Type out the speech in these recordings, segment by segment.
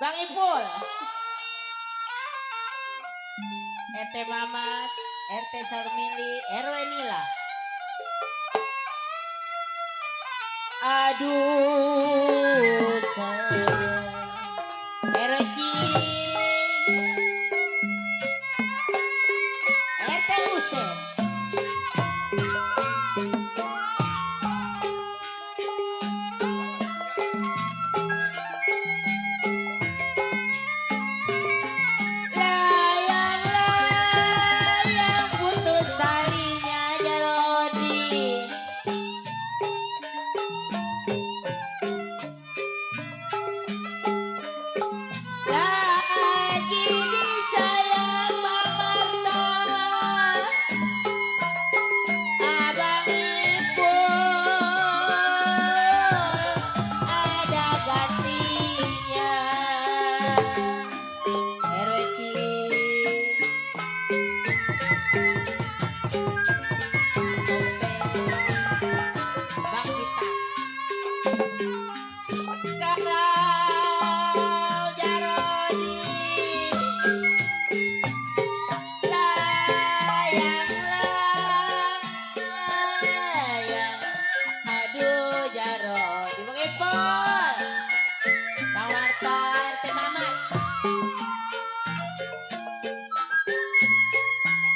Bang Ipul, RT Mamat, RT Sarmili, RW Nila. Aduh sayang, RW Cing, RT Usen. Layang-layang putus talinya Jarodi. Lagi disayang Bang Marta, Abang Ipul ada gantinya. RWC Bang Kita. Kalau Jarodi layang-layang, aduh Jarodi. Bang Ipul, Bang Marta, RT Mamat.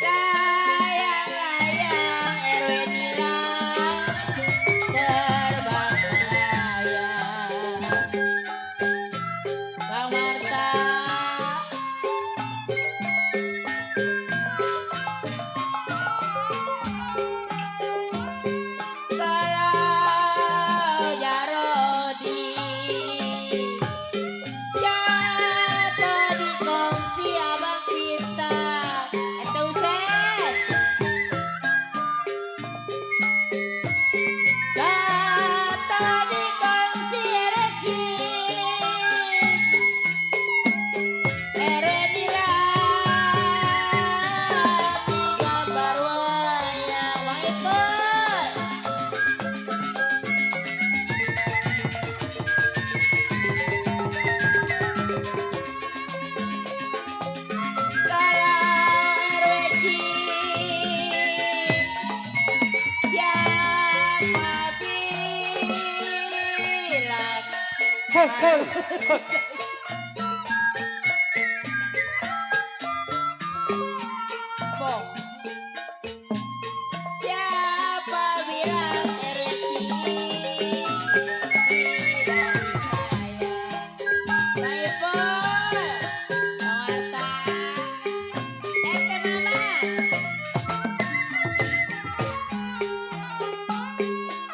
Layang-layang RW Nila terbang melayang. Bang Marta, kalau Jarodi jatuh di kongsi Abang Kita. Ente Usen, jatuh di kongsi Regi, Nila tiga barwaya. Bang Ipul, kalau RWC siapa bilang Bong, siapa bilang RWC tidak sayang. Bang Ipul, Bang Marta, RT Mamat.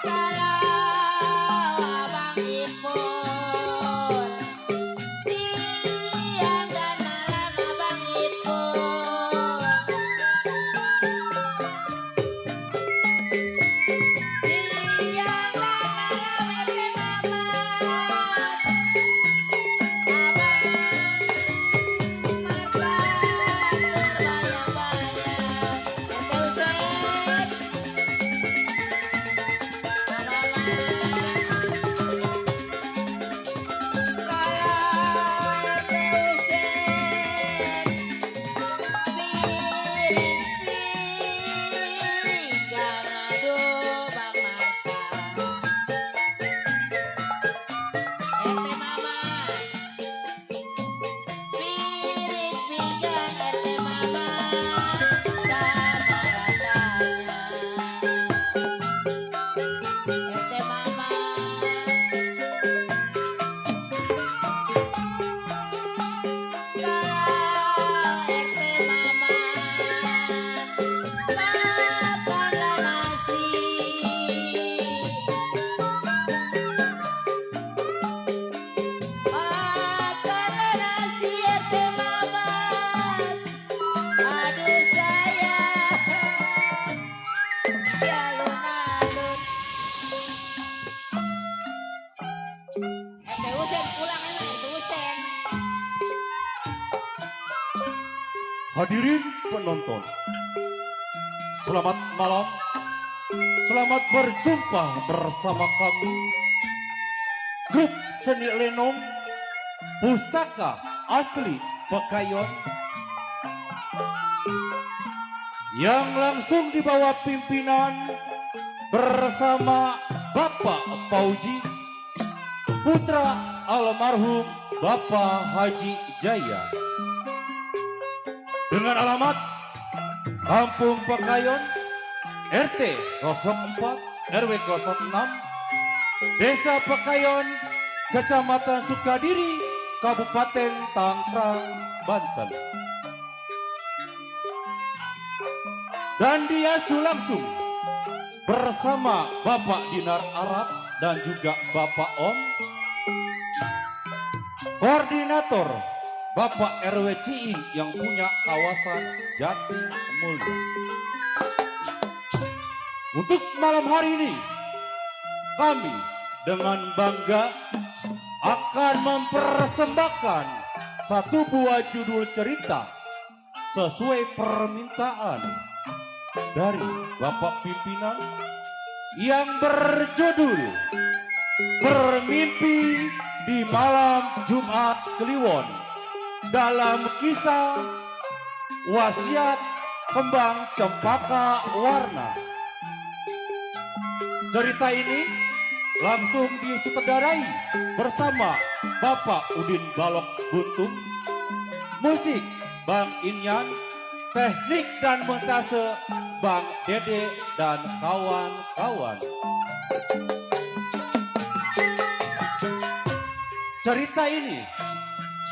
Kalau Abang Ipul siang dan malam, Abang Ipul siang dan malam, RT Mamat, Abang Marta terbayang-bayang. RT Usen, Bang Mamat. Kalau RT Usen piring-pinggang, aduh Bang Marta. RT Mamat, piring-pinggang RT Mamat sama rasanya. RT Mamat, kalau RT Mamat makanlah nasi, makanlah nasi RT Mamat. Aduh sayang, si alun-alun. RT Usen pulang enak, RT Usen. Hadirin penonton, selamat malam, selamat berjumpa bersama kami, grup seni lenong pusaka asli Pekayon yang langsung dibawa pimpinan bersama Bapak Pauji, putra almarhum Bapak Haji Jaya, dengan alamat Kampung Pekayon, RT 04 RW 06, Desa Pekayon, Kecamatan Sukadiri, Kabupaten Tangerang, Banten. Dan dia langsung bersama Bapak Dinar Arab dan juga Bapak Om, koordinator Bapak RW Ciing yang punya kawasan Jati Mulia. Untuk malam hari ini, kami dengan bangga akan mempersembahkan satu buah judul cerita sesuai permintaan dari Bapak Pimpinan yang berjudul Bermimpi di Malam Jumat Kliwon dalam kisah Wasiat Kembang Cempaka Warna. Cerita ini langsung disutradarai bersama Bapak Udin Balok Buntung, musik Bang Inyan, teknik dan montase Bang Dede dan kawan-kawan. Cerita ini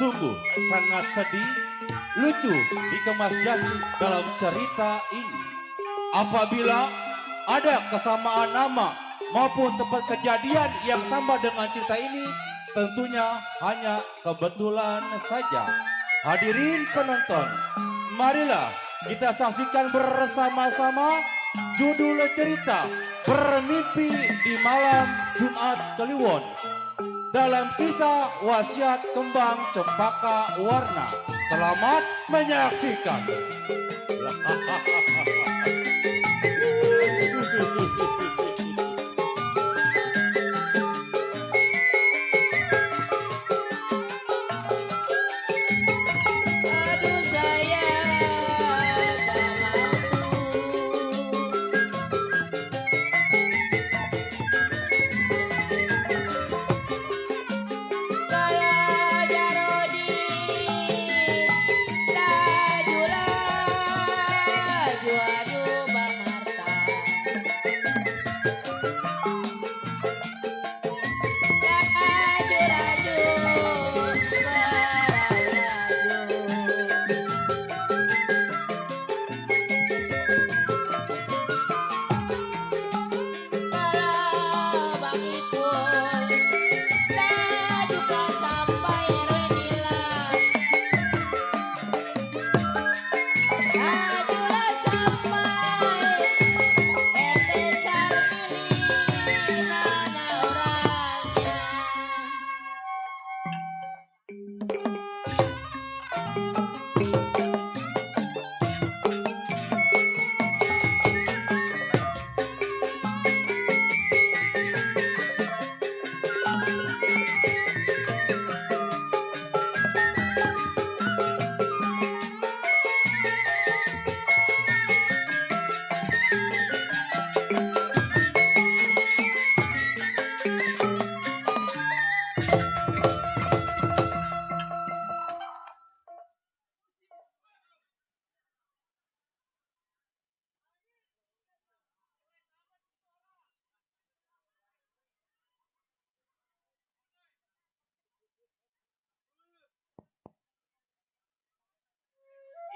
sungguh sangat sedih, lucu dikemas jadi dalam cerita ini. Apabila ada kesamaan nama maupun tempat kejadian yang sama dengan cerita ini, tentunya hanya kebetulan saja. Hadirin penonton, marilah kita saksikan bersama-sama judul cerita Bermimpi di Malam Jumat Kliwon dalam kisah Wasiat Kembang Cempaka Warna. Selamat menyaksikan. Aduh sayang kalau Jarodi laju laju aduh Bang Marta laju laju kalau Bang Ipul laju kan sampai Rendilan lajulah sampai RT Sarmili mana orangnya.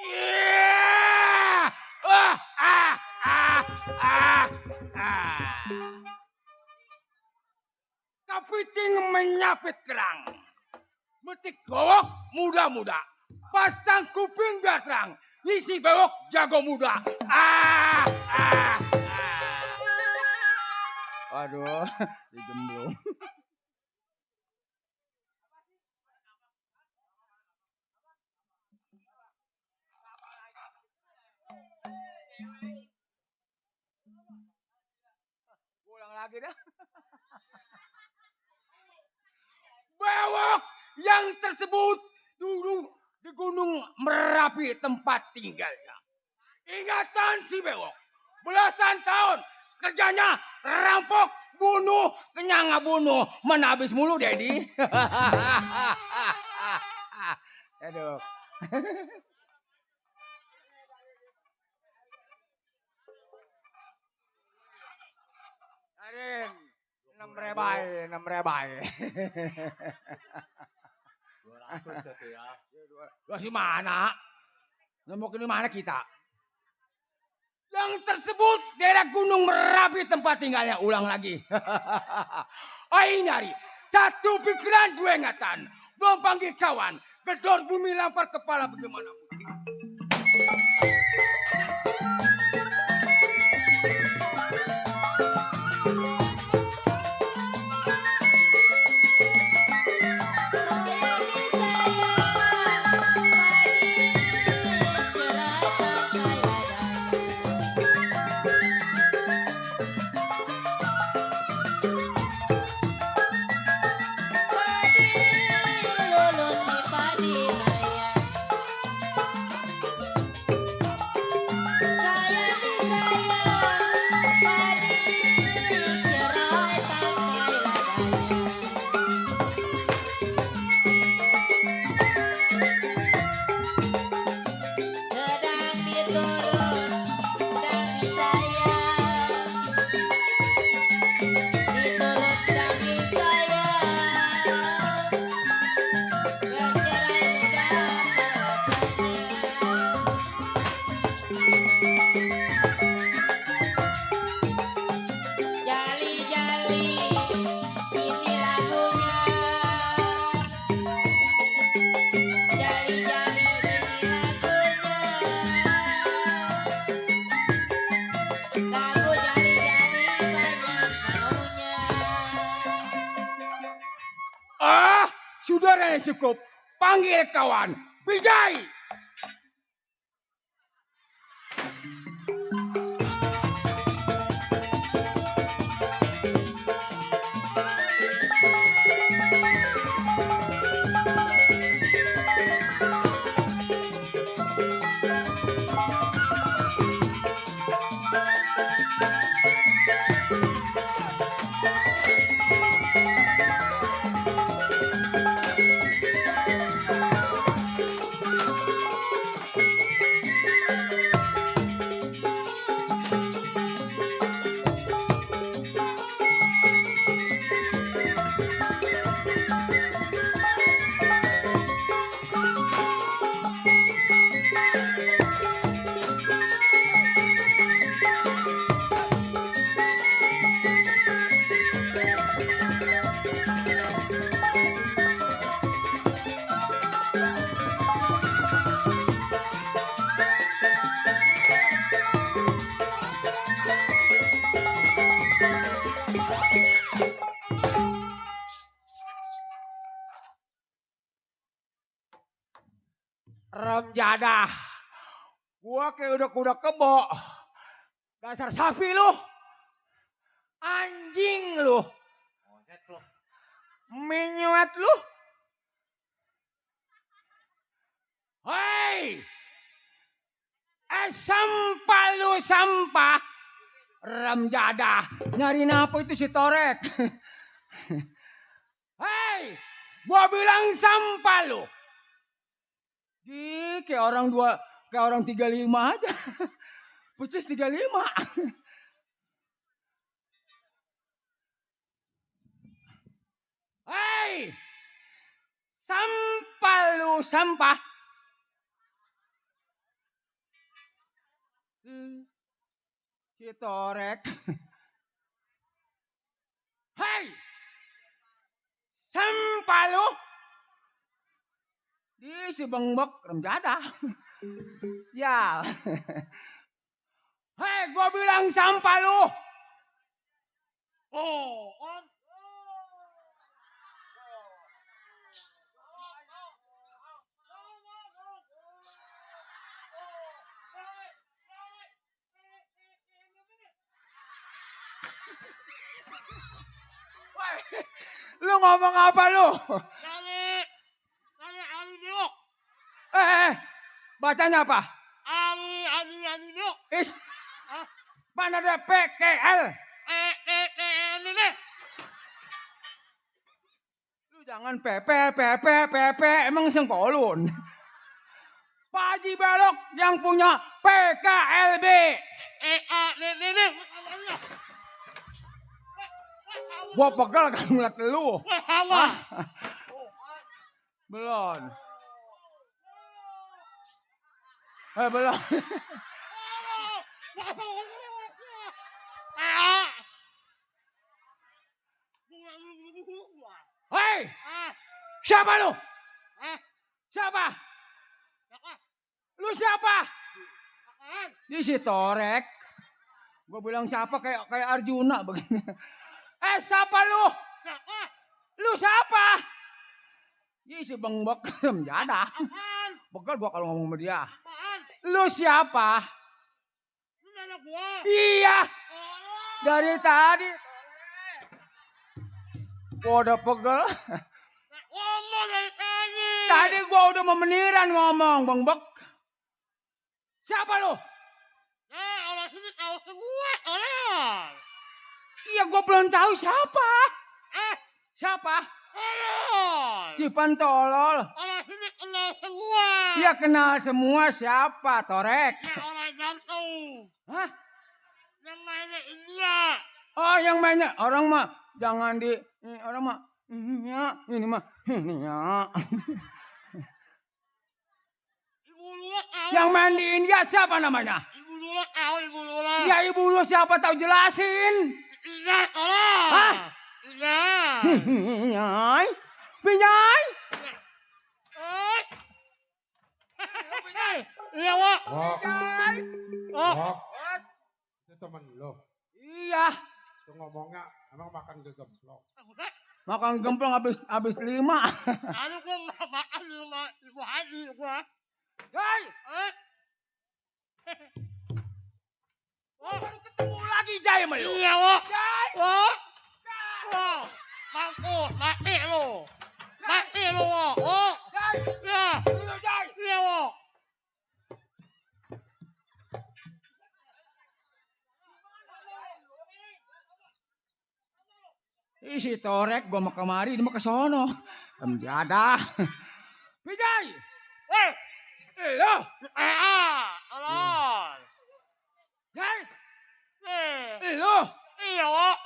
Yeah! Ah, ah, ah, ah, ah. Kepiting menyapit kerang. Metik gowok muda-muda. Pastang kuping gatrang. Ngisi bewok jago muda. Ah, ah, ah. Aduh, digemblung. Ulang lagi dah. Bewok yang tersebut dulu di Gunung Merapi tempat tinggalnya. Ingatan si Bewok. Belasan tahun kerjanya rampok, bunuh, kenyang bunuh, mana habis mulu Dedi. Aduh. Aden, 6 rebai. 200 itu ya. Lu si mana? Nemu ke mana kita? Yang tersebut daerah Gunung Merapi tempat tinggalnya. Ulang lagi. Aing nyari. Satu pikiran, dua ingatan. Belum panggil kawan. Gedor bumi lampar kepala bagaimana? Sudah cukup. Panggil kawan. Bijai. Jadah. Gua kayak udah kebo. Dasar sapi lu. Anjing lu. Menyuat lu. Hei. Sampah lu sampah. Jadah. Nyari apa itu si Torek. Hei. Gua bilang sampah lu. Kayak orang 35 aja. Pucis 35. Hei! Sampah lu, sampah. Si Torek. Hei! Sampah lu. Si bengbek remjadah. Sial. Hei, gua bilang sampah lu. Lu ngomong apa lu? belok. Bacanya apa? Ali belok. Is. Mana ada PKL? Ini. Lu jangan PP. Emang sengkolun. Pak Haji Belok yang punya PKLB. Ini. Gua pegel kan ngeliat lu. Apa? Belum. Belum. Hei! Siapa lu? Siapa? Lu siapa? Di si Torek. Gue bilang siapa kayak Arjuna begini. Siapa lu? Lu siapa? Di si Bang Bekem jada. Begal gua kalau ngomong sama dia. Lu siapa? Iya. Dari tadi. Gua udah pegel. Ngomong dari tadi. Tadi gua udah memeniran ngomong, Bang Bek. Siapa lu? Orang sini tahu semua orang. Iya, gua belum tahu siapa. Siapa? Tolol. Cipan tolol. Orang sini kenal semua. Iya kenal semua siapa, Torek. Ya orang jantung. Hah? Yang mainnya India. Oh, yang mainnya orang mah jangan di orang mah ini mah ya. Ibu Lula tahu. Yang main di India siapa namanya? Ibu Lula tahu Ibu Lula. Ya ibu lu siapa tahu jelasin. India tolong. Hah? India. Pinyai. Pinyai. Pinyai. Iya, Wak. Pinyai. Wak. Itu temen lo. Iya. Itu ngomongnya emang makan gegemplok. Makan gemplong habis 5. Aduh, gua nggak makan di rumah Ibu Haji gua. Hei. Baru ketemu lagi Jai sama lu. Iya, Wak. Jai. Wak. Wak. Mampus, mati lu. Mati lu, Wak. Wak. Jai. Ya. Lu Jai. Iya, Wak. Si Torek gua mau kemari, dia mau ke sono. Ada. Vijay. Lo. Tolong. Jai. Eh. Lo. Iya, Wak.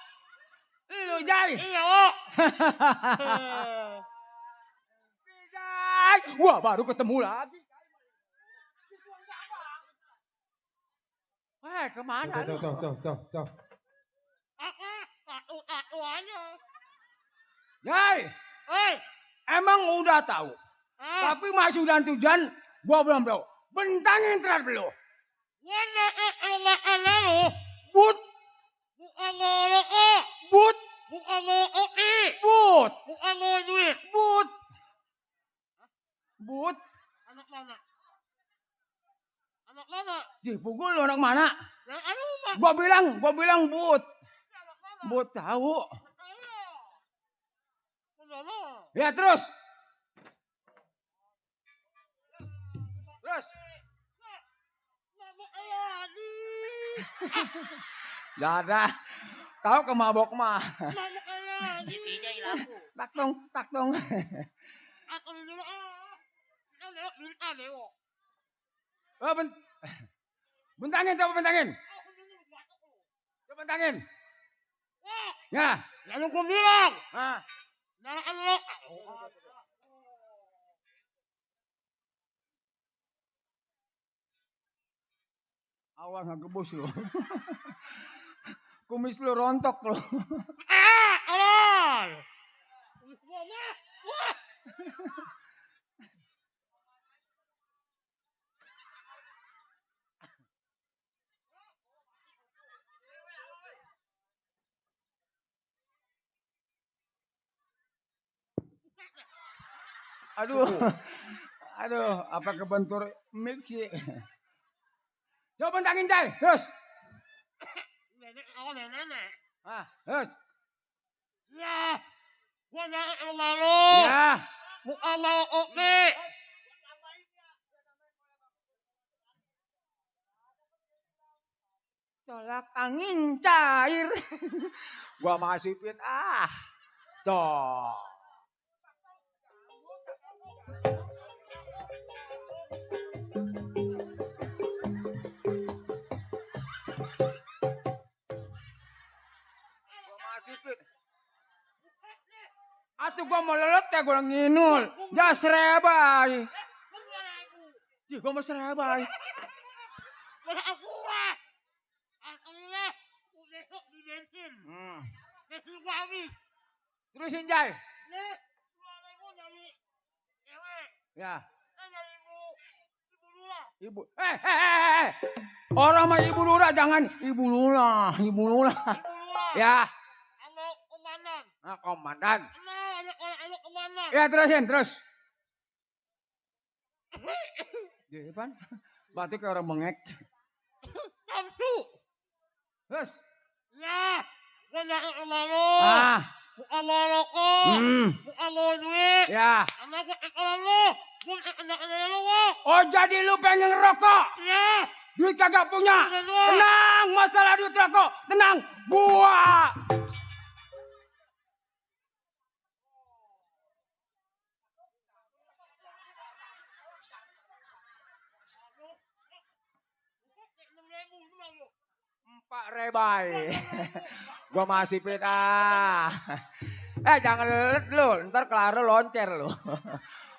Lo Jai. Iya, Wak. Vijay. Wah, baru ketemu lagi. Kemana lu? Tuh. Aku aja. Jai. Emang udah tahu. Tapi masih udah tujuan, gua belum tahu. Bentangin terat belum. Wanda makan lu. But. Bukan ngolok. But. Bukan ngolok nih. But. Bukan ngolok duit. But. But. Anak mana? Anak mana? Dipukul lu anak mana? Yang anu mah. Gua bilang but. Anak mana? But tahu. Ayo. Ya terus. Terus. Mama ayo lagi. Dada. Tahu kemabok mah. Mama ayo lagi. Tidak laku. Tak dong. Aku dulu Kan lewat duit ada kok. Oh, bentangin, coba bentangin. Aku dulu batuk. Coba bentangin. Wah, Ya. lalu gua bilang. Ah. Jangan lo. Awas nggak gebus lu. Kumis lu rontok lu. Alon. Wah. Aduh, apa kebentur mic sih? Coba bentangin, Jai. Terus. Nenek. Terus. Ya. Gua jangan malu. Ya. Bukan mau oke. Tolak angin cair. Gua masukin Tuh. Gua masukin. Atuh gua mau lelet ya gua nginul. Jas rebay. Ih, gua mau serebay. Wala ako ah! Ako nila! Unesok di bensin! Bensin ko habis! Terusin Jai. Ne! Wala mo dari... Ewe! Ya. Dari ibu... Ibu Lula! Ibu. Orang mah Ibu Lura jangan Ibu Lula. Ibu Lula. Ibu Lula! Ya. Ano komandan! Komandan. Ano komandan! Ya terusin terus. Di depan. Batuk kayak orang bengek. Tamsu! Terus. Ya! Wala ko umalo! Umalo ko! Umalo duit! Ya. Anak ko ikalalo! Kung ikalalo ko! Oh jadi lu pengen ngerokok? Ya! Duit kagak punya. Tenang. Tenang, masalah duit rokok. Tenang, gua. Pak Rebay. Gua masih pita. Jangan lelet lu, ntar kelar lu loncer lu.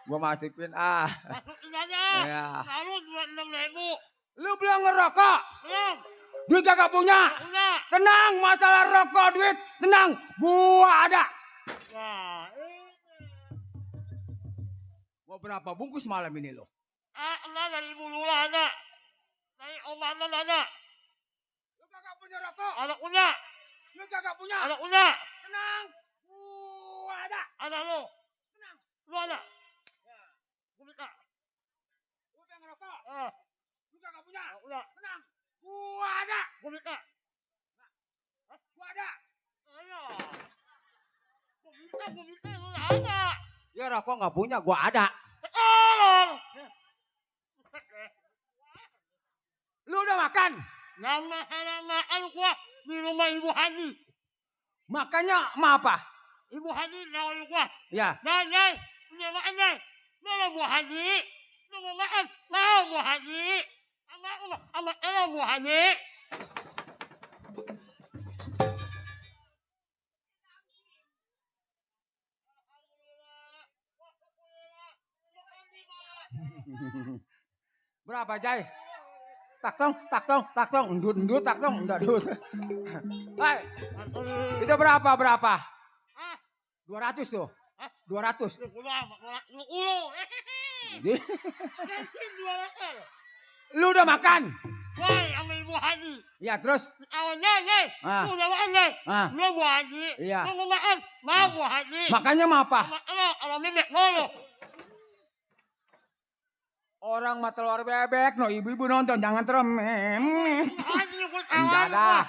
Gua masukin Masukin aja! Ya. Lalu 26.000! Lu belum ngerokok? Belum! Duit kagak punya. Enggak! Tenang, masalah rokok duit. Tenang, gua ada. Nah, Mau berapa bungkus malam ini lo? enggak dari Ibu Lula ada. Dari Om Anan ada. Lu kagak punya rokok? Ada punya. Lu kagak punya? Ada punya. Tenang, gua ada. Ada lo. Tenang. Lu ada. Ya. Gue minta. Lu pengen ngerokok? Lu kagak punya? Ada punya. Tenang, gua ada. Gue minta. Gua ada. Ayo. Gue minta. Lu ada. Ya rokok nggak punya, gua ada. Tolong. Lu udah makan? Nama gua di rumah Ibu Hadi. Makannya sama apa? Ibu Hadi nawarin gua. Ya. Nay, punya makan nay. Mana Bu Hadi? Lu mau makan? Mau Bu Hadi? Sama Bu Hadi. Berapa Jai? Tak tong, endut, tak tong, endut. Hai, itu berapa? Hah? 200 tuh. Hah? 200. Lu udah makan? Woi, sama Ibu Hadi. Ya terus? Awalnya, nih. Lu udah makan, nih. Lu Bu Hadi. Iya. Lu mau makan? Mau Bu Hadi. Makannya sama apa? Sama bebek mulu. Orang mah telur bebek, no ibu-ibu nonton, jangan teremem. Hadi ikut Enggak awalin dah.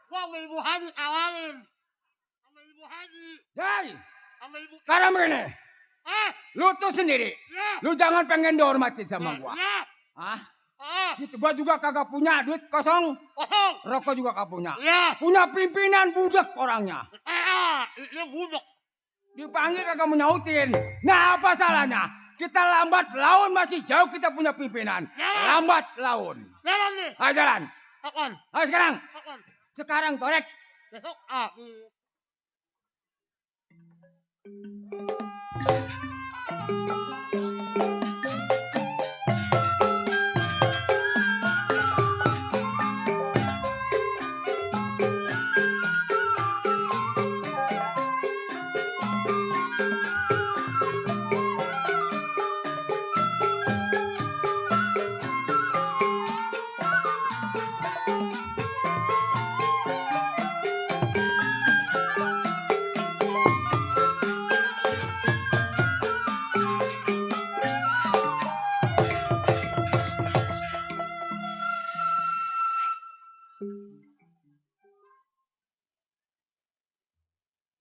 gua sama Ibu Hadi awalin. Sama Ibu Hadi. Jai, Sama Ibu. sekarang begini. Ah, Lu tuh sendiri. ya. Lu jangan pengen dihormatin sama gua. Ya. Hah? Ah, Gitu, gua juga kagak punya duit kosong. kosong. Rokok juga kagak punya. Ya. Punya pimpinan budak orangnya. Ini budok. Dipanggil kagak mau nyautin. Nah apa salahnya? Kita lambat laun masih jauh kita punya pimpinan. Jalan. Lambat laun. Jalan nih. Ayo jalan. Kapan? Ayo sekarang. Kapan? Sekarang torek. Besok.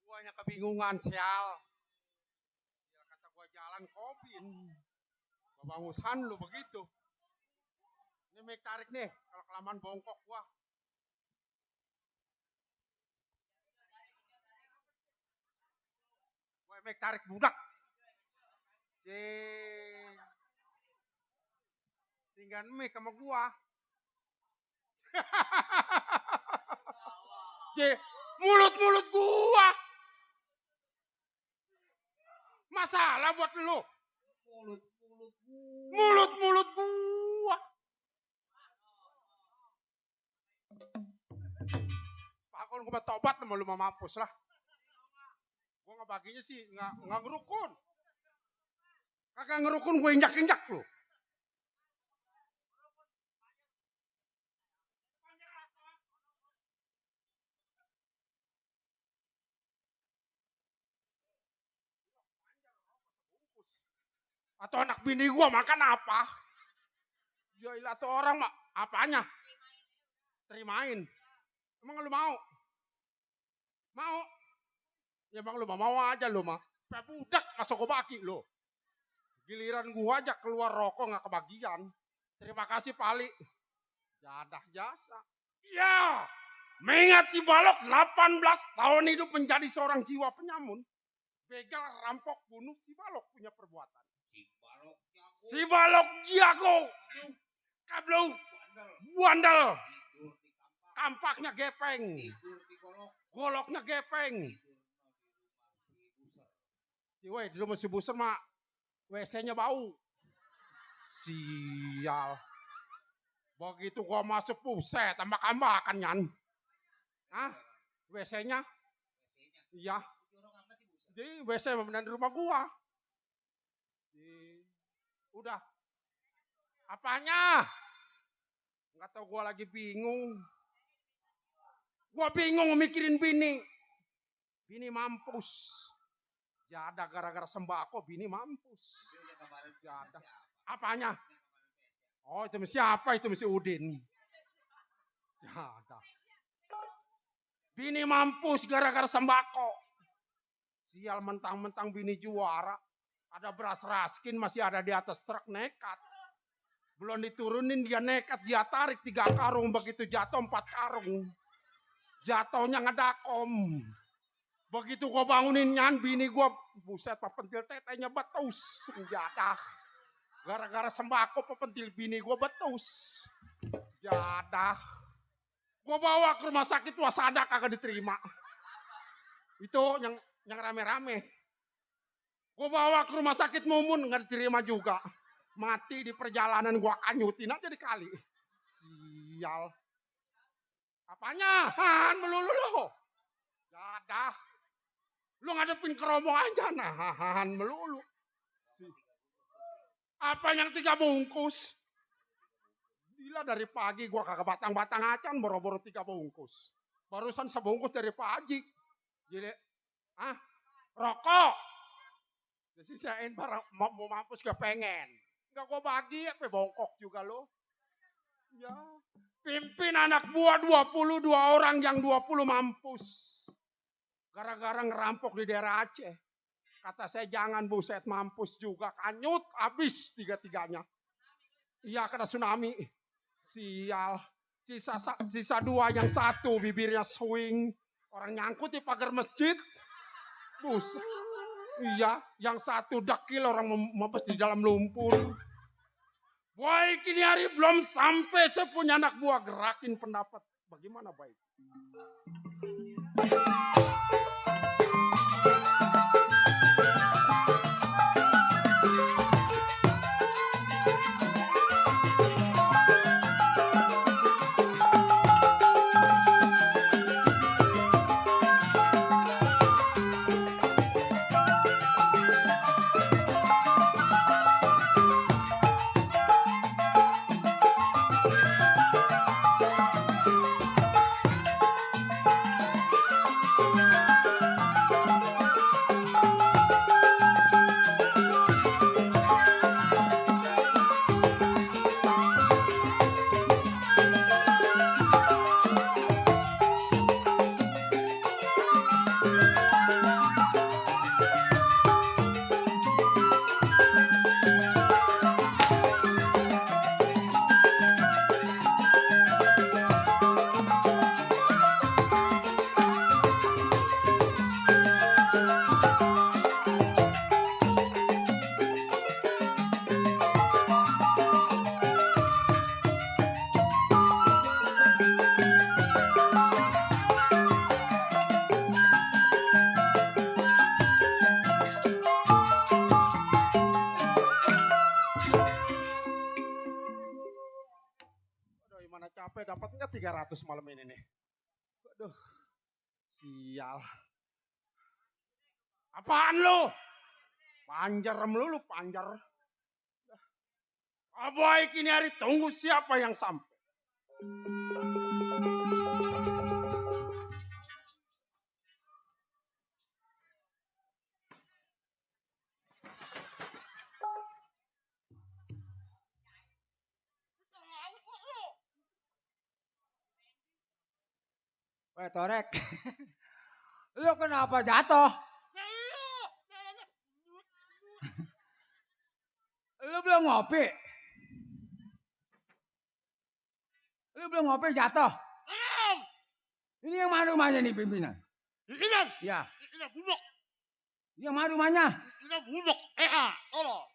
Guanya kebingungan sial. Ya kata gua jalan kopin. Babangusan lu begitu. Ini make tarik nih, kalau kelamaan bongkok gua. tarik budak. Jeng. Tinggal mek sama gua. Mulut-mulut gua. Masalah buat lu. Mulut-mulut gua. Pakon gua tobat sama lu mau mampus lah. Gua ngebaginya sih nggak ngerukun. Kagak ngerukun gue injak-injak lu. Atau anak bini gua makan apa? Ya ilah tuh orang mak apanya? Terimain. Emang lu mau? Mau? Ya bang lu mau aja lu mah. Budak masuk gua bagi lu. Giliran gua aja keluar rokok nggak kebagian. Terima kasih Pali. Jadah jasa. Ya, mengingat si Balok 18 tahun hidup menjadi seorang jiwa penyamun. Begal, rampok, bunuh si Balok punya perbuatan. Si Balok jago. Kablu. Bandel. Kampaknya gepeng. Goloknya gepeng. Weh, di rumah si Buser mah WC-nya bau. Sial. Begitu gua masuk puset, tambah-tambahan kan. Hah? WC-nya? Iya. Jadi WC di rumah gua. Udah. Apanya? Enggak tahu gua lagi bingung. Gua bingung mikirin bini. Bini mampus. Jada gara-gara sembako bini mampus. Jada. Apanya? Oh itu siapa? Itu mesti Udin. Jada. Bini mampus gara-gara sembako. Sial mentang-mentang bini juara. Ada beras raskin masih ada di atas truk nekat. Belum diturunin dia nekat. Dia tarik 3 karung. Begitu jatuh 4 karung. Jatuhnya ngedakom. Begitu gua bangunin nyan bini gua. Buset pepentil tetenya betus. Jadah. Gara-gara sembako pepentil bini gua betus. Jadah. Gua bawa ke rumah sakit wasada kagak diterima. Itu yang rame-rame. Gue bawa ke rumah sakit Mumun nggak diterima juga. Mati di perjalanan gua kanyutin aja dikali. Sial. Apanya? Han melulu lo. Jadah. Lu ngadepin keromo aja nahan melulu. Apa yang 3 bungkus? Gila dari pagi gua kagak batang-batang acan boro-boro 3 bungkus. Barusan sebungkus dari pagi. Jadi, rokok. Sisain barang mau mampus gak pengen. Enggak gua bagi apa bongkok juga lo. Ya. Pimpin anak buah 22 orang yang 20 mampus. Gara-gara ngerampok di daerah Aceh. Kata saya jangan buset mampus juga. Kanyut habis 3-3-nya. Iya kena tsunami. Sial. Sisa 2 yang 1 bibirnya swing. Orang nyangkut di pagar masjid. Buset. Iya, yang 1 dakil orang mampus di dalam lumpur. Boy, kini hari belum sampai saya punya anak buah gerakin pendapat. Bagaimana baik? capek dapat nggak 300 malam ini nih. Aduh, sial. Apaan lu? Panjar melulu, panjar. Aboy kini hari tunggu siapa yang sampai. Weh Torek, lu kenapa jatuh? Lu belum ngopi? Lu belum ngopi jatuh? Ini yang mana rumahnya nih pimpinan? Pimpinan? Ya. Ini bubuk. Yang mana rumahnya? Ini bubuk. Tolong.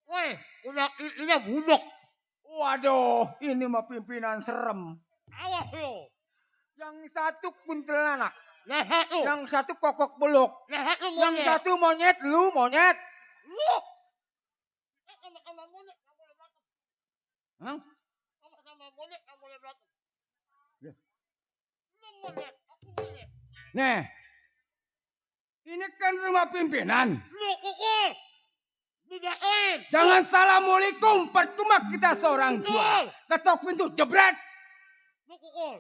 Woi, ini bubuk. Waduh, ini mah pimpinan serem. Awas lo. Yang satu kuntilanak, Yang satu. yang satu kokok beluk, Yang satu monyet. yang satu monyet, lu monyet. Lu. Sama monyet kamu boleh belakang. Hah? Sama monyet kamu boleh belakang. Ya. Lu monyet, aku monyet. Nih, ini kan rumah pimpinan. Lu pukul. Didakoin. Jangan assalamualaikum, percuma kita seorang dua. Ketok pintu, jebret. Lu pukul.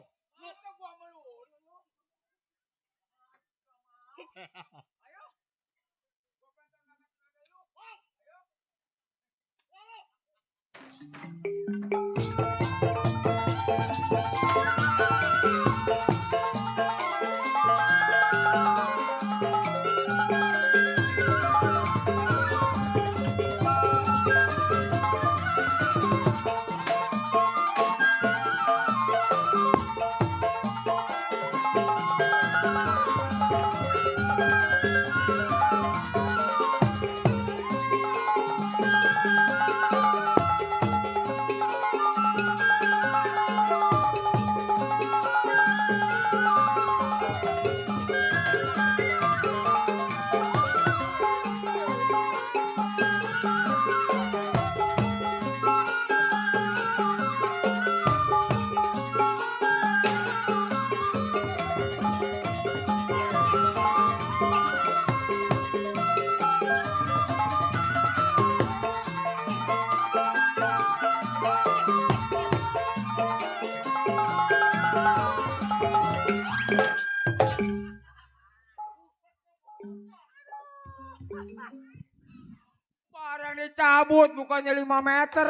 Barang dicabut, bukannya 5 meter.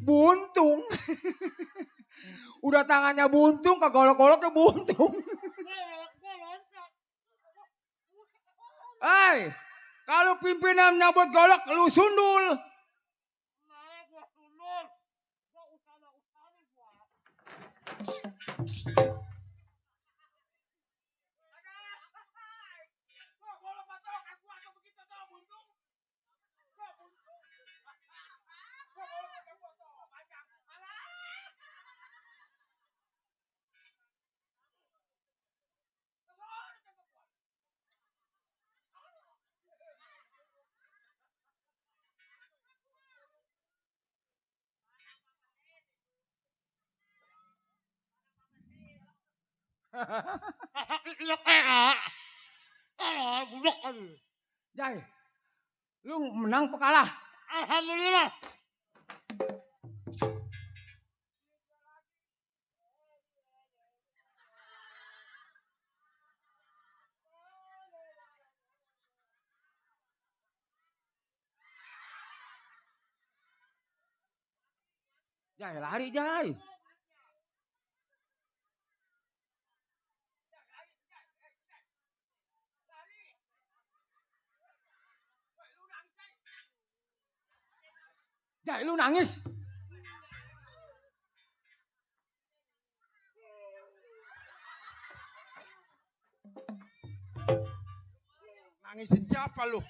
Buntung. Udah tangannya buntung, kegolok-goloknya buntung. Hei, kalau pimpinan nyabut golok, lu sundul. Nah, gua sundul. Gua usana-usana gua. Ini PA. Alah, buluk kali. Jai, lu menang apa kalah? Alhamdulillah. Jai, lari Jai. Jai, lu nangis. Nangisin siapa lu?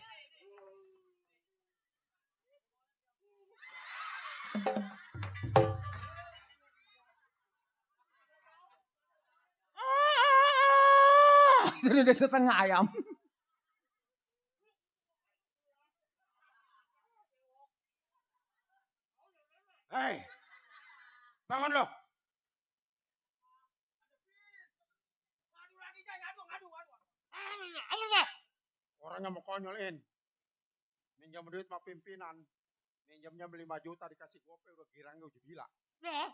Jadi udah setengah ayam. Hei, bangun lo. Apa dah? Orangnya mau konyolin. Minjam duit sama pimpinan. Minjamnya 5 juta dikasih gope udah girangnya udah gila. Ya.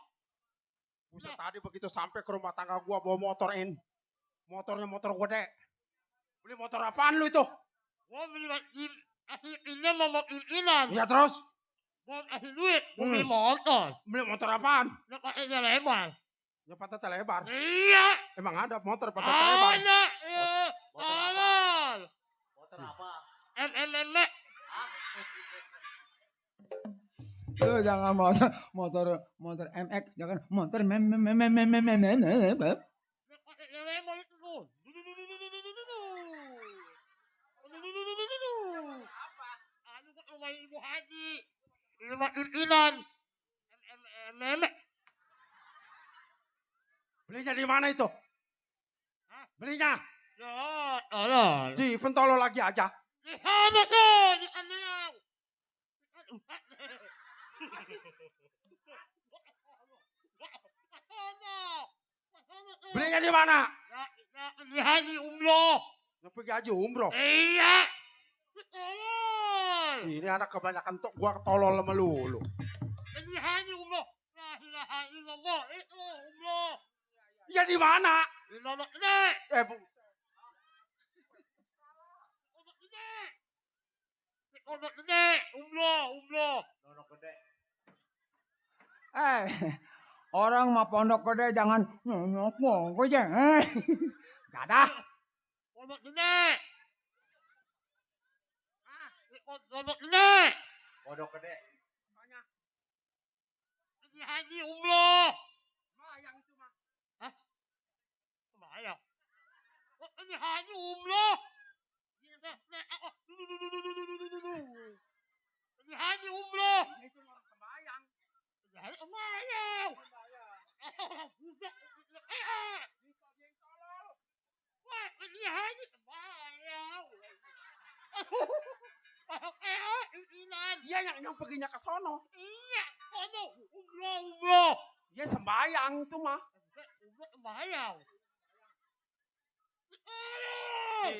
Buset tadi begitu sampai ke rumah tangga gua bawa motorin. Motornya motor gede. Beli motor apaan lu itu? Gua beli akhirnya mau pimpinan. Ya terus? Gua kasih duit, gua beli motor. Beli motor apaan? Yang pakainya lebar. Ya patah lebar. Iya. Emang ada motor patah lebar? Ada. Iya. Tolol. Motor apa? MMM. Lu jangan motor MX, jangan motor Yang lebar itu tuh. Apa? Anu kok rumah Ibu Haji. Rumah pimpinan. MMM. Belinya di mana itu? Hah? Belinya? Ya, tolol. Di Pentolo lagi aja. Di sana tuh, di Andau. Belinya di mana? Di Haji Umroh. Yang pergi haji umroh. Iya. Tolol. Ini anak kebanyakan tok gua tolol sama lu. Di Haji Umroh. La ilaha illallah. Itu umroh. Ya di mana? Di Pondok Gede. Pondok Gede. Di Pondok Gede. Umroh. Pondok Gede. orang mah pondok gede jangan nyokong aja. Dadah. Pondok Gede. Di Pondok Gede. Pondok Gede. Di Haji Umroh. Bayang itu mah. Bayang. Ini Haji Umroh. Ini Haji Umroh. Itu orang sembayang. Ini Haji Umroh. Wah, ini Haji Umroh. Dia yang perginya ke sono. Iya, kono umroh. Dia sembayang itu mah. Umroh bayang.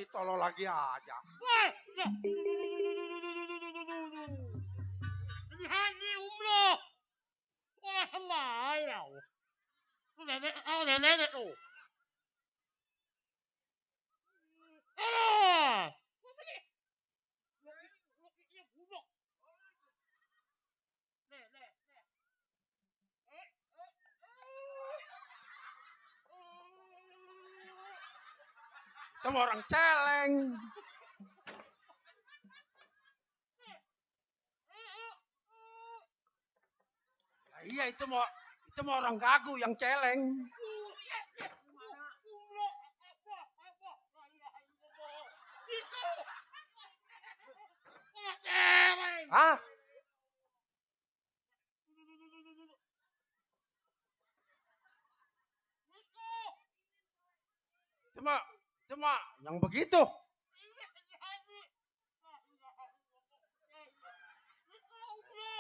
Tolol lagi aja. Wah, ini Haji Umroh. Orang sembayang. Nenek tuh. Itu mah orang celeng. Nah, iya itu mau orang gagu yang celeng. Hah? Itu mah yang begitu.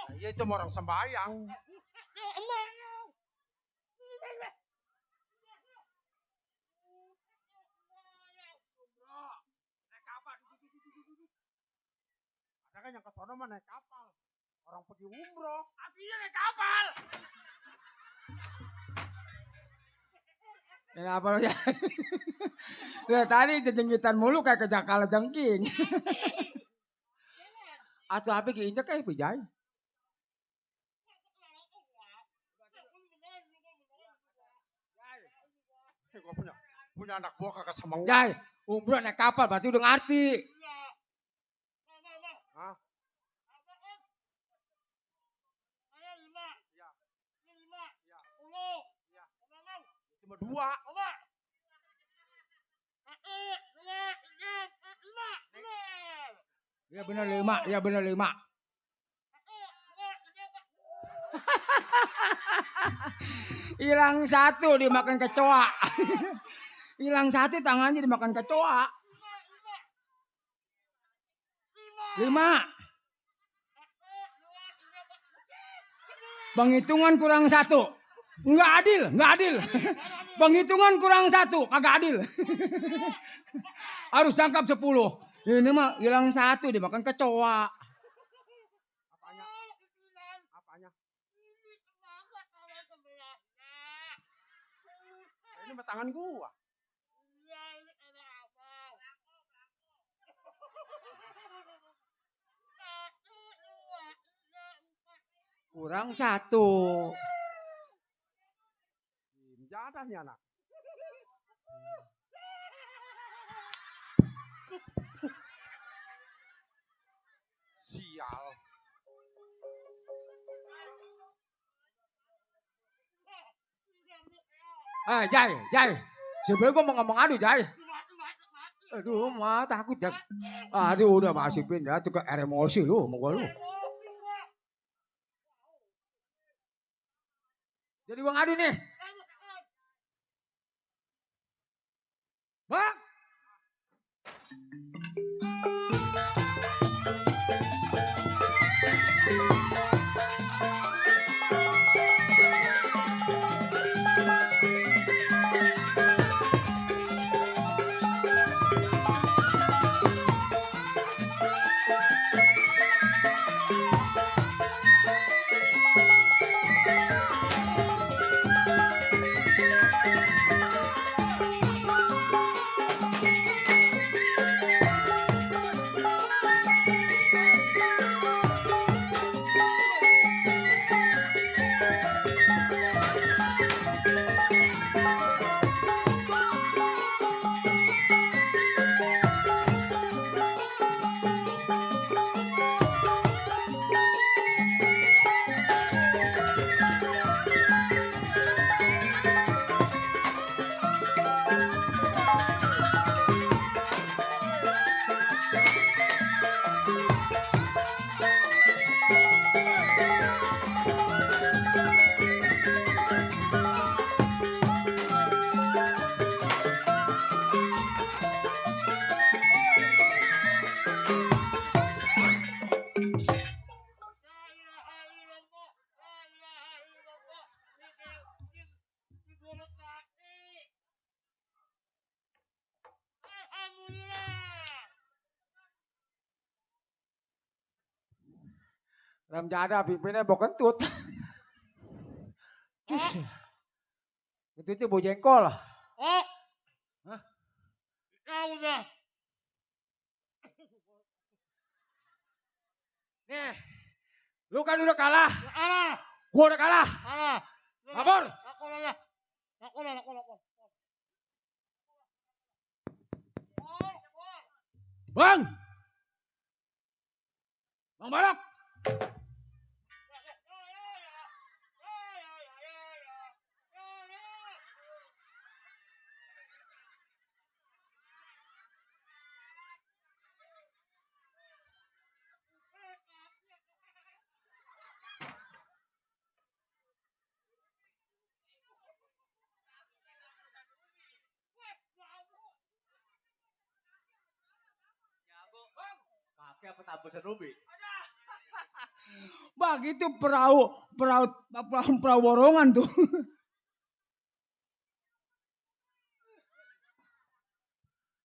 Nah, iya itu mah orang sembayang. Ada kan yang ke sono mah naik kapal. Orang pergi umroh. Aslinya naik kapal. Kenapa lu ya? Ya tadi jenggitan mulu kayak kejakala jengking. Atau apa keinjak kayak pejai. Gue punya anak buah kagak sama gua. Jai, umroh naik kapal berarti udah ngerti. Hah? Cuma 2. Ya benar 5, ya benar 5. Hilang 1 dimakan kecoa. Hilang 1 tangannya dimakan kecoa. 5. Penghitungan kurang 1. Enggak adil, enggak adil. Penghitungan kurang 1, kagak adil. Harus tangkap 10. Ini mah hilang 1 dimakan kecoa. Apanya? Apanya? Ini mah tangan gua. Kurang 1. Jadah nih anak. Sial. Jai. Sebenarnya gua mau ngomong adu, Jai. Aduh, mah takut, Jai. Aduh, udah masih pindah tuh ke emosi lu, mau gua lu. Jadi gua ngadu nih. Bang! Ram jada pimpinnya bau kentut. Cus. Kentutnya bau jengkol. Oh. Hah? Ya udah. Nih. Lu kan udah kalah. Kalah. Gua udah kalah. Kalah. Lapor. Aku. Bang. Bang Balok. Pakai apa tabusan Ruby? Bang itu perahu borongan tuh.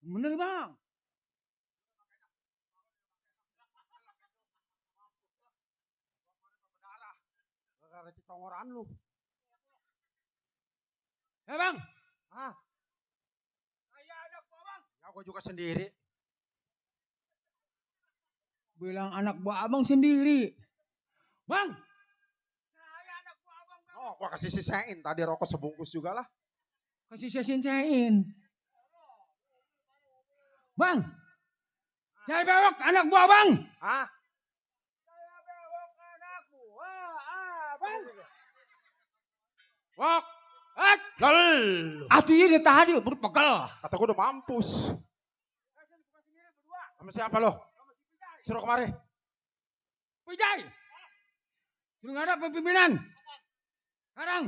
Bener bang. Gara-gara tongoran lu. Bang. Ah, Saya ada apa bang? ya gua juga sendiri. Bilang anak buah abang sendiri. Bang. Saya anak buah abang. Oh, gua kasih sisain tadi rokok sebungkus juga lah. Kasih saya sincain. Bang. Saya bewok anak buah bang. Ah, Saya bewok anak buah abang. wok, At. lol. Artinya dia tadi baru pegel. Kata gua udah mampus. Sama siapa lo? Suruh kemari. Wijay. Suruh ngadap pimpinan. Sekarang.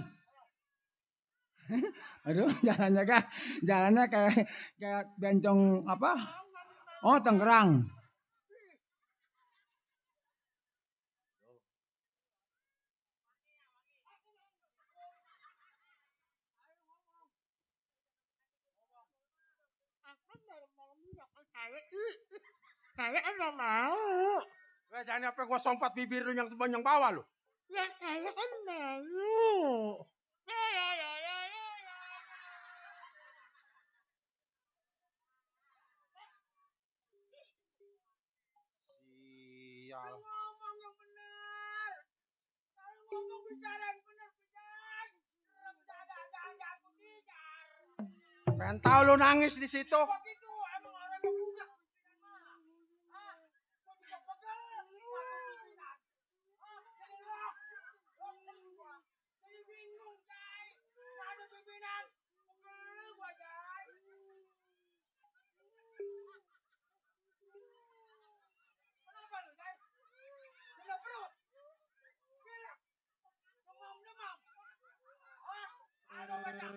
Aduh, jalannya kayak bencong apa? Oh, Tangerang. Saya enggak mau. Jangan apa gua sompat bibir lu yang sebanyak bawah lu. Ya saya kan malu. Ya. Sial. Ngomong yang benar. Kalau ngomong bicara yang benar. Jangan aku tijar. Pengen tahu lu nangis di situ. Begitu emang orang yang punya pimpinan mah. Hah? Kau bisa pegang pimpinan. Hah? Jadi loh. Jadi bingung, Jai. Nggak ada pimpinan. Pegel gua, Jai. Kenapa lu, Jai? Kena perut? Gila. Demam. Hah? Ada banyak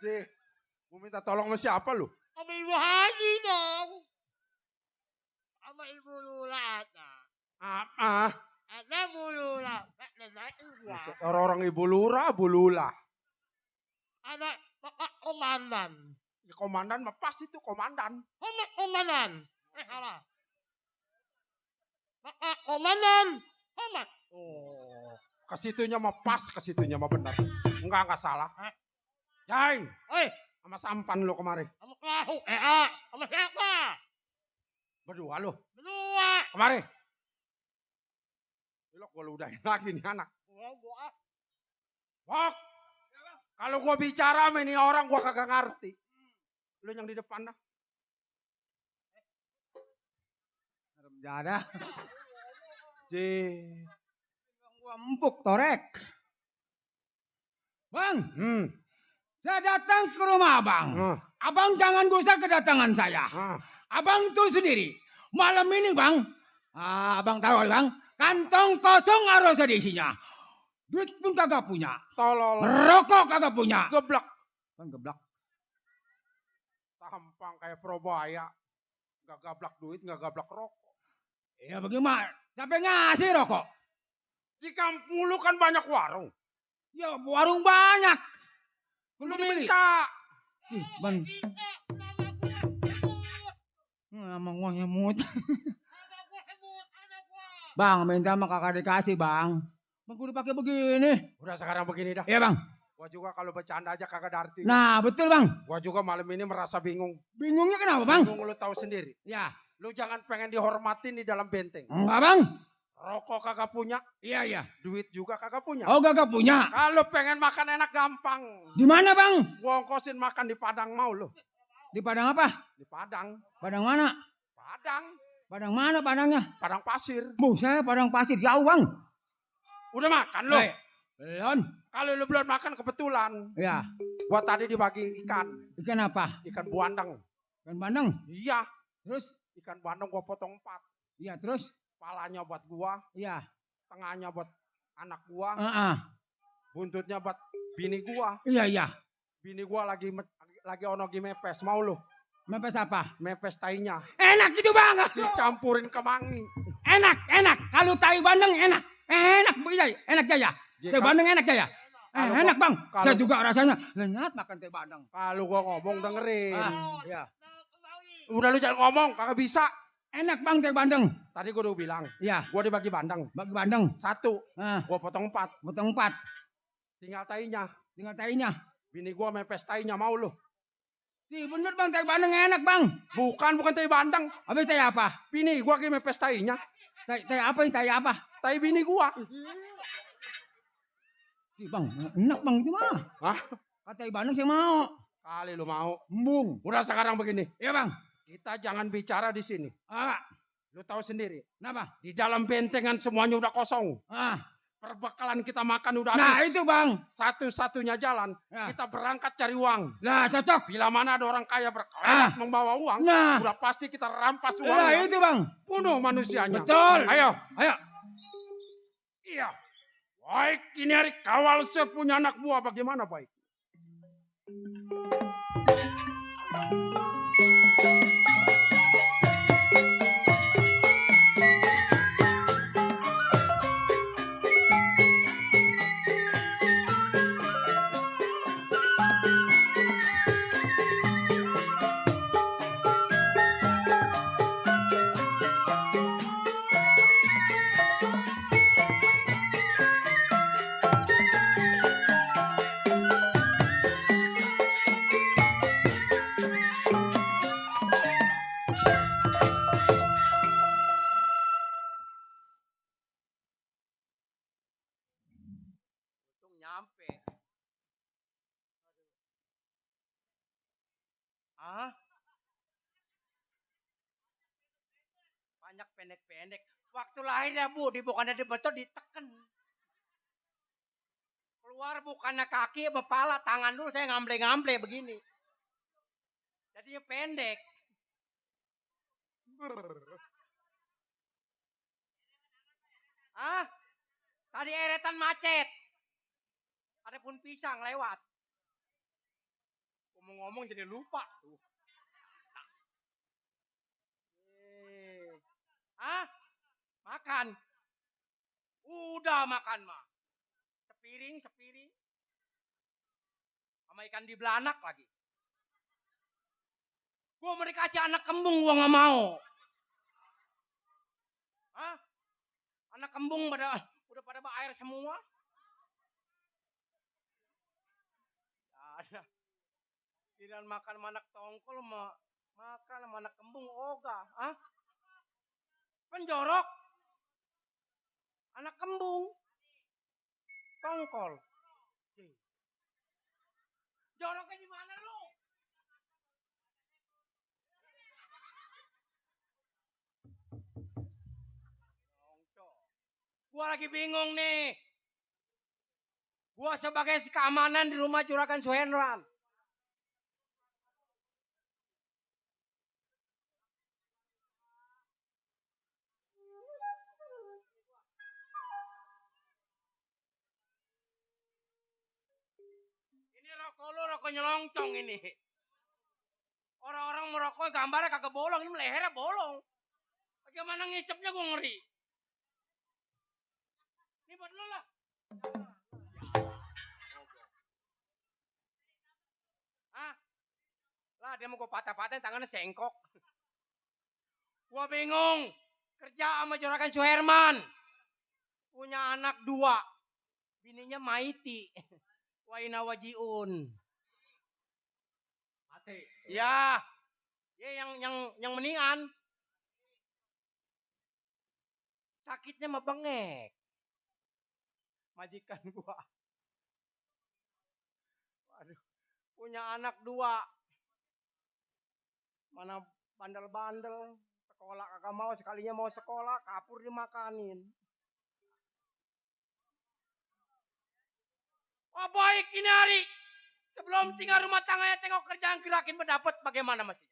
Ji, mau minta tolong sama siapa lu? Sama Ibu Haji dong. Sama Ibu Lula ada. Apa? Ada Bu Lula. Orang-orang ibu lurah, Bu Lula. Ada Bapak Komandan. Ya, komandan mah pas itu komandan. Bapak Komandan. Salah. Bapak Komandan. Komandan. Oh, kesitunya mah pas, kesitunya mah benar. Enggak salah. Jai, Oi, sama sampan lu kemarin. kamu tahu sama siapa? Berdua lu. Berdua. Kemarin. Belok gua ludahin lagi nih anak. Bok. Kalau gua bicara sama ini orang gua kagak ngerti. Lu yang di depan dah. Jada. Ji. Gua empuk torek. Bang, saya datang ke rumah abang. Abang jangan gusar kedatangan saya. Abang tuh sendiri. Malam ini bang, abang tahu bang, kantong kosong harus ada isinya. Duit pun kagak punya. Tolol. Rokok kagak punya. Geblak. Kan geblak. Tampang kayak Probaya. Gak gablak duit, gak gablak rokok. Ya bagaimana? Siapa ngasih rokok? Di kampung lu kan banyak warung. Ya warung banyak. Perlu dibeli. Minta. Ih, bang. Emang uangnya mut. Bang, minta mah kakak dikasih bang. Bang udah pakai begini. Udah sekarang begini dah. Iya bang. Gua juga kalau bercanda aja kagak ada arti. Nah betul bang. Gua juga malam ini merasa bingung. Bingungnya kenapa bang? Bingung lu tahu sendiri. Ya. Lu jangan pengen dihormatin di dalam benteng. Enggak bang. Rokok kagak punya. Iya. Duit juga kagak punya. Oh kagak punya. Kalau pengen makan enak gampang. Di mana bang? Gua ongkosin makan di Padang mau lu. Di Padang apa? Di Padang. Padang mana? Padang. Padang mana Padangnya? Padang pasir. Saya Padang pasir jauh bang. Udah makan lu? Belum. Kalau lu belum makan kebetulan. Ya. Gua tadi dibagi ikan. Ikan apa? Ikan buandang. Ikan bandeng. Iya. Terus? Ikan bandeng gua potong 4. Iya terus? Palanya buat gua. Iya. Tengahnya buat anak gua. Buntutnya buat bini gua. Iya. Bini gua lagi ono mepes. Mau lu? Mepes apa? Mepes tainya. Enak gitu bang. Dicampurin kemangi. Enak. Kalau tai bandeng enak. Enak begini. Enak jaya. Tai bandeng enak jaya. Enak bang. Saya juga rasanya lenyat makan tai bandeng. Kalau gua ngomong dengerin. Iya. Udah lu jangan ngomong, kagak bisa. Enak bang tai bandeng. Tadi gua udah bilang. Iya. Gua dibagi bandeng. Bagi bandeng. 1. Gua potong 4. Potong 4. Tinggal tainya. Tinggal tainya. Bini gua mepes tainya, mau lu? Bener bang tai bandeng enak bang. Bukan tai bandeng. Habis tai apa? Bini gua lagi mepes tainya. Tai apa ini? Tai apa? Tai bini gua. Bang, enak bang itu mah. Hah? Tai bandeng saya mau. Kali lu mau. Embung. Udah sekarang begini. Iya bang. Kita jangan bicara di sini. Lu tahu sendiri. Kenapa? Di dalam bentengan semuanya udah kosong. Perbekalan kita makan udah habis. Nah itu bang. Satu-satunya jalan. Kita berangkat cari uang. Nah cocok. Bila mana ada orang kaya berkelak membawa uang. Nah. Udah pasti kita rampas uangnya. Nah itu bang. Bunuh manusianya. Betul. Ayo. Iya. Baik, ini hari kawal sepunya anak buah. Bagaimana baik? nyampe. Ah? Banyak pendek-pendek. Waktu lahirnya Bu, bukannya dibetot diteken. Keluar bukannya kaki, kepala, tangan dulu saya ngamble-ngamble begini. Jadinya pendek. Ah? Tadi eretan macet. Ada pun pisang lewat. Ngomong-ngomong jadi lupa. Ah? Makan. Udah makan mah. Sepiring. Sama ikan di belanak lagi. Gua mau dikasih anak kembung, gua nggak mau. Hah? Anak kembung udah pada air semua. Ada. Tidak makan manak tongkol, makan manak kembung ogah. Hah? Penjorok. Anak kembung. Tongkol. Joroknya di mana lu? Gua lagi bingung nih. Gua sebagai keamanan di rumah Juragan Suhenran. Ini rokok lu rokok nyelongcong ini. Orang-orang merokok gambarnya kagak bolong, ini lehernya bolong. Bagaimana ngisepnya gua ngeri. Ini buat lu lah. Hah? Lah dia mau gua patah-patahin tangannya sengkok. Gua bingung. Kerja sama Juragan Suherman. Punya anak 2. Bininya Maiti. Waina Wajiun. Mati. Ya. Ya yang mendingan. Sakitnya mah bengek. Majikan gua. Waduh. Punya anak 2. Mana bandel-bandel. Sekolah kagak mau, sekalinya mau sekolah, kapur dimakanin. Oh baik ini hari. Sebelum tinggal rumah tangganya tengok kerjaan gerakin berdapat bagaimana mestinya.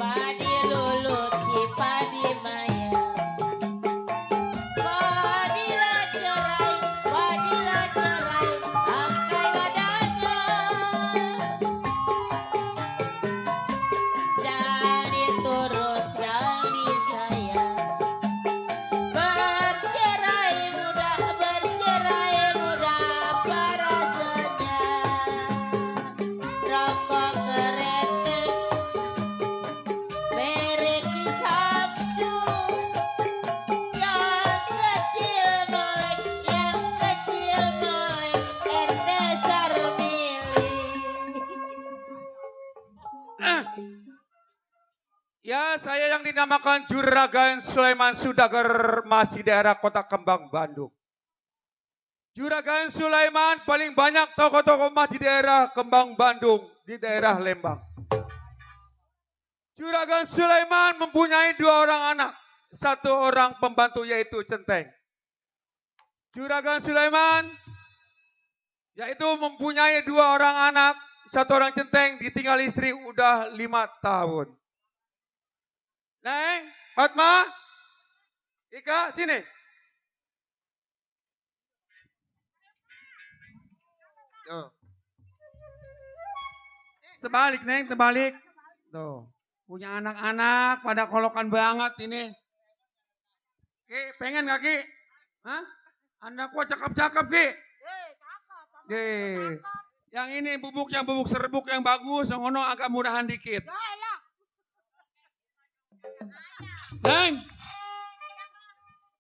Badi lu Ya, saya yang dinamakan Juragan Sulaiman Sudagar, masih daerah Kota Kembang, Bandung. Juragan Sulaiman paling banyak toko-toko emas di daerah Kembang, Bandung, di daerah Lembang. Juragan Sulaiman mempunyai 2 orang anak, 1 orang pembantu yaitu Centeng. Juragan Sulaiman yaitu mempunyai 2 orang anak, 1 orang Centeng, ditinggal istri udah 5 tahun. Neng, Fatma, Ika, sini. Tuh. Terbalik, Neng, terbalik. Tuh. Punya anak-anak pada kolokan banget ini. Ki, pengen gak Ki? Hah? Anak gua cakep-cakep Ki. Yang ini bubuk serbuk yang bagus, yang ono agak murahan dikit. Neng,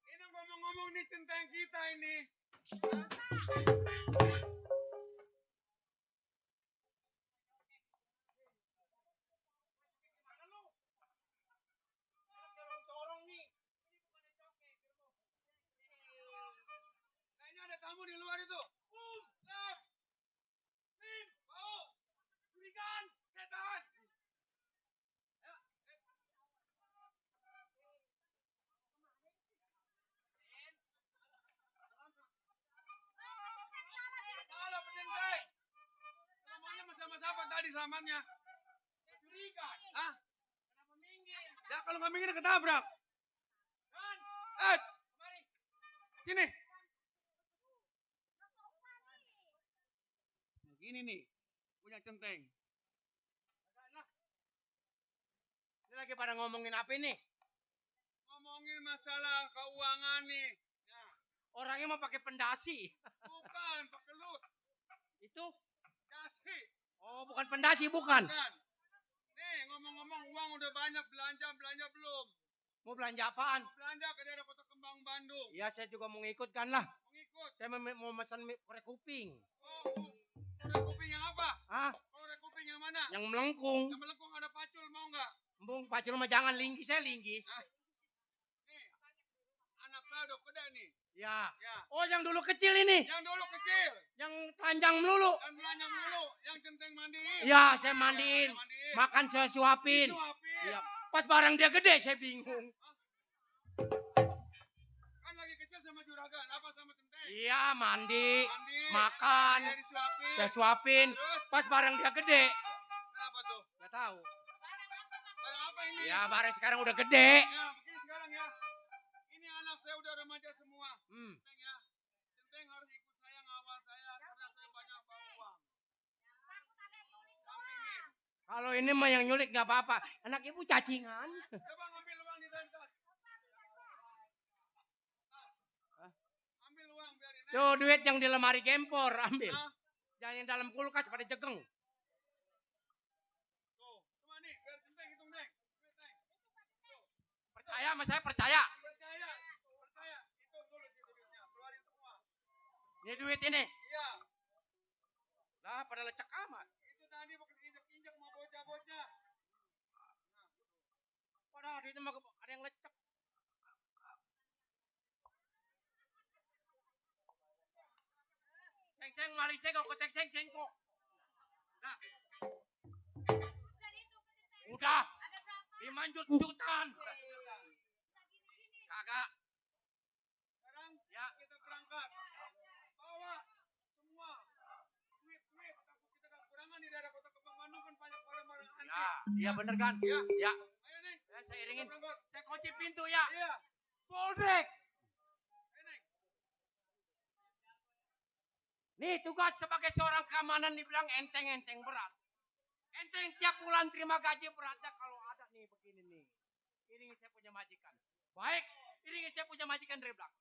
ini ngomong-ngomong nih tentang kita ini. Kayaknya ada tamu di luar itu. Bau, curigaan, setan. Selamanya sama siapa tadi selamanya? Curigaan. Ah? Kenapa minggir? Ya kalau nggak minggir ketabrak. Mari. Sini. Begini nih, punya Centeng. Ini lagi pada ngomongin apa ini? Ngomongin masalah keuangan nih. Nah, Orangnya mau pakai pendasi. bukan pakai lut, Itu? dasi. Oh, bukan pendasi, bukan. Bukan. Nih ngomong-ngomong uang udah banyak, belanja belum? Mau belanja apaan? Belanja ke daerah Kota Kembang, Bandung. Ya, saya juga mau ngikutkan lah. Mengikut. Saya mau pesan korek kuping. Oh, korek kuping yang apa? Hah? Korek kuping yang mana? Yang melengkung. Yang melengkung ada pacul, mau nggak? Bung, pacul mah jangan, linggis, saya linggis. Nih, anak saya udah gede nih. Ya. Ya. Oh, yang dulu kecil ini. Yang dulu kecil, Yang telanjang melulu. yang belanja mulu, yang Centeng mandiin. Ya, saya mandiin. Ya, mandiin. Makan saya suapin. Disuapin. Iya. Pas barang dia gede, saya bingung. Kan lagi kecil sama juragan, apa sama Centeng? Iya, mandi, Mandi, makan, dia disuapin. saya suapin. Terus, Pas barang dia gede, kenapa tuh? nggak tahu. Barang apa ini? Ya, barang sekarang udah gede. Ya, begini sekarang ya. Ini anak saya udah remaja semua. Hmm. Centeng ya. Centeng harus ikut saya, ngawal saya, karena saya banyak bawa uang. Sampingin. Kalau ini mah yang nyulik nggak apa-apa. Anak ibu cacingan. Coba ngambil uang di tas. Ambil uang biarin. Tuh duit yang di lemari gempor, ambil. Hah? Jangan yang dalam kulkas pada jegeng. Tuh, cuma nih, biar Centeng hitung, Neng. Duit, Neng. Percaya sama saya, percaya. Percaya. Hitung dulu sih duitnya, keluarin semua. Ini duit ini. Iya. Lah, pada lecek amat. Itu tadi bukan injek-injek mau bocah-bocah. Padahal duitnya mah ada yang lecek. Seng-seng, maling saya kok ketek seng-seng kok. Nah. Udah. Dimanjut-jutan. Kagak. Sekarang Ya. kita berangkat. Bawa semua duit-duit. Takut kita kekurangan di daerah Kota Kembang, Bandung kan banyak barang-barang antik. Ya, iya bener kan? Ya. Ya. Ayo nih. Saya iringin. Kita berangkat. Saya kunci pintu ya. Iya. Boldrek. Ayo Neng. Nih tugas sebagai seorang keamanan dibilang enteng-enteng berat. Enteng tiap bulan terima gaji beratnya kalau ada nih begini nih. Iringi saya punya majikan. Baik, iringi saya punya majikan dari belakang.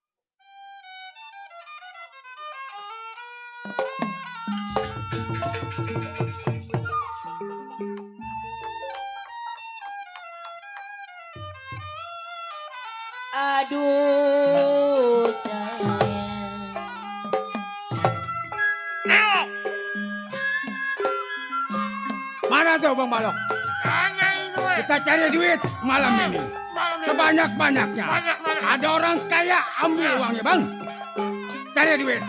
Aduh sayang. Mana tuh Bang Balok? Aneh itu Kita cari duit malam ini. Malam ini. Sebanyak-banyaknya. Banyak-banyak. Ada orang kaya ambil uangnya bang. Cari duit.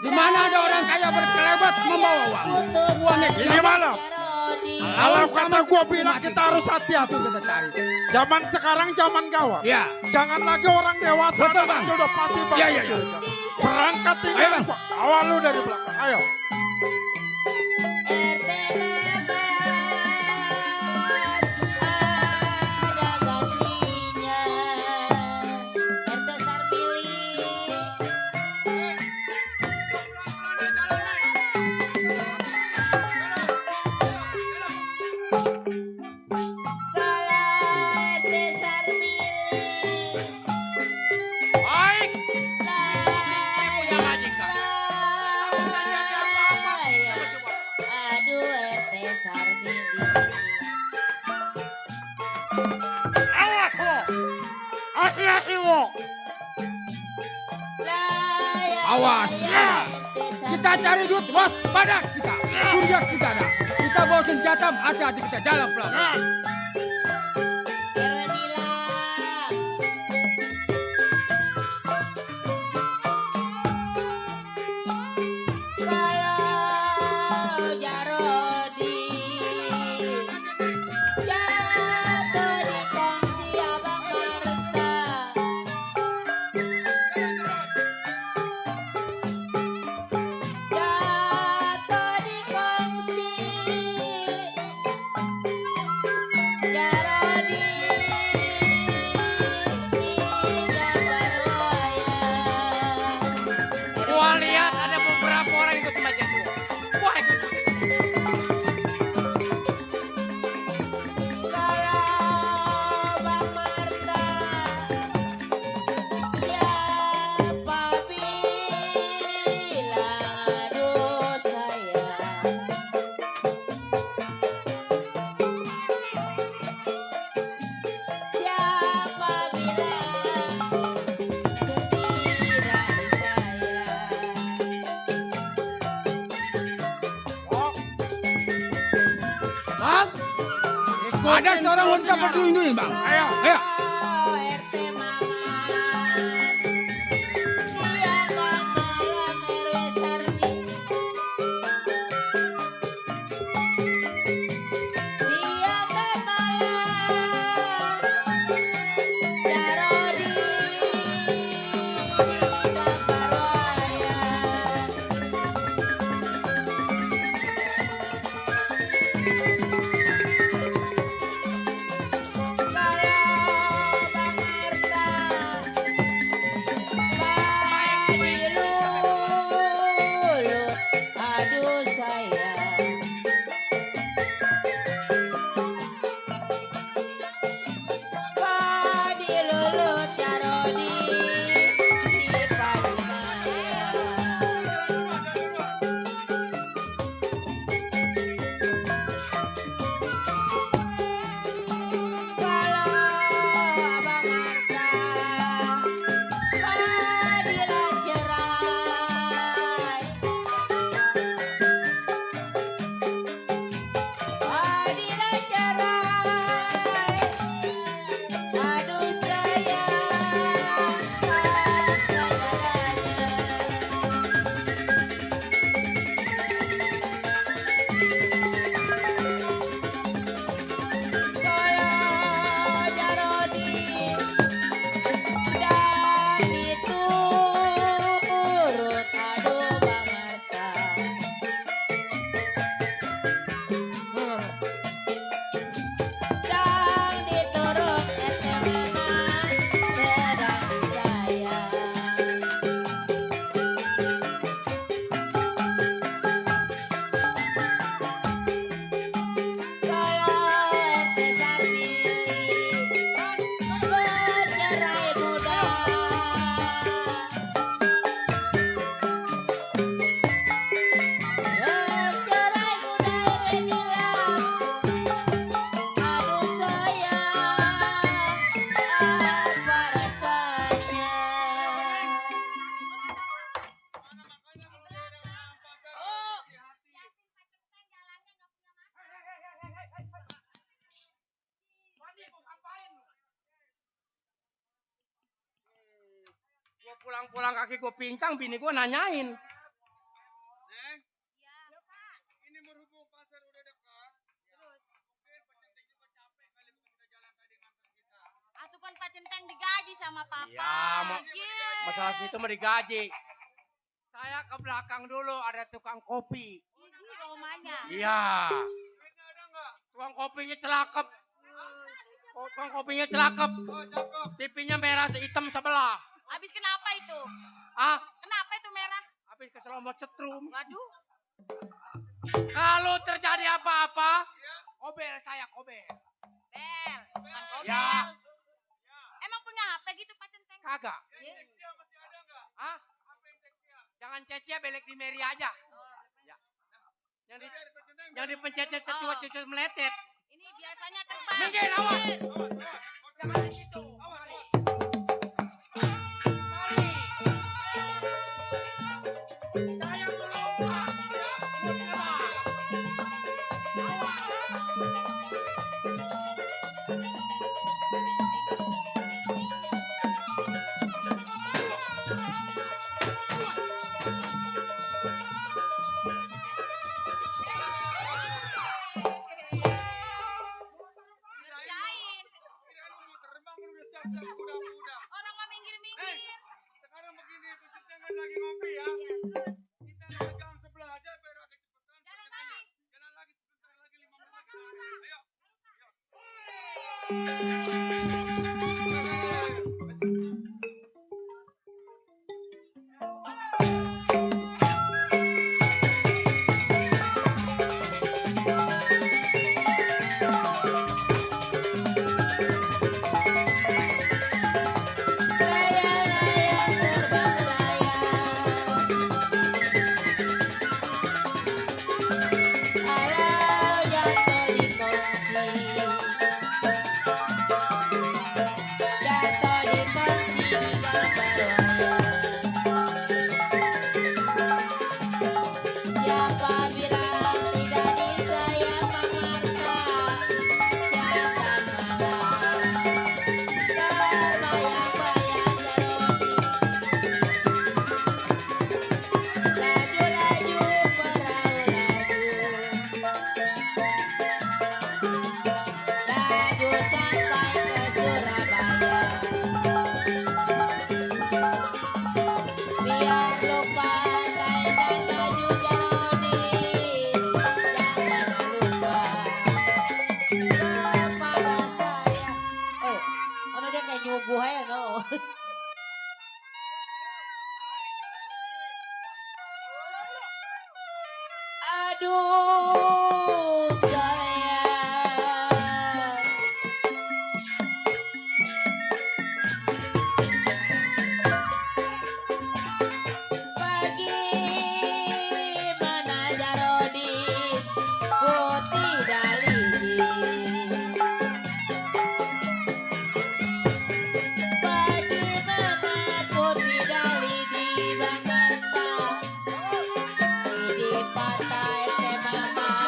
Di mana ada orang kaya berkelebat membawa uang. Uangnya Ini malam. Kalau kata gua bilang mati. kita harus hati-hati. Itu kita cari. Zaman sekarang zaman gawat. Ya. Jangan lagi orang dewasa. Betul, anak Bang. kecil udah pasti Bang. Ya, ya, ya. Berangkat Ayo, tinggal. Bang. Awal lu dari belakang. Ayo. Baik. Punya majikan. Aduh, RT Sarmili. Awas lo. Hati-hati lo. Awas. Kita cari duit waspada kita. Surya kita ada. Kita bawa senjata hati-hati kita jalan pelan. Kalau Jarodi jatuh di kongsi Abang Marta. Jatuh di kongsi Jarodi di gambar wayang. Gua lihat ada beberapa orang ikut majikan gua. Wah, ikut. Kalau Bang Marta, siapa bilang aduh sayang. Siapa bilang tidak sayang. Bang, ada seorang wanita berduyun-duyun bang. Ayo, ayo. RT Mamat, siang dan malam RW Sarmili. Siang dan malam Jarodi di gambar wayang. Kalau Bang Marta padilulut, aduh sayang. Padilulut Jarodi di Gua pulang-pulang kaki gua pincang, bini gua nanyain. Neng, ini berhubung pasar udah dekat. Mungkin pecenting juga capek kali kita jalan tadi nganter kita. Atuh kan Pak Centeng digaji sama papa. Iya, Iya. masalah situ mah digaji. Saya ke belakang dulu ada tukang kopi. Ini rumahnya. Iya. Duitnya ada nggak? Tukang kopinya celakep. Tukang kopinya celakep. Oh, cakep. TV-nya merah hitam sebelah. Habis kenapa itu? Ah, Kenapa itu merah? habis keselomot setrum. Waduh. Kalau terjadi apa-apa, obel saya obel. Bel. Bukan kobel. Ya. Emang punya HP gitu Pak Centeng? Kagak. Iya. Teksia masih ada nggak? Ah, Apa yang teksia? jangan Cesia belek di Mary aja. Ya. Yang di Ada pecenting yang dipencetnya cucu meletet. Ini biasanya terbang. Minggir, awas. Jangan di situ. Mari. Saya dulu. Muslimah. Ngerjain. Kirain mau terbang lu udah siap-siap kuda-kuda. Orang mau minggir-minggir. Sekarang begini, pecenting kan lagi ngopi ya. Iya, terus. Kita naik gang sebelah aja biar agak cepetan. Jalan Pecentingnya. lagi. Jalan lagi sebentar lagi 5 menit jalan. Ayo. Layang-layang terbang layang. Alau jatuh di kursi. Jatuh di kursi di gambar wayang. Siapa bilang tidak disayang Mang Marta? Jangan malam. Terbayang-bayang Jarodi. Laju-laju perahu laju sampai ke Surabaya. Biar lupa kainan laju Jarodi. Jangan lupa kepada saya. Ano dia kayak nyuguh aja no. Aduh sayang. Bagaimana Jarodi putih daliji. Bagaimana putih daliji Bang Marta. Di patah teh mama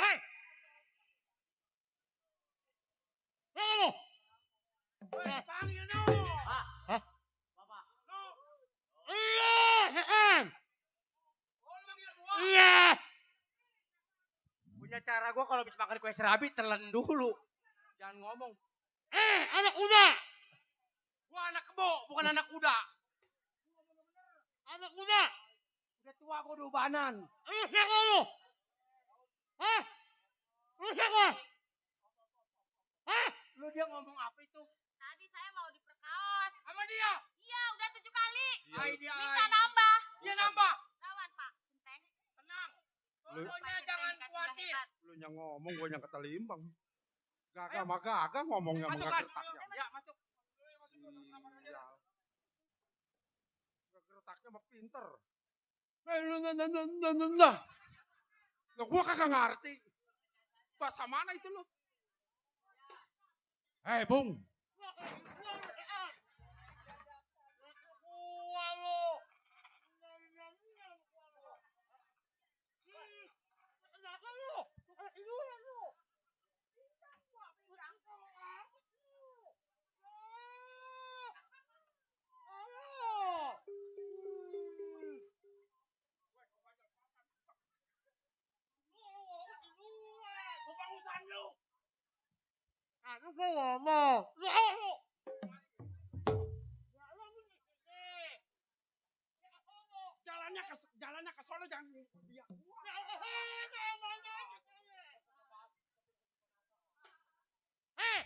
Hei! Kamu! Panggil dong. Bapak. Iya, heeh. Iya. Punya cara gua kalau habis makan kue serabi telan dulu. Jangan ngomong. Anak muda. Gua anak kebo, bukan anak kuda. Anak muda. Udah tua gua udah ubanan. Lu siapa lu? Hah? Lu siapa? Hah? Lu dia ngomong apa itu? Tadi saya mau diperkaos. Sama dia. Iya, udah 7 kali. Ai dia. Minta nambah. Dia nambah. Lawan, Pak. Genteng. Tenang. Lu- Pokoknya jangan khawatir. Lu yang ngomong, gue yang ketelimbang. Gagah mah gagah ngomongnya Masuk muka kan? gertaknya. Ya, masuk. Sial. Gertaknya mah pinter. Nah, gua kagak ngerti. Bahasa mana itu lo? Hei, Bung. Aku mau ngomong. Lu. Jalannya ke sono jangan dia. Hei!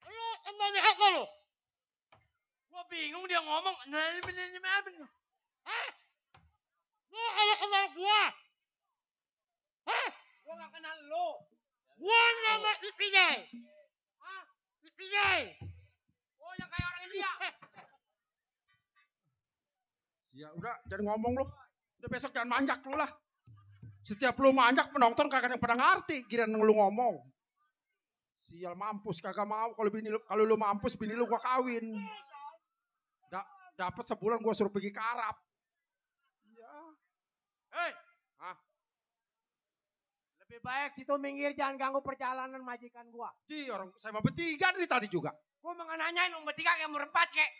Lu emang lihat lu? Gua bingung dia ngomong. Hah? Lu ada kenal gua? Hah? Gua gak kenal lu. Gua nama Ipinay. Hah? Ipinay. Oh, yang kayak orang India. Ya udah, jangan ngomong lu. Udah besok jangan manjak lu lah. Setiap lu manjak penonton kagak ada yang pada ngerti, kirain lu ngomong. Sial mampus kagak mau kalau lu mampus bini lu gua kawin. Dapat sebulan gua suruh pergi ke Arab. Ya. Hei. Hah? Lebih baik situ minggir, jangan ganggu perjalanan majikan gua. Ji, orang saya mau bertiga dari tadi juga. Gua mau nanyain lu bertiga kayak berempat kek.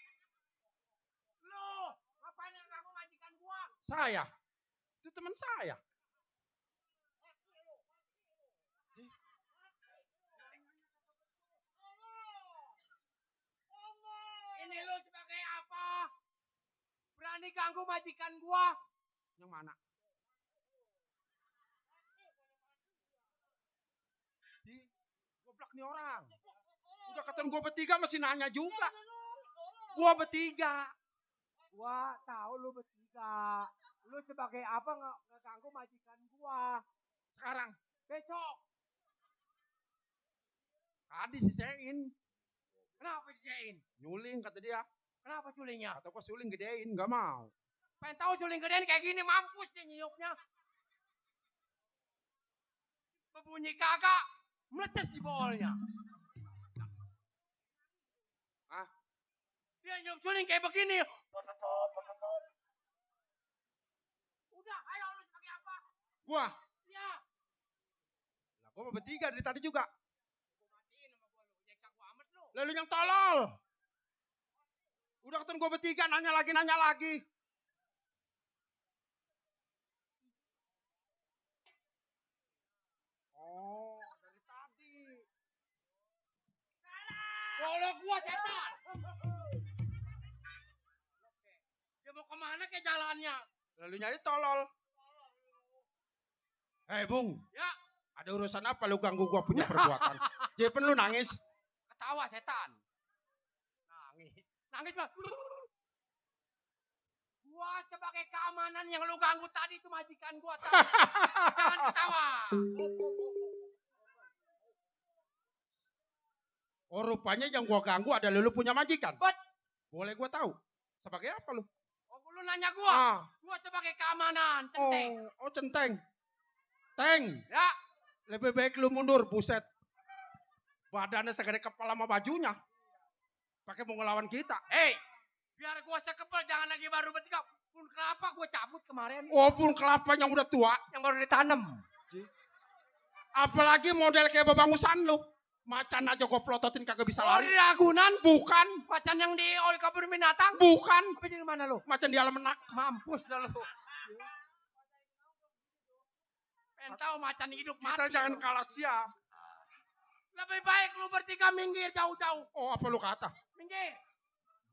Lu, ngapain yang ganggu majikan gua? Saya. Itu teman saya. Ini lu sebagai apa? Berani ganggu majikan gua? Yang mana? Di, goblok nih orang. Udah katakan gua bertiga masih nanya juga. Gua bertiga. Gua tahu lu bertiga. Lu sebagai apa ngeganggu majikan gua? Sekarang. Besok. Tadi sisain. Kenapa disein? Nyuling kata dia. Kenapa sulingnya? Kata gua suling gedein, gak mau. Pengen tahu suling gedean kayak gini, mampus dia nyiupnya. Berbunyi kagak, meletes di bolnya. Hah? Dia nyiup suling kayak begini. Udah, ayo lu sebagai apa? Gua. Ya. Lah gua mau bertiga dari tadi juga. Gua matiin sama gua lu, nyeksa gua amat lu. Lalu yang tolol. Udah katakan gua bertiga nanya lagi. Oh, dari tadi. Kalau gua setan. Dia mau kemana ke jalannya? Lalu nyai tolol. Hei Bung, Ya, Ada urusan apa lu ganggu gua punya perbuatan? Jepen lu nangis. Ketawa setan. Nangis. Nangis mah. Gua sebagai keamanan yang lu ganggu tadi itu majikan gua tadi. Jangan ketawa. Oh rupanya yang gua ganggu adalah lu punya majikan. Bet. Boleh gua tahu? Sebagai apa lu? Oh, lu nanya gua. Gua sebagai keamanan, centeng. Oh centeng. Teng. Ya. Lebih baik lu mundur, buset. Badannya segede kepala sama bajunya. Pakai mau ngelawan kita. Hei, biar gua sekepel jangan lagi baru bertiga. Pun kelapa gua cabut kemarin. Oh pun kelapa yang udah tua. Yang baru ditanam. Apalagi model kayak babangusan lu. Macan aja gua pelototin kagak bisa Oh, lari. di Ragunan? Bukan. Macan yang di oleh kebun binatang? Bukan. Apa di mana lu? Macan di alam menak. Mampus dah lu. Pengen tahu macan hidup mati. Kita jangan lu. kalah siap. Lebih baik lu bertiga minggir jauh-jauh. Oh apa lu kata? Minggir.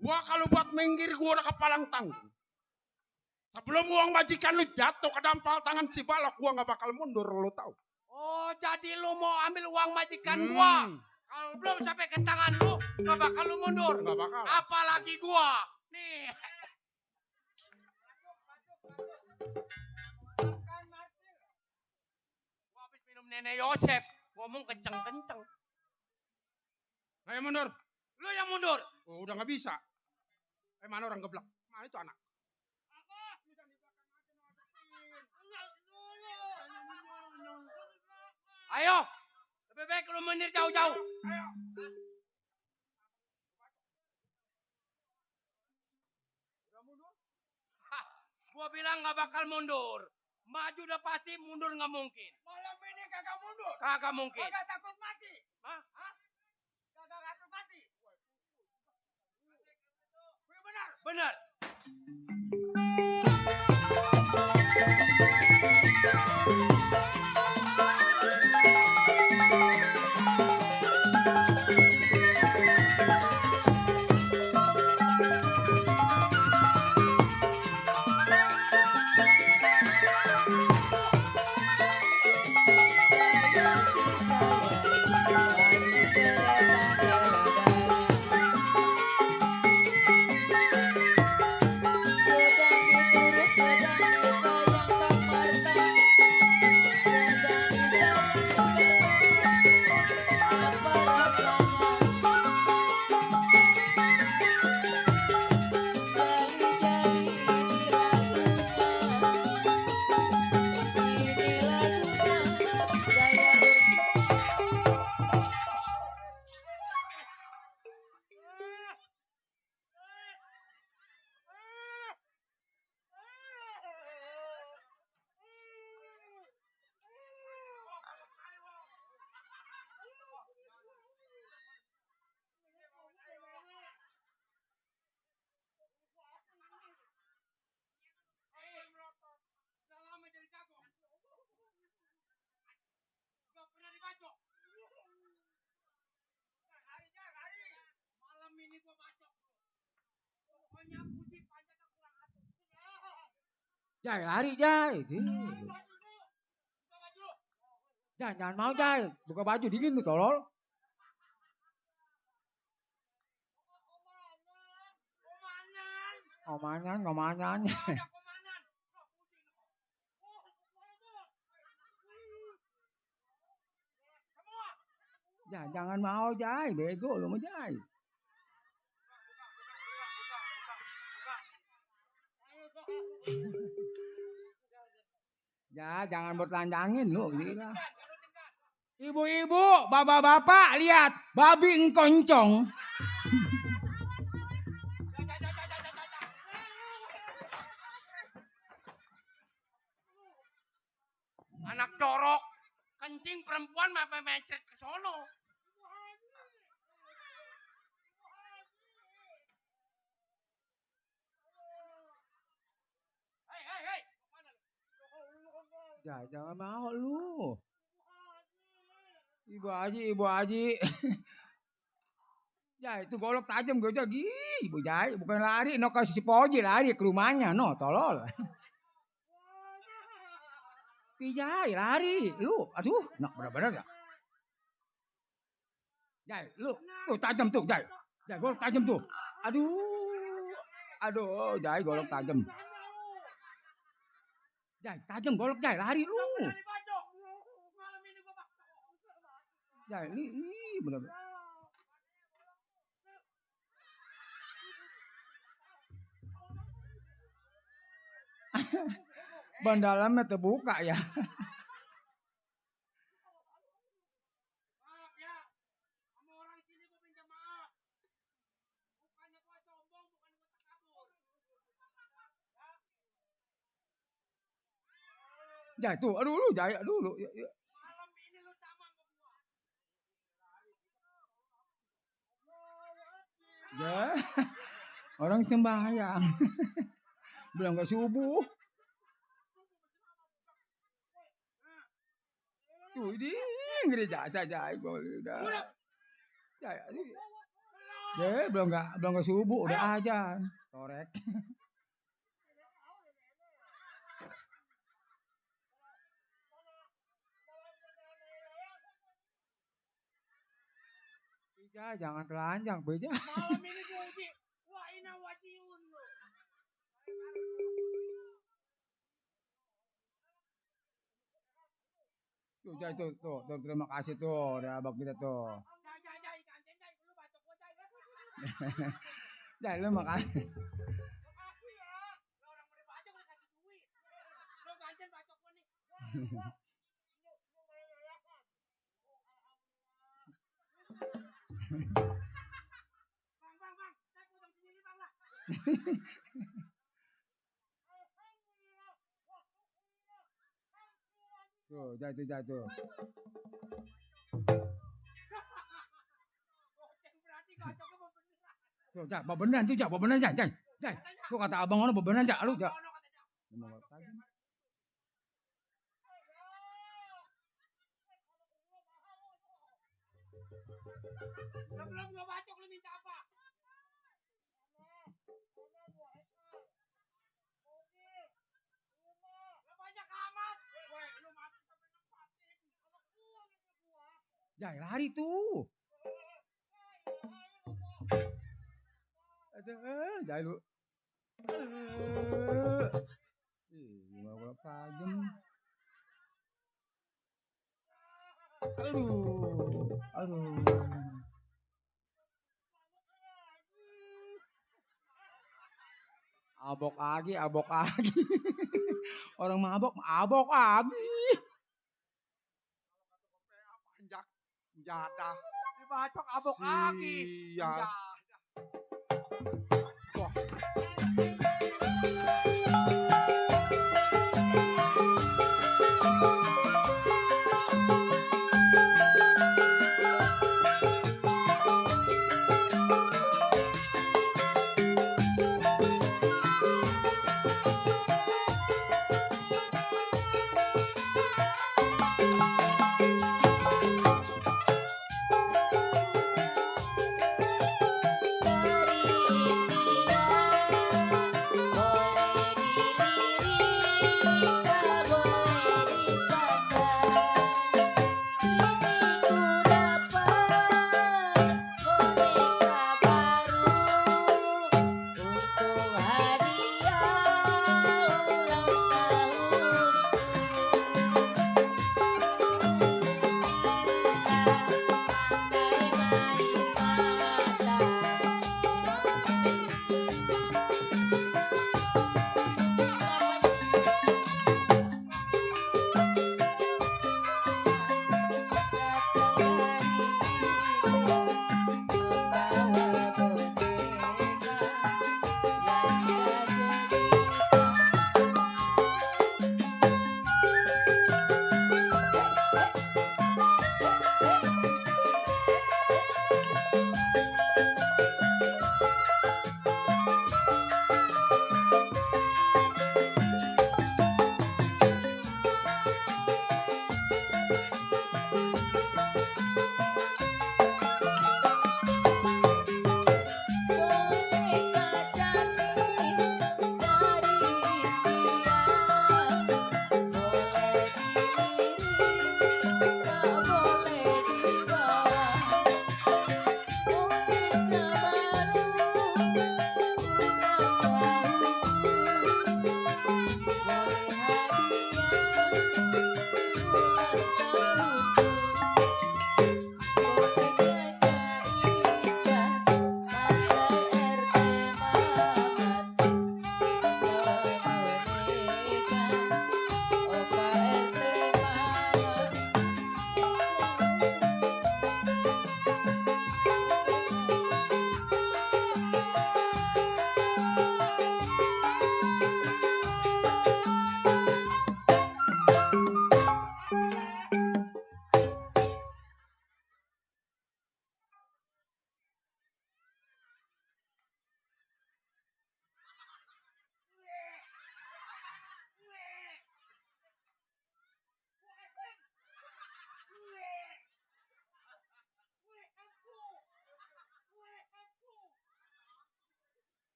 Gua kalau buat minggir gua udah kepalang tanggung. Sebelum uang majikan lu jatuh ke dampal tangan si balok, gua gak bakal mundur, lu tahu. Oh, jadi lu mau ambil uang majikan gua. Kalau belum sampai ke tangan lu, gak bakal lu mundur. Gak bakal. Apalagi gua. Nih. Gua habis minum Nenek Yosef. Ngomong kenceng-kenceng. Ayo mundur. Lu yang mundur. Oh, udah gak bisa. Mana orang geblak? Mana itu anak? Ayo. Lebih baik lu mundur jauh-jauh. Ayo. Gua bilang gak bakal mundur. Maju udah pasti, mundur gak mungkin. Malam ini kagak mundur. Kagak mungkin. Kagak takut mati. Hah? Kagak takut mati. Benar. Benar. Jai lari Jai. Jangan mau Jai. Buka baju dingin lu tolol. Komandan. Jangan mau Jai. Bego lu mau Jai. Ya, jangan bertelanjangin lu, gila. Ibu-ibu, bapak-bapak, lihat babi engkoncong. Anak corok. Kencing perempuan apa mencret ke sono. Hei. Ya, jangan mau lu. Ibu Haji. Ya, itu golok tajam gue lagi. Ibu Jai, bukan lari. No kasih si Poji lari ke rumahnya. No, tolol. Pijai lari, lu, aduh, nak benar-benar gak? Jai, lu, tuh tajam tuh, Jai, golok tajam tuh, aduh, Jai golok tajam, Jai tajam golok Jai lari lu, Jai ini benar-benar. Ban dalamnya terbuka ya. Maaf ya, sama orang sini gue minta maaf. Bukannya gue sombong, bukan gue takabur. Jai tuh, aduh lu Jai, aduh lu. Malam ini lu sama gua. Ya, orang sembahyang. Belum gak subuh. Tuh di gereja aja udah. Ya, belum gak subuh udah aja. Torek. Beja, jangan telanjang, Beja. Malam ini gue uji. Wah ina wajiun lu. Tuh, terima kasih tuh, udah abang kita tuh. Jai, ikan jai, lu bacok gua jai. Jai, lu makasih. Makasih ya. Lu orang mau dibacok lu kasih duit. Lu ganjen bacok gua nih. Bang, saya potong sendiri bang lah. Tuh, jatuh. Berarti bacoknya mau beneran. Tuh, bebenan, Jai. Tuh kata abang ono bebenan, Jai, lu, Jai. Belum gua bacok lu minta apa? Lu banyak amat. Woi, lu mati sampai nempatin. Jai lari tuh. Aduh, Jai lu. Gimana tajam. Aduh. Abok lagi. Orang mabok lagi. Panjak, jatah. Dibacok abok lagi. Sial. Beri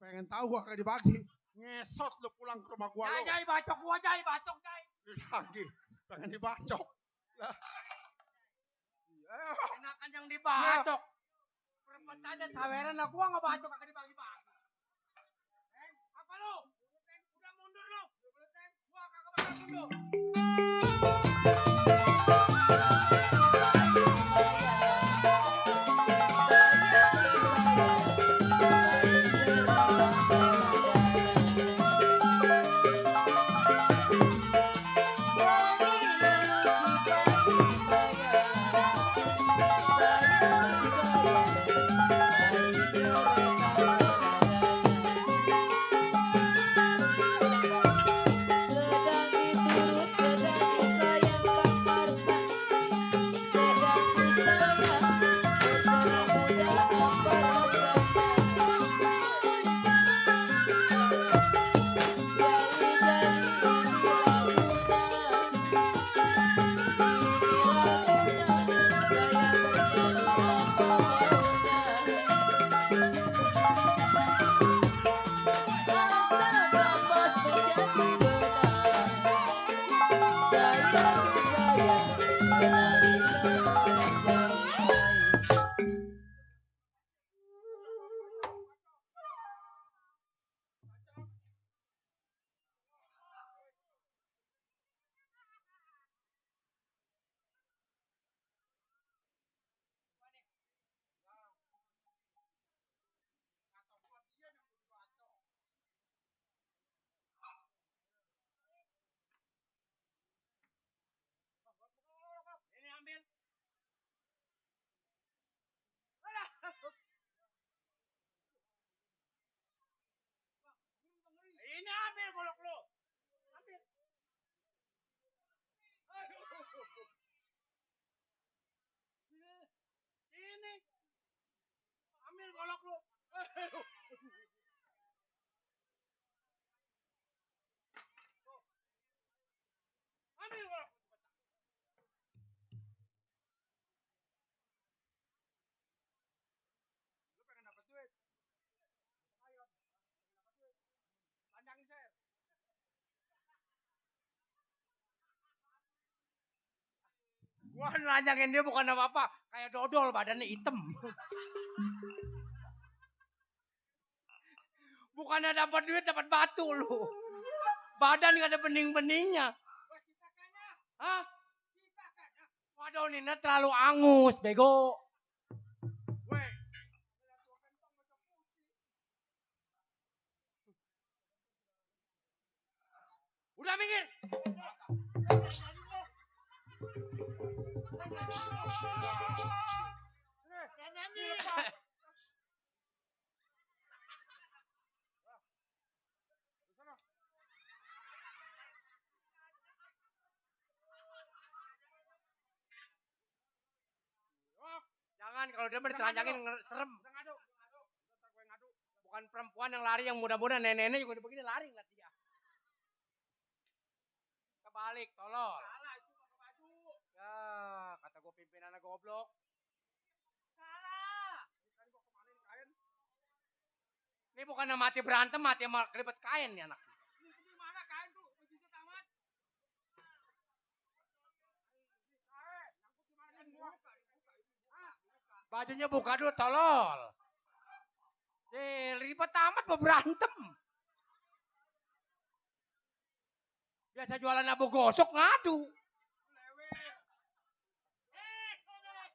pengen tahu gua kagak dibagi. Ngesot lu pulang ke rumah gua lu. Jai, bacok gua, Jai, bacok, Jai. Lagi pengen dibacok. Lah. Enakan yang dibacok. Perempet aja saweran lah, gua nggak bacok kagak dibagi-bagi. Apa lu? Udah mundur lu. Gua kagak bakal mundur. Ini ambil. Ini ambil golok lu. Ambil. Ini. Ambil golok lu. Ambil golok. Lu pengen dapat duit. Ayo. Dapat duit. Panjangin share. Gua nelanjangin dia bukan apa-apa. Kayak dodol badannya hitam. Bukannya dapat duit, dapat batu lu. Badan gak ada bening-beningnya. Hah? Waduh, Nina terlalu angus, bego. Weh. Udah minggir. Jangan, kalau dia ditelanjangin serem. Bukan perempuan yang lari, yang muda-muda, nenek-nenek juga begini lari ngeliat dia. Kebalik, tolol. Salah, itu pakai baju. Ya, kata gue pimpinannya goblok. Salah. Ini bukan mati berantem, mati sama kelibet kain nih anak. Ini gimana kain tuh? Begitu tamat. Bajunya buka dulu, tolol. Ribet tamat mau berantem. Biasa jualan abu gosok ngadu. Sayang, sayang,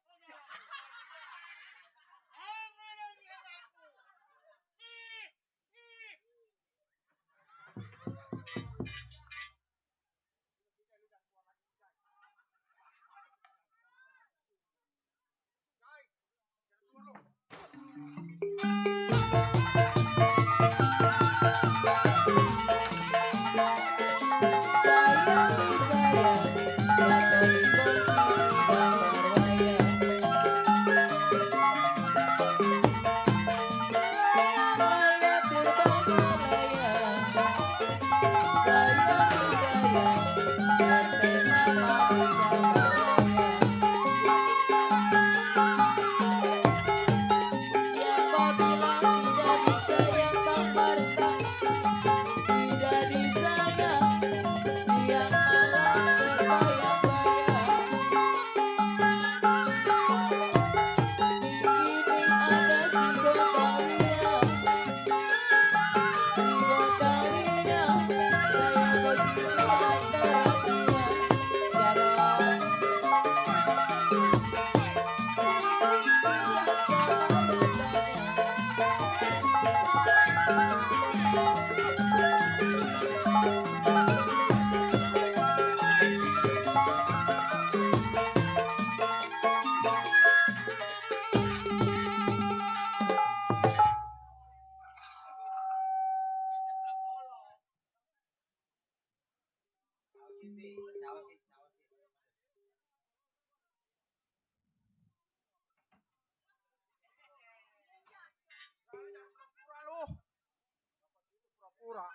Pura.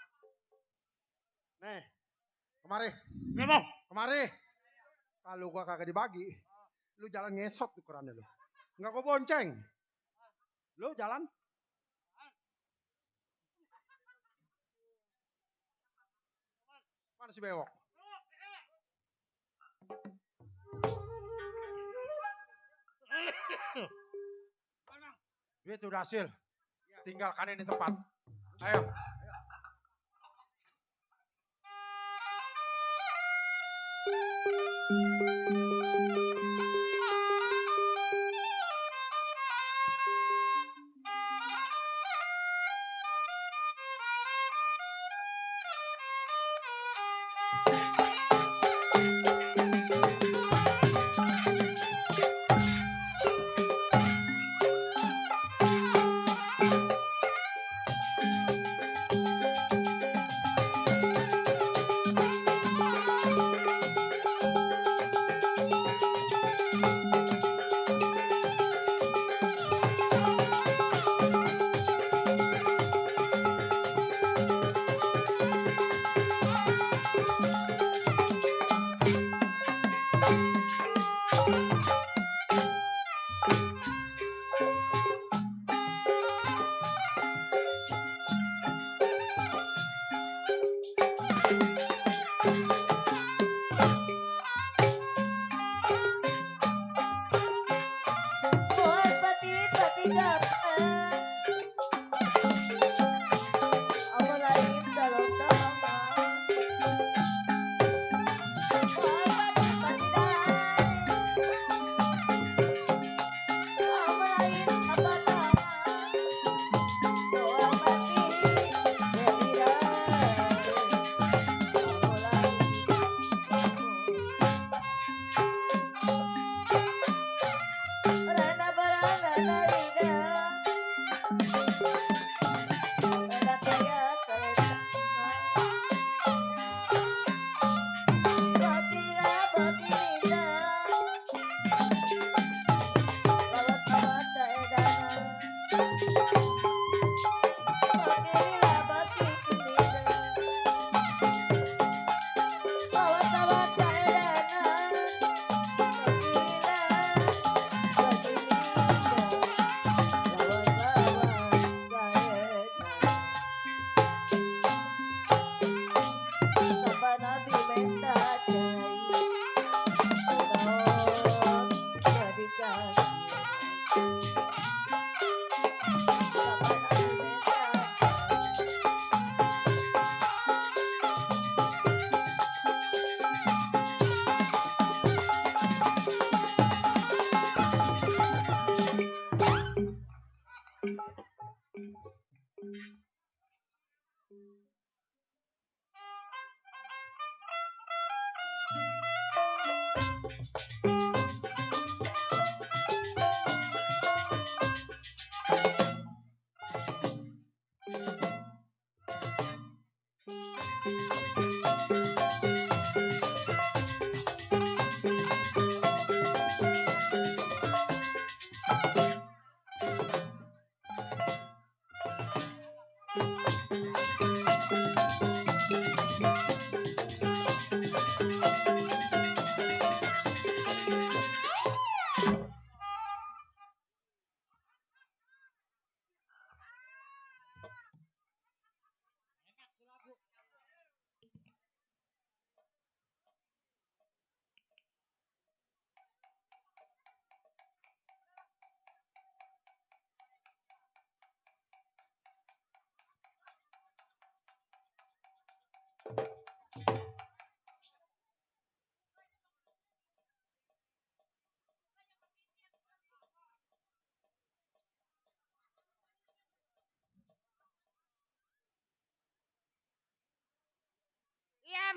Nih, kemari, Memang. kemari. Kalau gua kagak dibagi, lu jalan ngesot ukurannya lu. Enggak gua bonceng. Lu jalan. Mana si bewok? Duit udah hasil. Tinggalkan ini tempat. Ayo.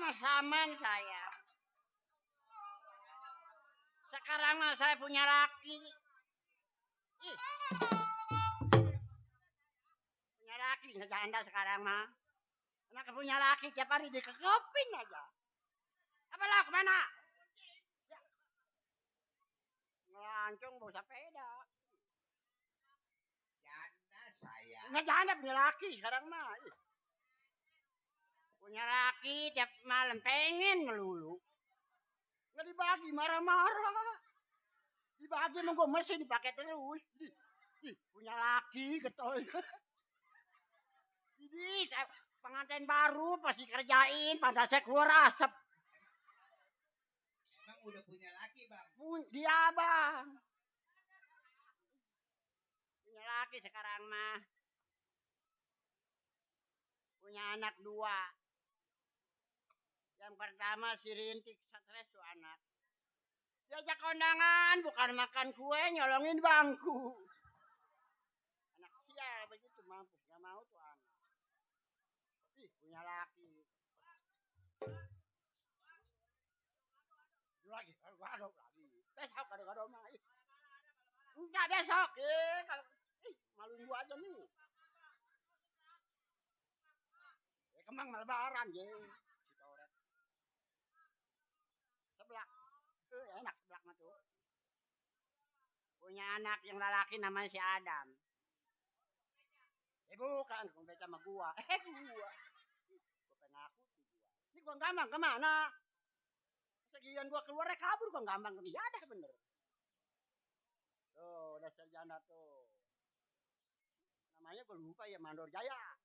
Mas Saman saya. Sekarang mah saya punya laki. Ih. Punya laki, nggak janda sekarang mah. Anak punya laki tiap hari dikekepin aja. Apa lah kemana? Ya. Ngelancong bawa sepeda. Janda saya. Nggak janda punya laki sekarang mah. Ih. Punya laki tiap malam pengen melulu. Nggak dibagi marah-marah. Dibagi nunggu mesin dipakai terus. Ih, punya laki getol. Jadi pengantin baru pasti kerjain pada saya keluar asap. Emang udah punya laki, Bang? Dia bang. Punya laki sekarang mah. Punya anak 2. Yang pertama si Rintik stres tuh anak. Diajak kondangan bukan makan kue nyolongin bangku. Anak sial begitu mampus gak mau tuh anak. Ih punya laki. Lagi gado lagi. Besok gado mah. Enggak besok. Maluin gua aja nih. Kembang lebaran ye. Sebelah. Enak sebelah mah tuh. Punya anak yang lelaki namanya si Adam. Bukan, kong baca sama gua. Gua. Gua penakut tuh gua. Ini gua gampang kemana? Segian gua keluarnya kabur gua gampang ke janda bener. Tuh, udah sarjana tuh. Namanya gua lupa ya Mandor Jaya.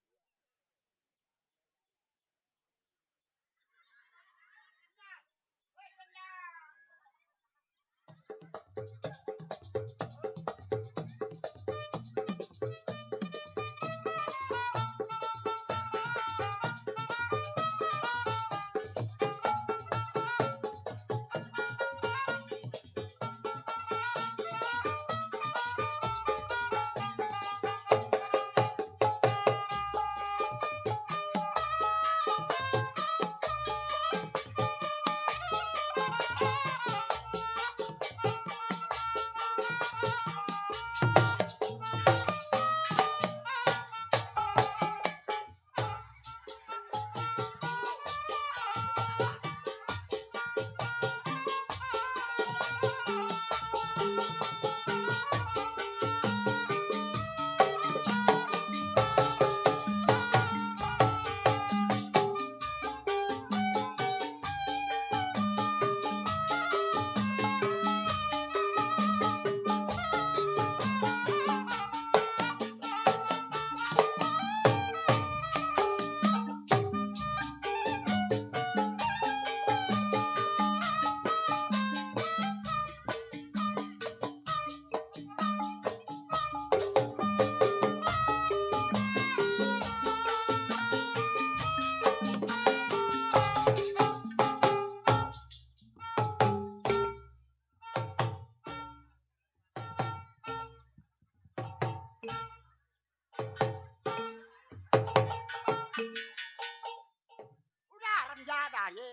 Jada ye.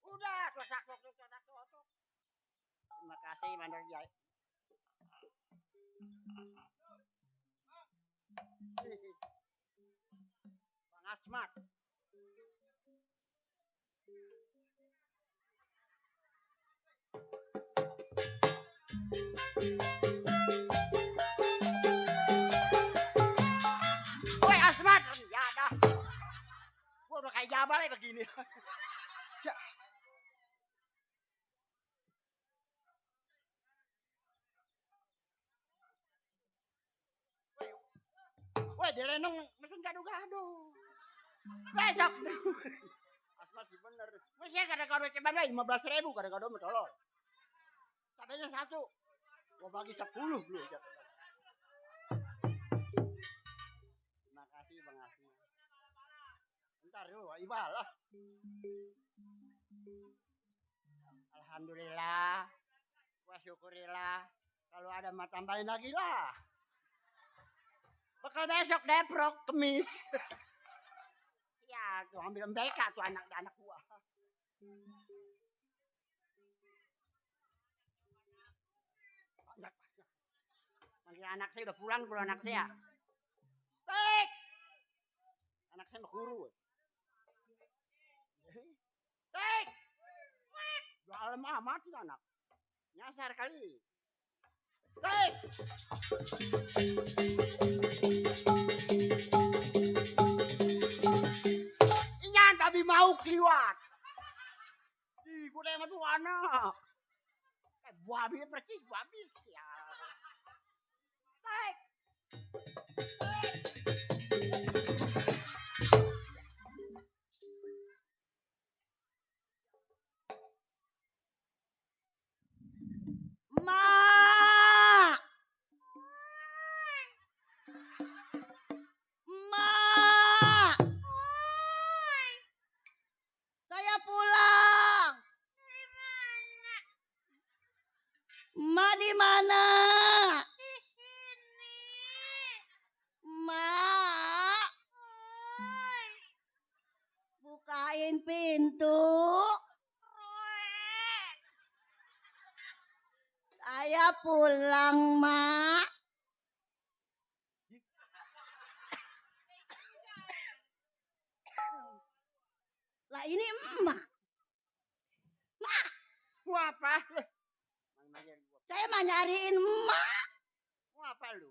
Udah, tosak. Terima kasih Mandor Jaya. Bang Asmat. Woi Asmat, ya dah. Gua udah kayak jabal ya begini. Woi, dilenong mesin gado-gado. Besok. Asmat sih bener. Masih gado-gado coba 15.000 gado-gado mah tolol. Cabenya 1. Gua bagi 10 dulu aja. Terima kasih Bang Asmat. Bentar dulu, ibalah. Alhamdulillah. Gua syukurilah. Kalau ada mah tambahin lagi lah. Bakal besok deprok kemis. Ya. tuh ambil mereka tuh anak gua. Manggil anak saya udah pulang belum anak saya? Tek! Anak saya mau guru. Tek! Ya Allah mati anak. Nyasar kali. Tek! Inyan tapi mau kliwat. Ih, gue sama tuh anak. Babi persis babi ya. Tek! Mak! Mak! Saya pulang. Mak di mana? Mak! Bukain pintu. Saya pulang, Mak. Lah ini emak. Mak, Mau apa? saya mau nyariin emak. Mau apa lu?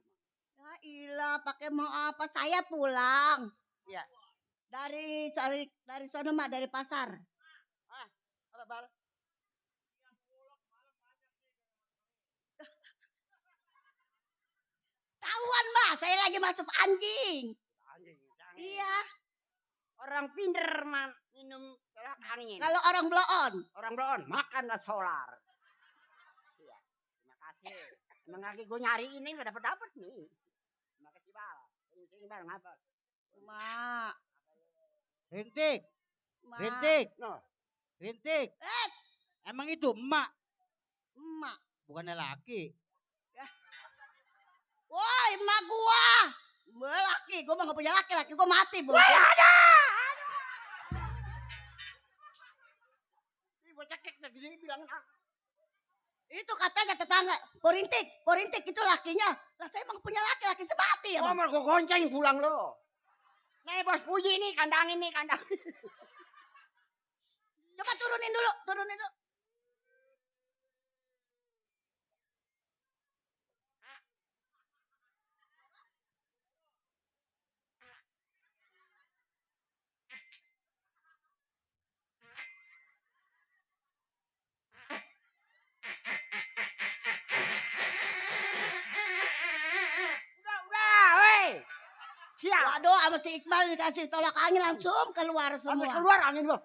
Ya ilah, pakai mau apa? Saya pulang. Iya. Dari sono, Mak, dari pasar. Apa bal? Tahuan, Mak, saya lagi masuk anjing. Anjing. Iya. Orang pinter minum tolak angin. Kalau orang bloon. Orang belum makanlah solar. Iya. Terima kasih. Emang lagi gue nyari ini nggak dapet nih. Terima kasih bal. Ini bal ngapa? Mak. Rintik, Mak. Rintik, No. Rintik. Emang itu emak, Emak. bukannya laki. Woi, emak gua. Laki, gua mah gak punya laki gua mati, Bu. Woi ada. Ini bocah kek tadi bilang Itu katanya tetangga, Porintik itu lakinya. Lah saya emang punya laki sebati ya, oh, Bang. mau gue gonceng pulang lo. Nih bos Puji nih kandang ini kandang. Coba turunin dulu. Udah, woi. Siap. Waduh, sama si Iqbal dikasih tolak angin langsung keluar Sampai semua. keluar angin lo.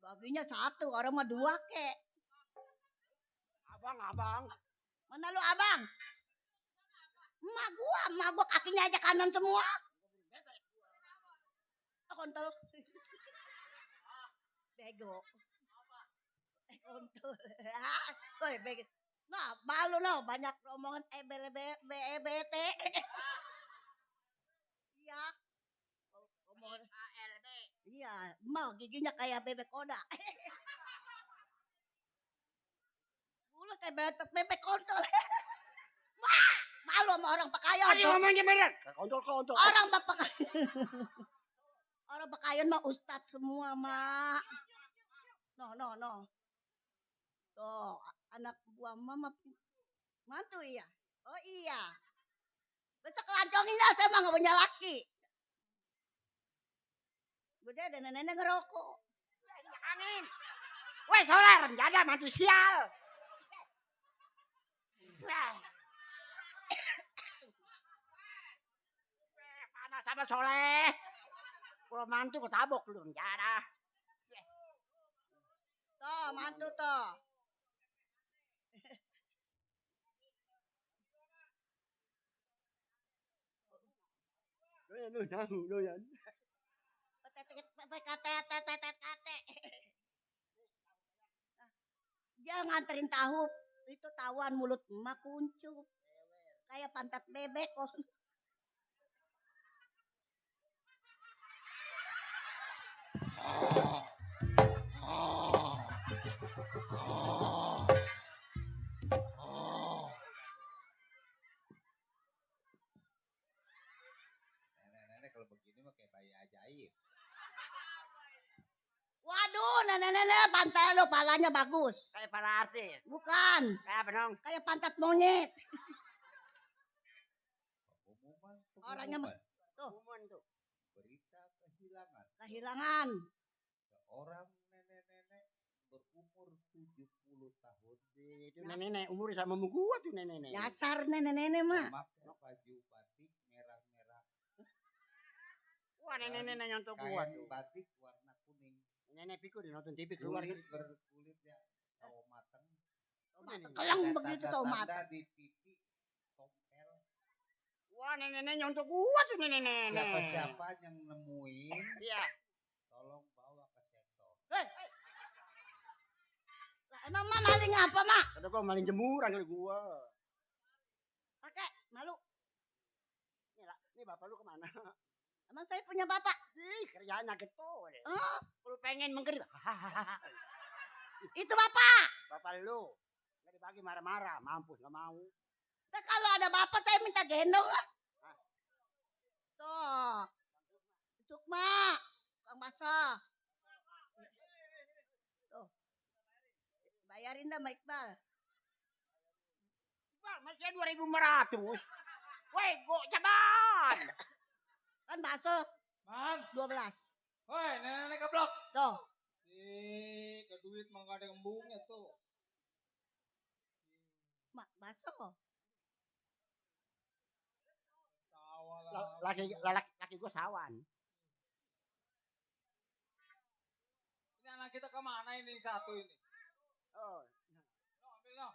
Babinya satu, orang mah dua kek. Abang. Mana lu, Abang? Emak gua kakinya aja kanan semua. Kontol. Bego. Kontol. Woi, bego. Nah, malu no, banyak omongan EBT. Iya. Omongan ALB. Iya, mau giginya kayak bebek koda. Mulut kayak bebek kontol. Wah, malu sama orang Pekayon. Tadi ngomongnya bener. Kontol. Orang bapak orang Pekayon mah ustad semua, Mak. No. Tuh, anak buah mama mantu iya. Oh iya. Besok kelancongin dah, saya mah gak punya laki. Gue ada nenek ngerokok. Angin. Woi solar, menjada mati sial. Panas sama soleh. Kalau mantu ketabok lu menjada. Tuh, mantu tuh. Doyan. Kate. Dia nganterin tahu, itu tahuan mulut emak kuncup. Kayak pantat bebek kok. kayak bayi ajaib. Waduh, nenek-nenek pantai lo palanya bagus. Kayak para artis. Bukan, Kayak apa dong? kayak pantat monyet. Pengumuman. Orangnya mah- tuh. Umuman tuh. Berita kehilangan. Kehilangan. Seorang nenek-nenek berumur 70 tahun. Itu nenek umur sama gua tuh nenek. Nyasar nenek-nenek mah. Memakai baju batik merah-merah. Wah nenek-nenek nyontok gua Kain tuh. batik warna kuning. Nenek pikir di nonton TV keluar Kulit gitu. berkulit ya. Sawo mateng. Keleng Ada begitu tau tanda-tanda mata. di pipi. Tompel. Wah nenek-nenek nyontok gua tuh nenek-nenek. Siapa-siapa yang nemuin. Iya. Tolong bawa ke sektor. Hei, Lah, emang mak maling apa mak? kata gua maling jemuran kali gua. Pakai malu. Ini bapak lu kemana? Emang saya punya bapak. Ih, kerjaannya getol. Oh, Lu pengen menggerit. itu bapak. Bapak lu. Nggak dibagi marah-marah. Mampus, nggak mau. Nah, kalau ada bapak saya minta gendong lah. Tuh. Sukma. Kang Basah. Tuh. Bayarin dah Mbak Iqbal. Bang, masih 2.500. Woi, gua caban. Kan bakso Mam. 12. Woi, nenek keblok. Tuh. Ke duit mah gak ada embungnya tuh. Mak, bakso. Tawa Laki gua sawan. Ini anak kita kemana ini yang satu ini? Oh. No, ambil no.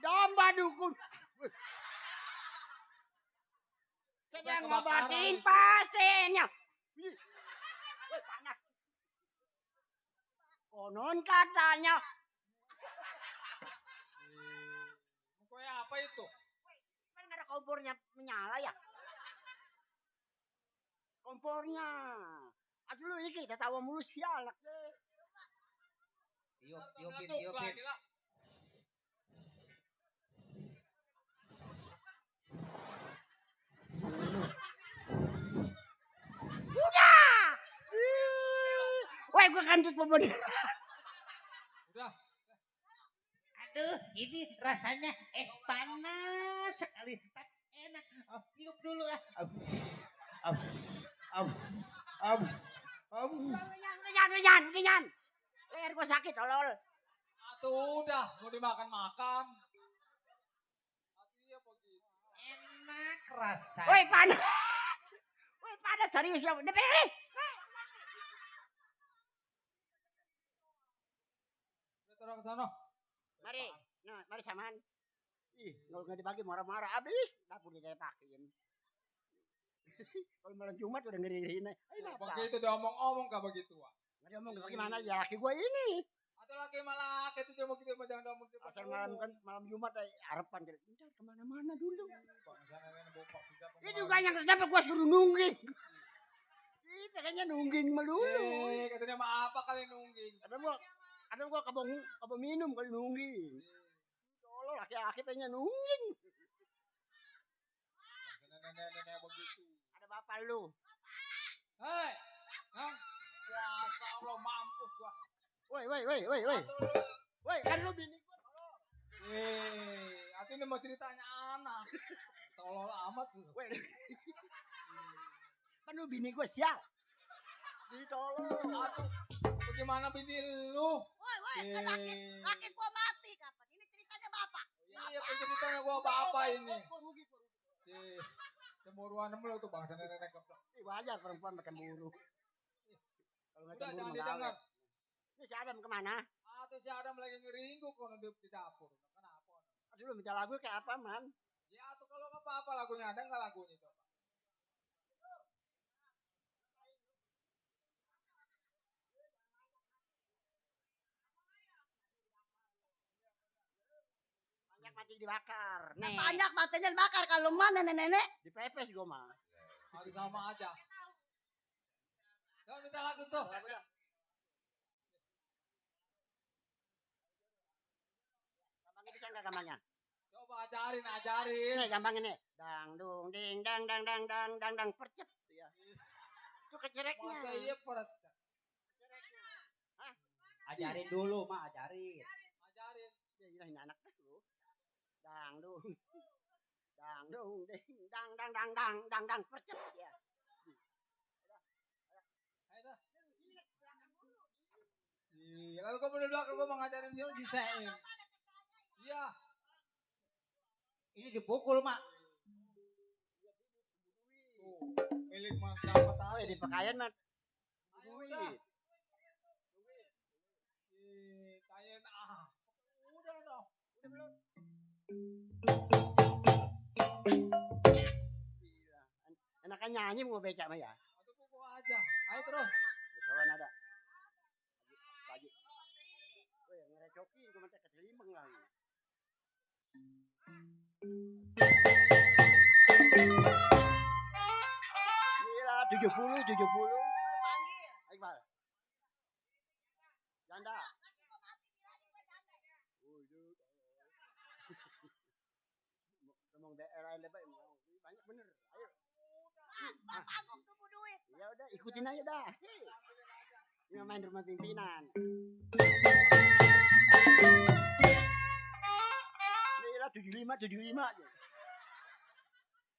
Domba dukun. Sedang ngobatin pasiennya. Woi, panas. Konon katanya. Kue apa itu? Kan ada kompornya menyala ya. Kompornya. Aduh lu ini kita tawa mulu sial. Tiupin. Woi, gua kantut pobon. Udah. Aduh, ini rasanya es panas sekali. Tapi enak. Oh, tiup dulu lah. Kenyan. Leher gua sakit, tolol. Atuh udah, mau dimakan-makan. Hati apa gitu? Enak rasanya. Woi, panas. Woi, panas serius ya. Udah pilih. Udah taruh ke sana. Mari. Nah, mari saman. Ih, kalau nggak dibagi marah-marah habis. Dapur dia pakein. Kalau malam Jumat udah ngeri-ngeriin. Ayo, Begitu diomong-omong gak begitu, Wak. nggak diomong bagaimana ya laki gua ini. Atau laki malah itu cuma gitu jangan ngomong gitu. Asal malam Jumat harapan gitu. Ntar kemana-mana dulu. Ini juga yang kenapa gua suruh nungging. Kita kayaknya nungging melulu. Katanya mah apa kali nungging? Ada gua kabong minum kali nungging. Tolong laki-laki pengen nungging. Nenek begitu. Ada bapak lu. Hei, Hang. Puasa Allah mampus gua. Woi. Woi, kan lu bini gua. Aku ini mau ceritanya anak. Tolol amat lu. Woi. Kan lu bini gua sial. Ditolong. Atuh, bagaimana bini lu? Woi, kan laki gua mati kapan? Ini ceritanya bapak. Iya, penceritanya gua apa ini? Gua rugi. Cemburuan lu tuh bangsa nenek keblok. Wajar perempuan bercemburu. Kalau nggak Udah cemburu jangan mah didengar. gawe. Ini si Adam kemana? Atau si Adam lagi ngeringgu kono di dapur. Kenapa? Aduh lu minta lagu kayak apa man? Ya atau kalau nggak apa-apa lagunya ada nggak lagunya itu? Banyak mati dibakar. Nih. Banyak matanya dibakar kalau mana nenek-nenek. Dipepes gua mah. Harus sama aja. Jangan minta lagu tuh. Abang bisa nggak kamarnya? Coba ajarin. Ini gampang ini. Dang dung ding dang dang dang dang dang dang percet ya. Itu kecereknya. Masa iya peret. Ajarin dulu, Mak, ajarin. Ajarin. Ya ini anak lu. Dang dung. Dang dung ding dang dang dang dang dang dang percet ya. Iya, lalu kamu di belakang gue mau ngajarin dia sisain. Iya. Ini dipukul, Mak. Tuh, milik mantap Oh, ya tadi. di pakaian mah. Ayo udah. Kain udah dong. Udah belum? Gila. Enakan nyanyi mau becak mah ya. Atau pukul aja. Ayo terus. Kawan ada. Pagi. Oh ya ngerecokin gue macam kecelimbang lagi. Gila 70. Panggil. Iqbal. Janda. Ngomong daerah lebar banyak bener. Ayo. Bapak tunggu duit. Ya udah ikutin aja dah. Ini main rumah pimpinan. Gila 75 aja.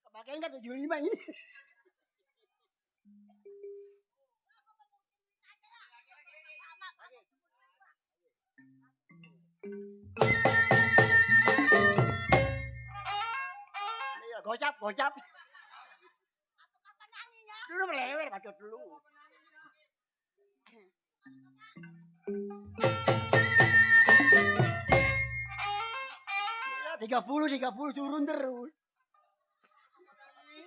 Kebagian kan 75 ini. Iya, gocap. Kapan nyanyinya? Dulu melewer bacot dulu. Iya, 30 turun terus.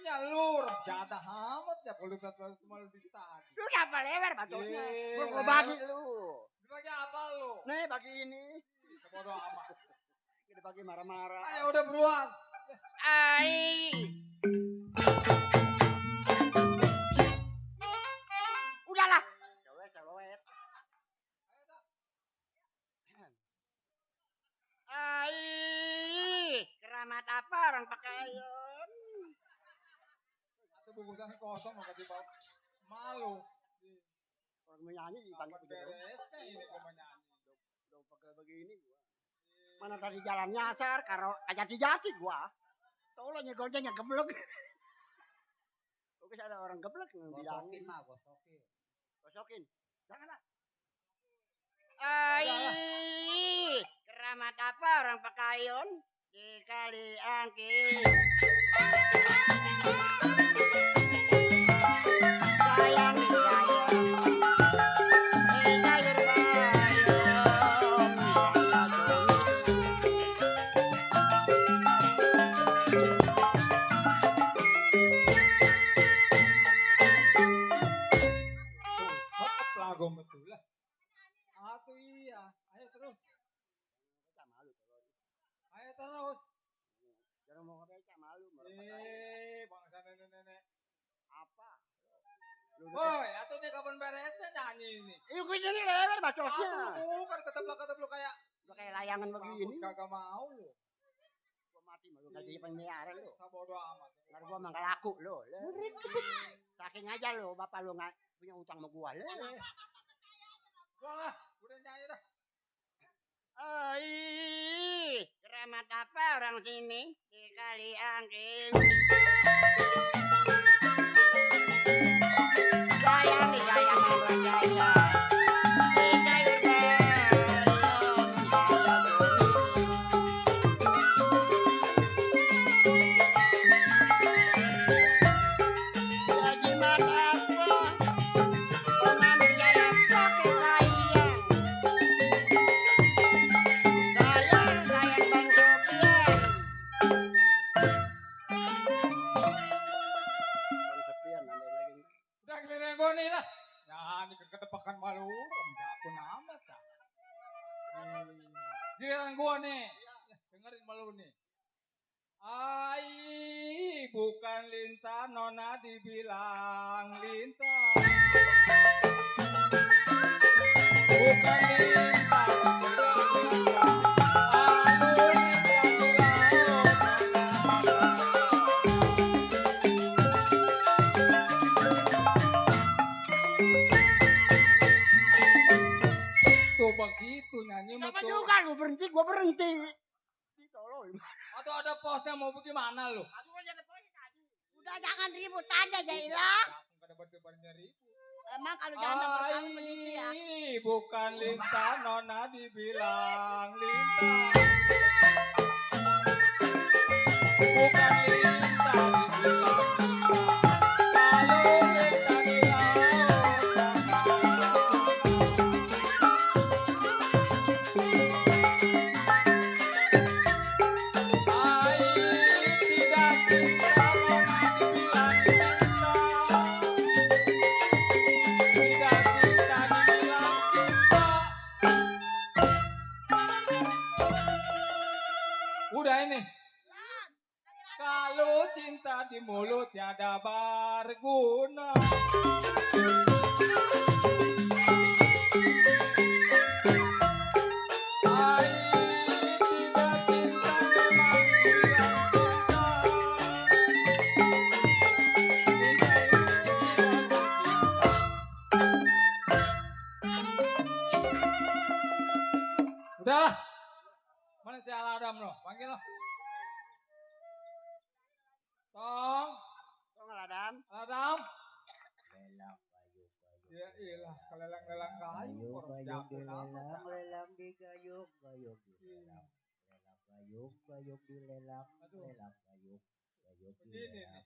Iya lu, jadah amat ya kalau cuma lu di stadion. Lu kenapa lewer bacotnya? Iya, Gua bagi lu. Dibagi apa lu? Nih bagi ini. Sebodoh amat. Kita bagi marah-marah. Ayo udah beruan. Ai. Udahlah. Cewek. Ai. Keramat apa orang pakaian? Atau bungkusan kosong mau kasih bau. Malu. Orang menyanyi dipanggil begitu. Beresnya ini gua mau nyanyi. Udah pakai begini gua. Mana tadi jalan nyasar karo jati gua. Tolong nyegodenya geblek. Oke ada orang geblek bilang. Gosokin, Mak, gosokin. Gosokin. Janganlah. Ai, keramat apa orang pakaian dikali angkin. Sayang. Lagu betul lah. Atuh iya. Ayo terus. Ayo terus. Jangan mau becak malu. Bangsa nenek-nenek. Apa? Woi, atuh nih kapan beresnya nyanyi ini? Iya gue jadi lewer bacotnya. Atuh kan keteplak kayak Gue kayak layangan begini. Bagus kagak mau lu. Gue mati mah gue gaji penyiaran lu. Sabodo amat. Ntar gue mah gak laku lu. Saking aja lu bapak lu gak punya utang sama gue. Wah, udah nyanyi dah. Ai, keramat apa orang sini dikali angkin. Sayang berjaya. Udah giliran gue nih lah. Nyanyi kedepakan malu. Aku amat dah. Giliran gue nih. Dengerin malu nih. Ai, bukan lintah, nona dibilang lintah. Bukan lintah, dibilang lintah. Anu lintah di laut, ada posnya mau bagaimana lu? Udah jangan ribut aja Jailah. Aku kada berdebarnya ribut. Emang kalau janda berkawin begitu ya? Bukan Linta, Nona dibilang Linta. Bukan Linta dibilang Linta. Kalau Linta di laut, ai tidak cinta, Nona dibilang Linta. Tidak cinta dibilang cinta. Udah ini. Kalau cinta di mulut tiada berguna. Ai tidak cinta memang tidak cinta. Cinta itu tidak cinta. Udahlah. Mana si Aladam lo? Panggil lo. Tong. Tong Aladam. Aladam. Lelang gayung gayung. Ya ilah, kelelang-lelang kayu. Gayung Orang gayung jago nama. dilelang, lelang digayung, gayung dilelang. Lelang gayung, gayung dilelang, Aduh. lelang gayung, gayung Begini dilelang. nih.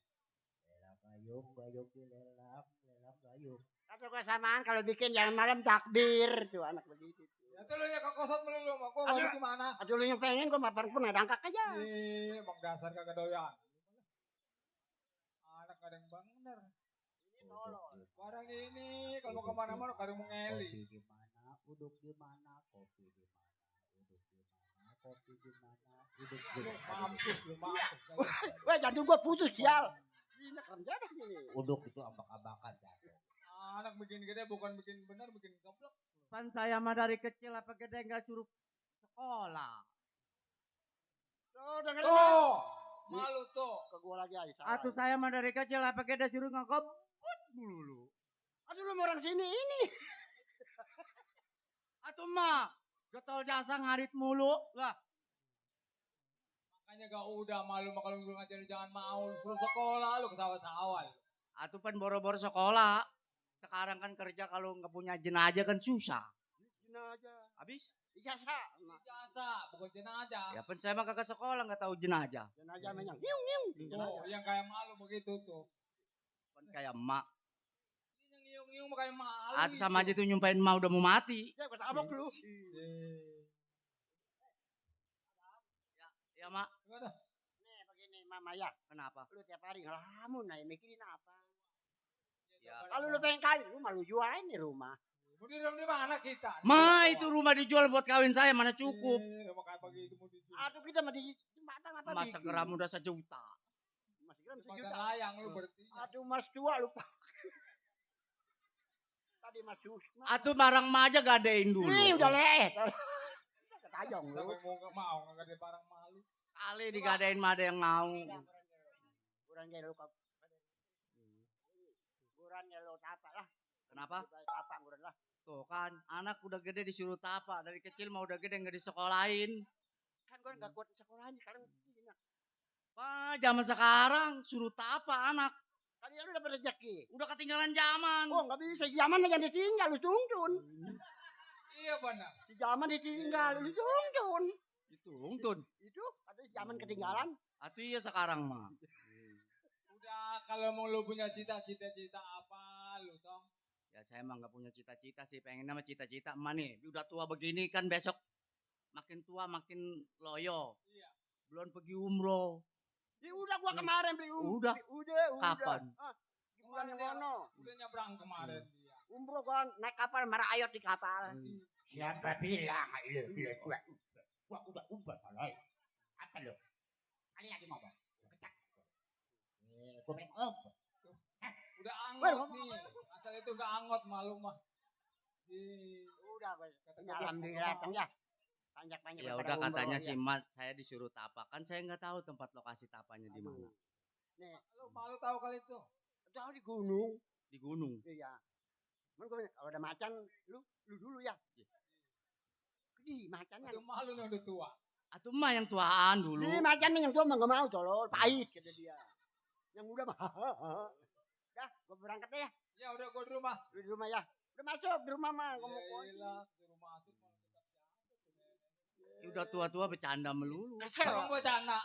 Lelang gayung, gayung dilelang, lelang gayung. Satu kesamaan kalau bikin jangan malam takbir tuh anak begitu. Ya tuh lu ya ke kosot melulu, mak gua mau gimana? Aduh lu yang pengen gua mapan pun ada angkat aja. Ih, bang dasar kagak doyan. Anak kadang bener. Barang ini kalau mau kemana-mana kadang mau ngeli. Kopi di mana, uduk di mana, kopi di mana, uduk di mana, kopi di mana, uduk di Lu mana. mampus, lu mampus. Wah jantung gua putus sial. Ini kerja dah ini. Uduk itu ambak-ambakan jatuh. Anak bikin gede bukan bikin benar, bikin goblok. Pan saya mah dari kecil apa gede nggak suruh sekolah. Tuh dengerin. Tuh, malu tuh. Ke gua lagi aja. Atuh saya mah dari kecil apa gede suruh ngekebut dulu. Aduh lu mau orang sini ini. Atuh mah getol jasa ngarit mulu lah. Makanya gak udah malu mah kalau lu ngajarin jangan mau, lu suruh sekolah lu ke sawah-sawah. Atuh pan boro-boro sekolah. Sekarang kan kerja kalau nggak punya jenazah kan susah. Jenazah. Habis? Ijazah. Jasa, bukan jenazah. Ya pan saya mah kagak sekolah nggak tahu jenazah. Jenazah menyang. Nyiung nyiung. Oh, Jenazah. yang kayak malu begitu tuh. Pan kayak emak. Ini yang ngiung-ngiung mah kayak malu. Atuh sama aja tuh nyumpain emak udah mau mati. Ya gua tabok lu. Ya mak. Gimana? Nih begini Mama ya. Kenapa? Lu tiap hari ngelamun nah mikirin apa? Ya. Kalau lu pengen kawin, lu malu jualin nih rumah. Mau direm di mana kita? Ma itu rumah dijual buat kawin saya mana cukup. Rumah kayak begitu mau dijual. Aduh kita mah di jembatan apa Masa bikin? geram udah 1 juta. Masih gram Jembatan sejuta. layang lu berarti. Aduh mas tua lupa. Tadi mas Susma. Atuh barang ma aja gadein dulu. Ih udah leeh. Ketajong lu. Sampai mau gak mau nggak ada barang malu. Kali digadein mah ada yang mau. Kurang gaya lu kap. Kurang gaya lu tapak lah. Kenapa? Tapak kurang lah. Tuh kan anak udah gede disuruh tapak. Dari kecil mah udah gede nggak disekolahin. Kan gua nggak kuat sekolahan sekarang. Wah zaman sekarang suruh tapak anak. Tadi lu dapat rezeki. Udah ketinggalan zaman. Oh nggak bisa zaman aja ditinggal lu tungtun. Iya benar. Di zaman ditinggal lu tungtun. Itu ungtun. Itu ada zaman ketinggalan. Atuh iya sekarang mah. Udah kalau mau lu punya cita-cita apa lu tong? Ya saya emang nggak punya cita-cita sih. Pengen nama cita-cita emak nih. Udah tua begini kan besok makin tua makin loyo. Iya. Belum pergi umroh. Ya udah gua kemarin beli Udah. Udah. Kapan? Ah, di bulan yang mana? Udah nyebrang kemarin dia. Umroh gua naik kapal marayot di kapal. Siapa bilang lu gua udah ubah tolong. Apa lu? Kali lagi ngomong. Kecak. Gua bilang Udah anggot nih. Asal itu gak anggot malu mah. Udah gua. Alhamdulillah tang ya. Panjak-panjak. Ya udah katanya si Mat saya disuruh tapak. Kan saya nggak tahu tempat lokasi tapanya di mana. Nih, Lu malu tahu kali itu. tahu di gunung. Di gunung. Iya. Cuman gua bilang, kalau ada macan lu dulu ya. Di macannya. Udah malu nih udah tua. Atuh mah yang tuaan dulu. Ini macan nih yang tua mah nggak mau tolol, pahit kata dia. Yang muda mah. Dah, gue berangkat deh ya. Ya udah gue di rumah. Lu di rumah ya. Udah masuk di rumah mah. Gua mau kunci. Di rumah masuk. Udah tua-tua bercanda melulu. Kesel. Emang bocana.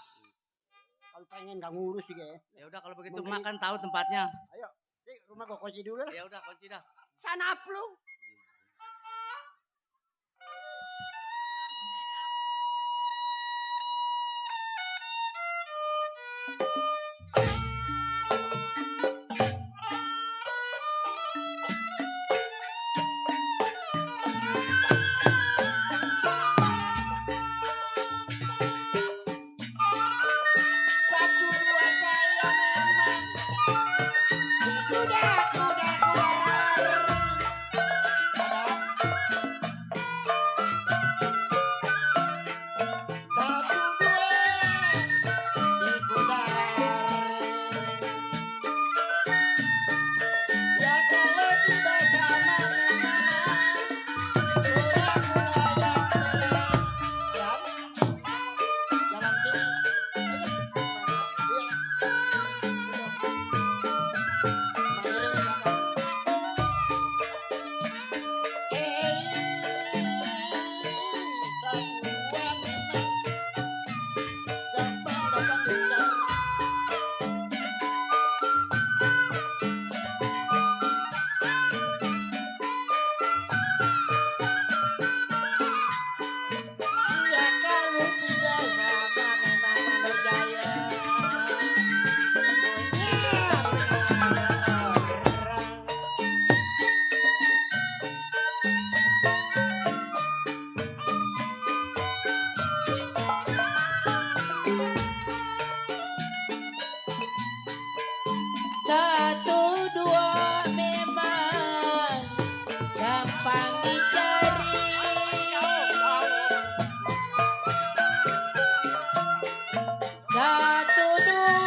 Kalau pengen gak ngurus sih ya. Ya udah kalau begitu Memberi- makan tahu tempatnya. Ayo, di rumah gue kunci dulu lah. Ya udah kunci dah. Sana up lu. Satu dua saya memang kuda kuda satu dua di kuda ya kalau tidak sama memang kuda kuda yang jalan sini. Satu dua memang gampang dicari. Satu dua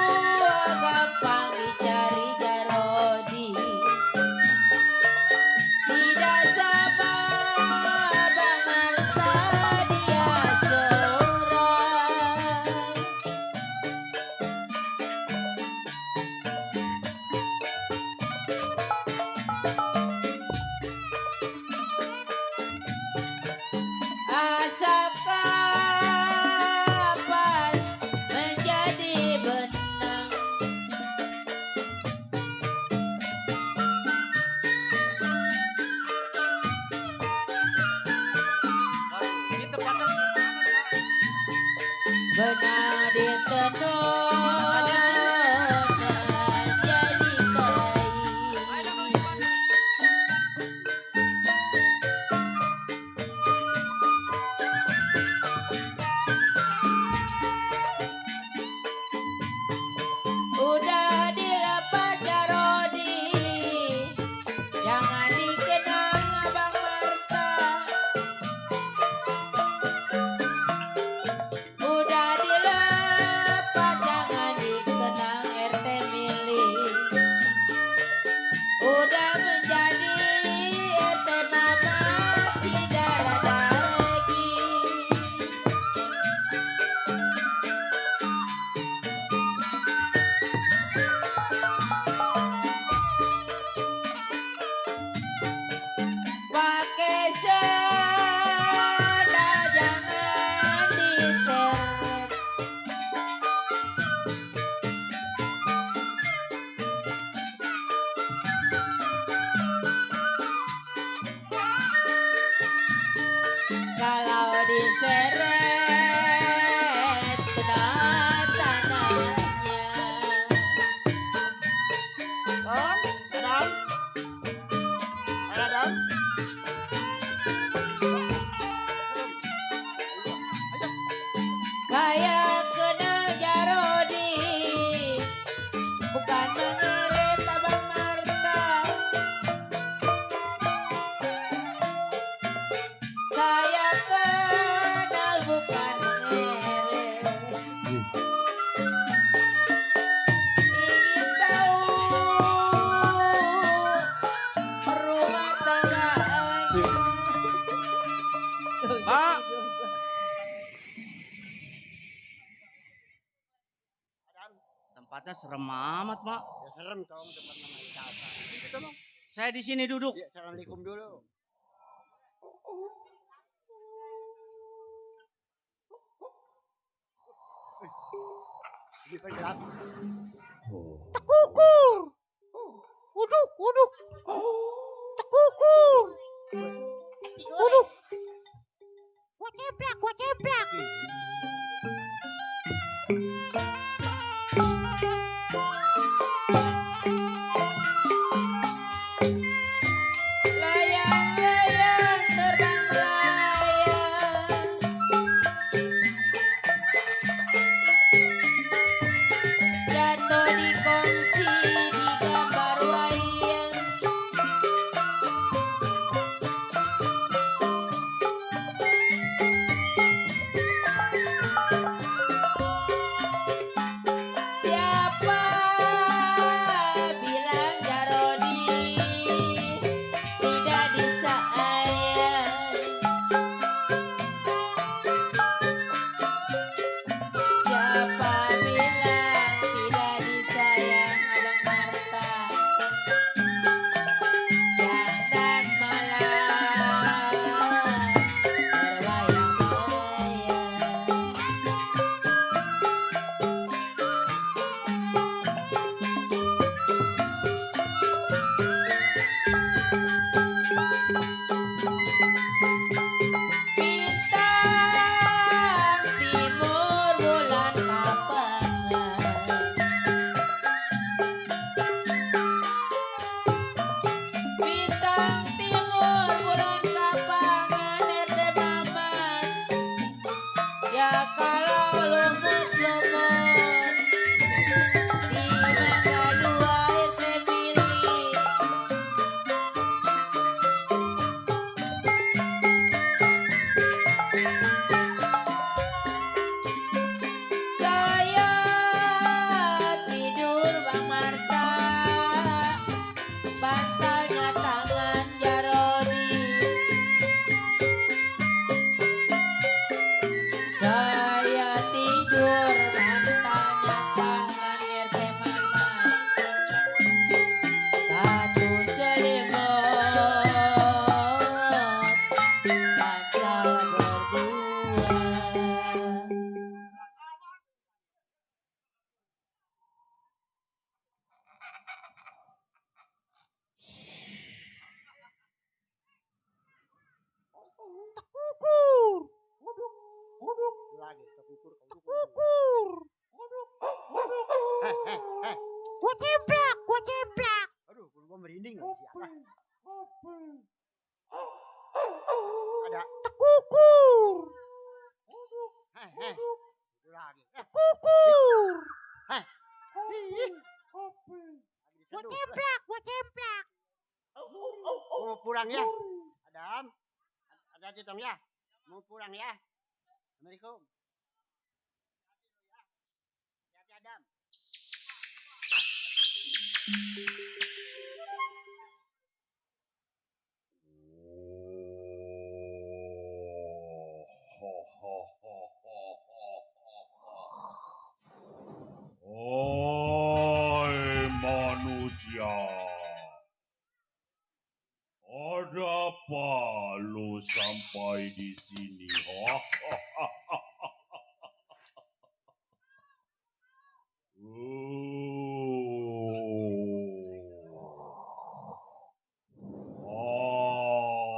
gampang dicari Jarodi. Tidak sama Bang Marta dia seorang. Asa kapas menjadi benang. Di tempatnya Benar ditenun jadi kain. Udah dilepas Jarodi, jangan dikenang Abang Marta. Udah dilepas jangan kita serem amat, Mak. Ya serem tong depan nama siapa. Gitu dong. Saya di sini duduk. Ya, assalamualaikum dulu. Ini penjelas. Tekukur. Uduk, uduk. Tekukur. Uduk. Gua ceplak, gua ceplak. Layang-layang terbang melayang, jatuh di kongsi di gambar wayang. Siapa bilang Jarodi tidak disayang? Siapa bilang tidak disayang Abang Marta? Siang dan malam berlayang-layang. Bintang timur bulan kapangan, bintang timur bulan kapangan RT Maman. Ya kalau lumut-lumut di Mangga Dua RT Billy. Saya tidur Bang Marta, bantalnya tangan Jarodi. Saya tidur bantalnya tangan RT Maman. Satu selimut, bantal berdua. Tekukur. Lagi tekukur. Tekukur. Heh. Gua ceplak, gua ceplak. Aduh, gua merinding loh siapa. Ada. Tekukur. Heh. Itu lagi. Tekukur. Heh. Gua ceplak, gua ceplak. Mau pulang ya? Adam. Hati-hati tong ya. Mau pulang ya. Assalamualaikum. Hati-hati Adam. Hai manusia, ada apa lu sampai di sini?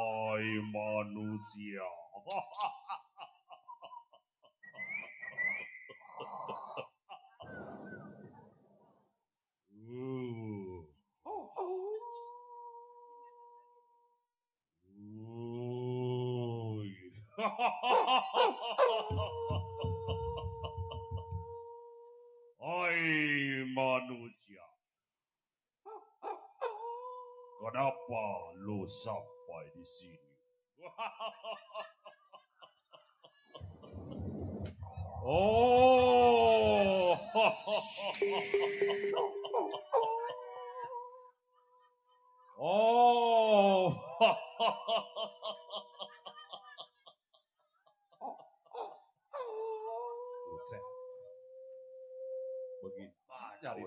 Hai manusia. Hai manusia, kenapa lu sampai di sini? Oh, oh, buset. Begini, nyari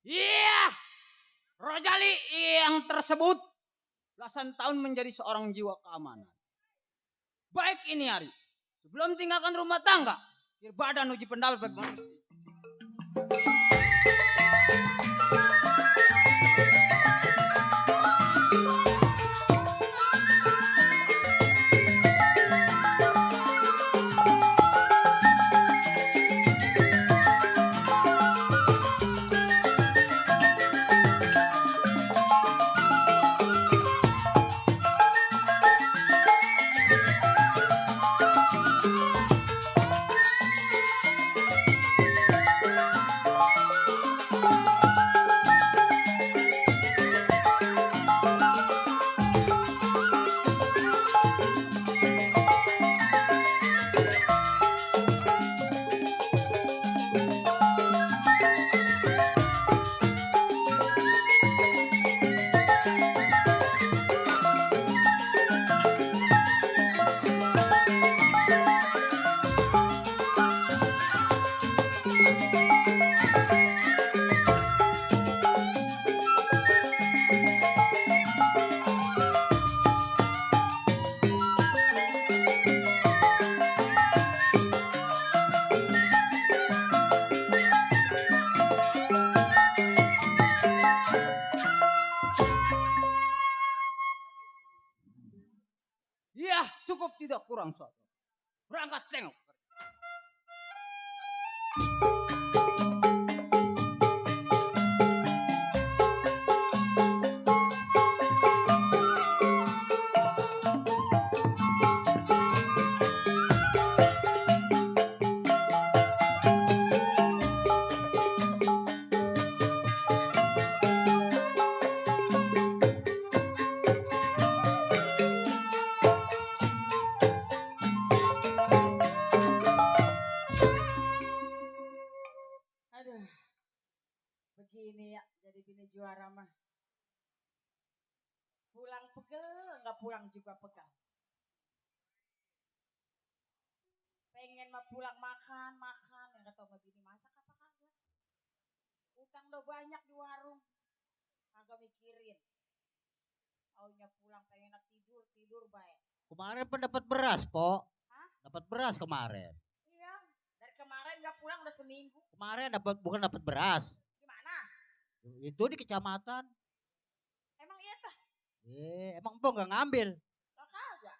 Iya, Rojali yang tersebut belasan tahun menjadi seorang jiwa keamanan. Baik ini hari, sebelum tinggalkan rumah tangga, badan uji pendapat bagaimana. Iya, cukup tidak kurang satu. Berangkat tengok. Aduh, begini ya jadi bini juara mah. Pulang pegel, nggak pulang juga pegal. Pengen mah pulang makan, yang nggak tahu nggak bini masak apa kagak. Utang udah banyak di warung, kagak mikirin. Aunya pulang pengen tidur baik. Kemarin pun dapat beras, Po. Hah? Dapat beras kemarin. Iya, dari kemarin nggak pulang udah seminggu. Kemarin bukan dapat beras. Gimana? Itu di kecamatan. Emang iya tah? Emang Po nggak ngambil? Lah kagak.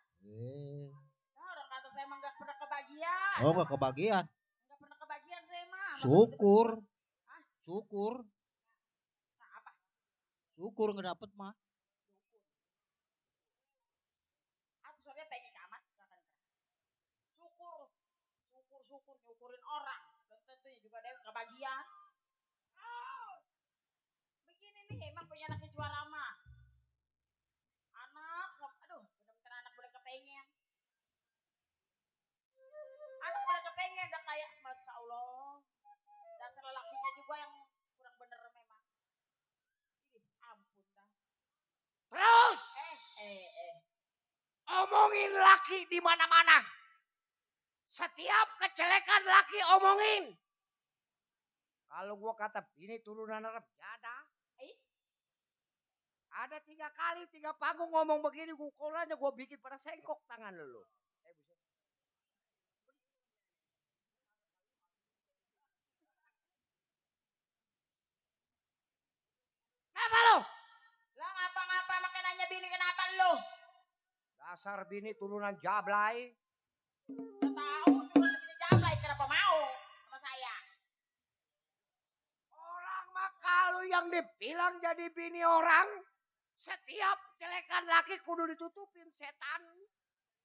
Nah, orang kata saya emang nggak pernah kebagian. Oh nggak kebagian. Nggak pernah kebagian saya mah. Syukur. Hah? Syukur. Nah, apa? Syukur nggak dapet mah. Aku soalnya pengen kamat. Syukur nyukurin orang. Dan tentunya juga dia kebagian. Oh, begini nih emang punya anaknya juara mah. Aduh, bener-bener anak boleh kepengen. Anak boleh kepengen, udah kayak, Masya Allah. Dasar lelakinya juga yang kurang bener memang. Ih, ampun dah. Terus Eh. omongin laki di mana-mana. Setiap kejelekan laki omongin. Kalau gua kata ini turunan Arab, ya ada. Ada 3 kali 3 panggung ngomong begini, gukulanya gua bikin pada sengkok tangan lu. Kenapa lu? Lah ngapa-ngapa makin nanya bini kenapa lu? Dasar bini turunan Jablay. Tahu cuma bini jablay kenapa mau sama saya? Orang mah kalau yang dibilang jadi bini orang Setiap celekan laki kudu ditutupin setan.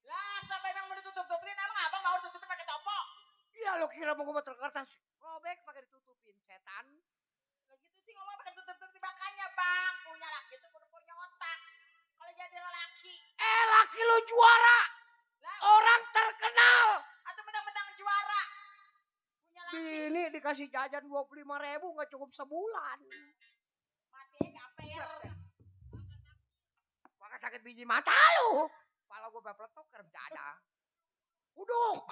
Lah, sampai emang mau ditutup-tutupin, emang abang mau ditutupin pakai topo? Iya lo kira mau gue kertas robek pakai ditutupin setan. Lah gitu sih ngomong pakai tutup-tutupin, makanya bang, punya laki itu kudu punya otak. Kalau jadi laki. Laki lo juara. Lah, Orang terkenal. atau mentang-mentang juara. Punya laki. Bini dikasih jajan 25.000 nggak cukup sebulan. Mati gaper. Maka sakit biji mata lu. Kepala gue bepletok kerja ada. Uduk.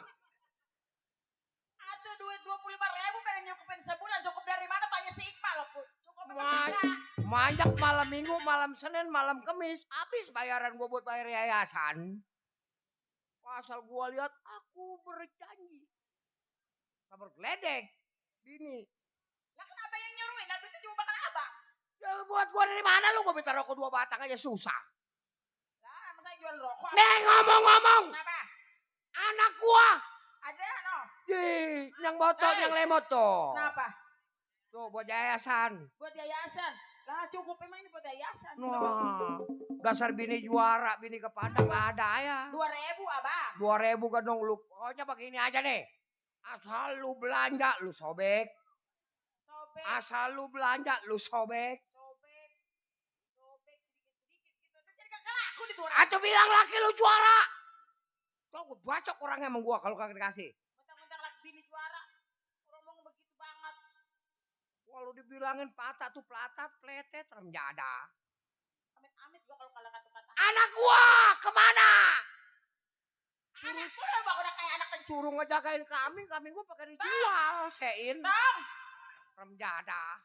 Atau duit 25.000 pengen nyukupin sebulan, cukup dari mana Paknya si Iqbal loh, Bu? Cukup apa enggak? Manjak malam minggu, malam Senin, malam Kemis. Habis bayaran gue buat bayar yayasan. Pasal gue lihat aku berjanji. Sabar geledek. Bini. Lah kenapa yang nyuruhin? Nah duitnya cuma bakal abang. Ya buat gue dari mana lu? Gue minta rokok 2 batang aja susah. Lah masa jual rokok? Nih ngomong-ngomong. Kenapa? Anak gua. Ada no? Yang botol, yang lemot tuh. Kenapa? Tuh buat yayasan. Buat yayasan. Lah cukup emang ini buat yayasan. Wah, dasar bini juara, bini kepadang ada ya. 2.000 abang. 2.000 kan dong lu. Pokoknya pakai ini aja deh. Asal lu belanja, lu sobek. Sobek. Asal lu belanja, lu sobek. Sobek sedikit-sedikit gitu. Jadi kagak laku di 2.000. Atau bilang laki lu juara. Kok gue bacok orangnya emang gua kalau kagak dikasih. Mentang-mentang laki bini juara. Ngomong begitu banget. Walau dibilangin patah tuh pelatat, pletet, remjada. Amit-amit gua kalau kalah kata-kata. Anak gua kemana? Anak gua bang udah kayak anak kecil. Suruh ngejagain kambing gua pakai dijual, sein. Bang. Remjada.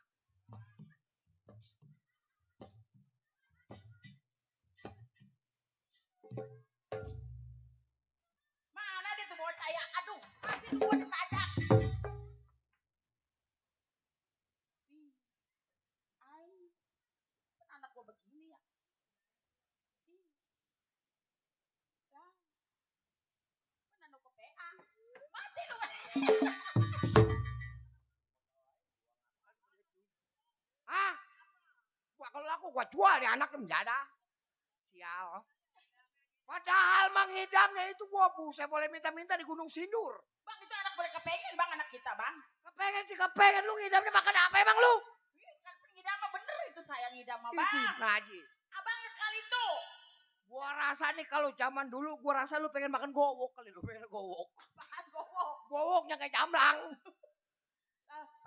Mana dia tuh bocah ya? Aduh, mati lu gua ditajak. Anak gua begini ya. Lah. Anak gua PA. Mati lu. Hah? Gua kalau laku gua jual nih anak remjada. Sial. Padahal mengidamnya itu gua saya boleh minta-minta di Gunung Sindur. Bang itu anak boleh kepengen bang anak kita bang. Kepengen sih kepengen lu ngidamnya makan apa emang lu? Kan ngidam mah bener itu saya ngidam mah bang. Najis. Abang kali tuh. Gua rasa nih kalau zaman dulu gua rasa lu pengen makan gowok kali lu pengen gowok. Bahan gowok. Gowoknya kayak jamblang.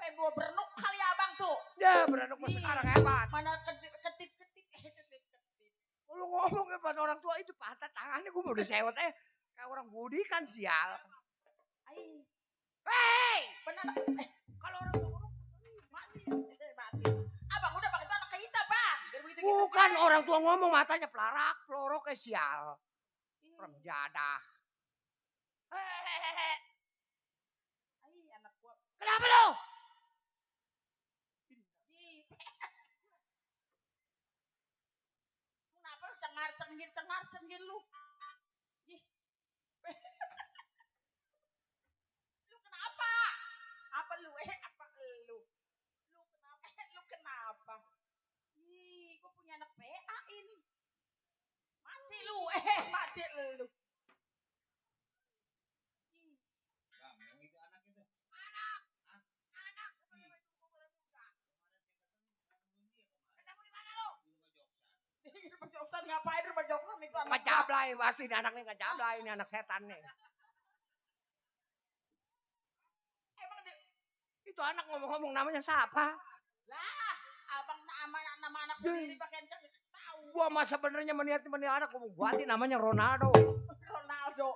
Pengen gua berenuk kali abang tuh. Ya berenuk mah sekarang hebat. Mana ketip. Lu ngomong pada orang tua itu patah tangannya gue udah sewot kayak orang budi kan sial. Hei, benar. Kalau orang tua mati. Abang udah bang itu anak kita bang. Bukan orang tua ngomong matanya pelarak, pelorok kayak sial. Remjada. Hehehe. Anak gua. Kenapa lu? Kenapa lu cengar-cengir lu? Ih. Lu kenapa? Apa lu? Apa lu? Lu kenapa? Lu kenapa? Ih, gua punya anak PA ini. Mati lu, mati lu. Bang, yang itu anak itu. Anak sebenarnya itu gue boleh buka. Ketemu di mana lu? Di rumah Joksan ngapain rumah Joksan itu anak Ngejablay pasti ini anak nih ngejablay ini anak setan nih. Emang itu anak ngomong-ngomong namanya siapa? Lah, abang nama anak sendiri pakai tahu. Gua mah sebenarnya meniat anak gua mau buatin namanya Ronaldo. Ronaldo.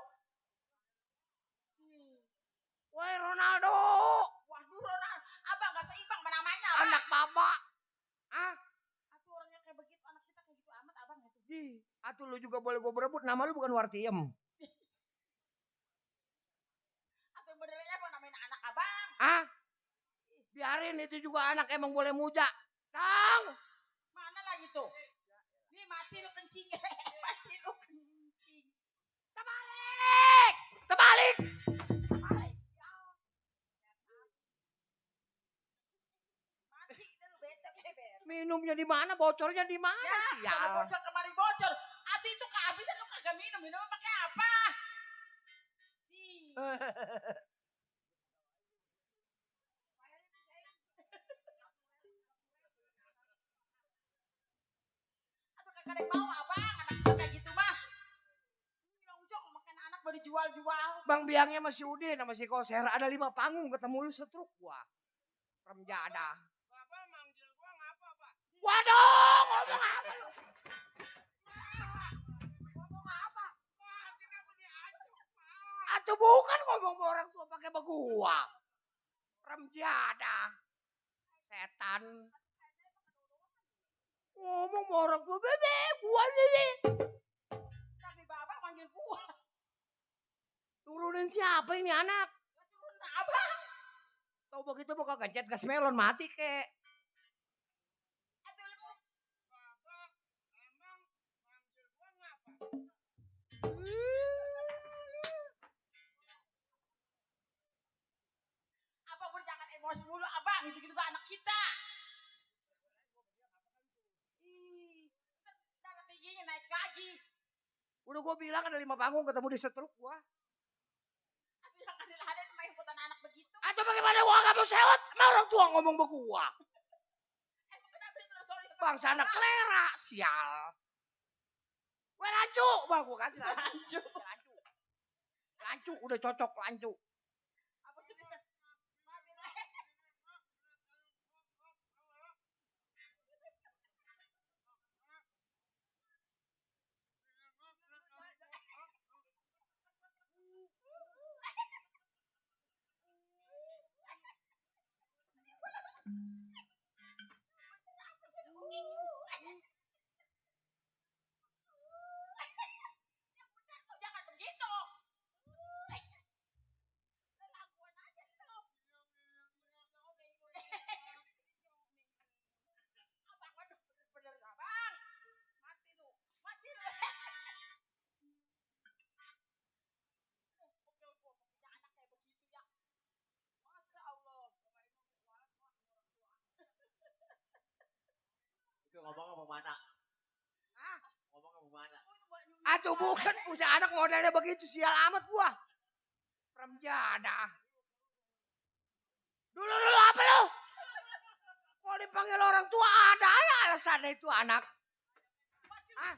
Woi Ronaldo. Waduh Ronaldo. Abang gak seimbang namanya abang. Anak mama. Ah? Atuh orangnya kayak begitu, anak kita kayak gitu amat abang itu. Atuh lu juga boleh gua berebut, nama lu bukan Wartiem. Atau benernya apa namanya anak abang? Ah? Biarin itu juga anak emang boleh muja. Tang. Mana lagi tuh? Nih mati lu kencing. Mati lu kencing. Terbalik. Terbalik. minumnya di mana, bocornya di mana Ya, sih? sana bocor kemari bocor. Ati itu kehabisan lu kagak minum, minum pakai apa? Ih. Aduh kagak ada yang mau abang, anak gua kayak gitu mah. Longjong makan anak mau dijual-jual. Bang biangnya sama si Udin sama si Koser ada 5 panggung ketemu lu setruk gua. Remjada. Bapak manggil gua ngapa, Pak? Waduh, ngomong apa lu? Ngomong apa? Akhirnya gua diacuk, Pak. Atau bukan ngomong sama orang tua pakai begua. Remjada. Setan. Ngomong sama orang tua, bebe, gua nih. Tapi babak manggil gua. Turunin siapa ini anak? Turun abang. Tahu begitu mau kagak jet gas melon mati kek. Bapak emang manggil gua ngapa? Abang pun jangan emosi mulu abang, itu tuh anak kita. Ih, darah tingginya naik lagi. Udah gua bilang ada 5 panggung ketemu di setruk gua. Tapi yang ada main ikutan anak begitu. Atau bagaimana gua gak mau sewot? Sama orang tua ngomong begua. Kenapa itu sorry Bangsa anak kelera, sial. Gue lancu, bang gua kan. lanjut. Lancu, udah cocok lancu. Apa sih dia? Jangan begitu. Lakuan aja lo. Abang, waduh, bener-bener abang. Mati lu, mati lu. Pegel gua punya anak kayak begitu ya. Masya Allah. Itu ngomong mana? Hah? Ngomong mana? Atau bukan punya anak modelnya begitu, sial amat gua. Remjada. Dulu apa lu? Kalau dipanggil orang tua ada ya alasannya itu anak. Hah?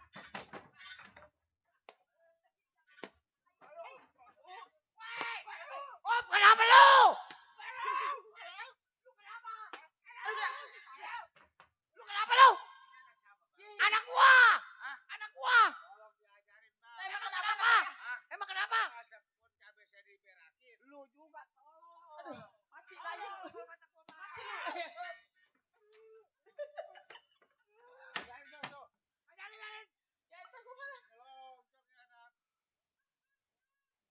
Oh, kenapa lu? Lu kenapa lu? Anak gua. Anak gua. Emang kenapa? Emang kenapa? Lu juga tolong. Mati lagi. Mati lu.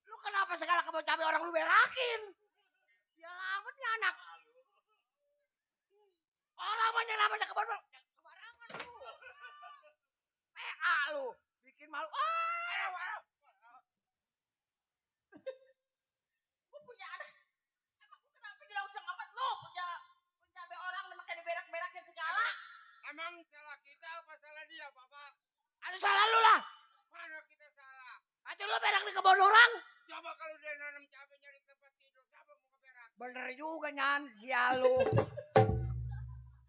Lu kenapa segala cabai orang lu berakin? Ya lama nih anak. Orang banyak namanya kebarangan lu. PA lu. Bikin malu. Gua punya anak. Emang gua kenapa bilang usah ngapat lu? Punya cabai orang makanya diberak-berakin segala. Emang salah kita apa salah dia, Bapak? Ada salah lu lah. Mana kita salah? Atau lu berak di kebun orang? Coba kalau dia nanam cabenya di tempat tidur, siapa mau keberak? Bener juga nyan, sial lu.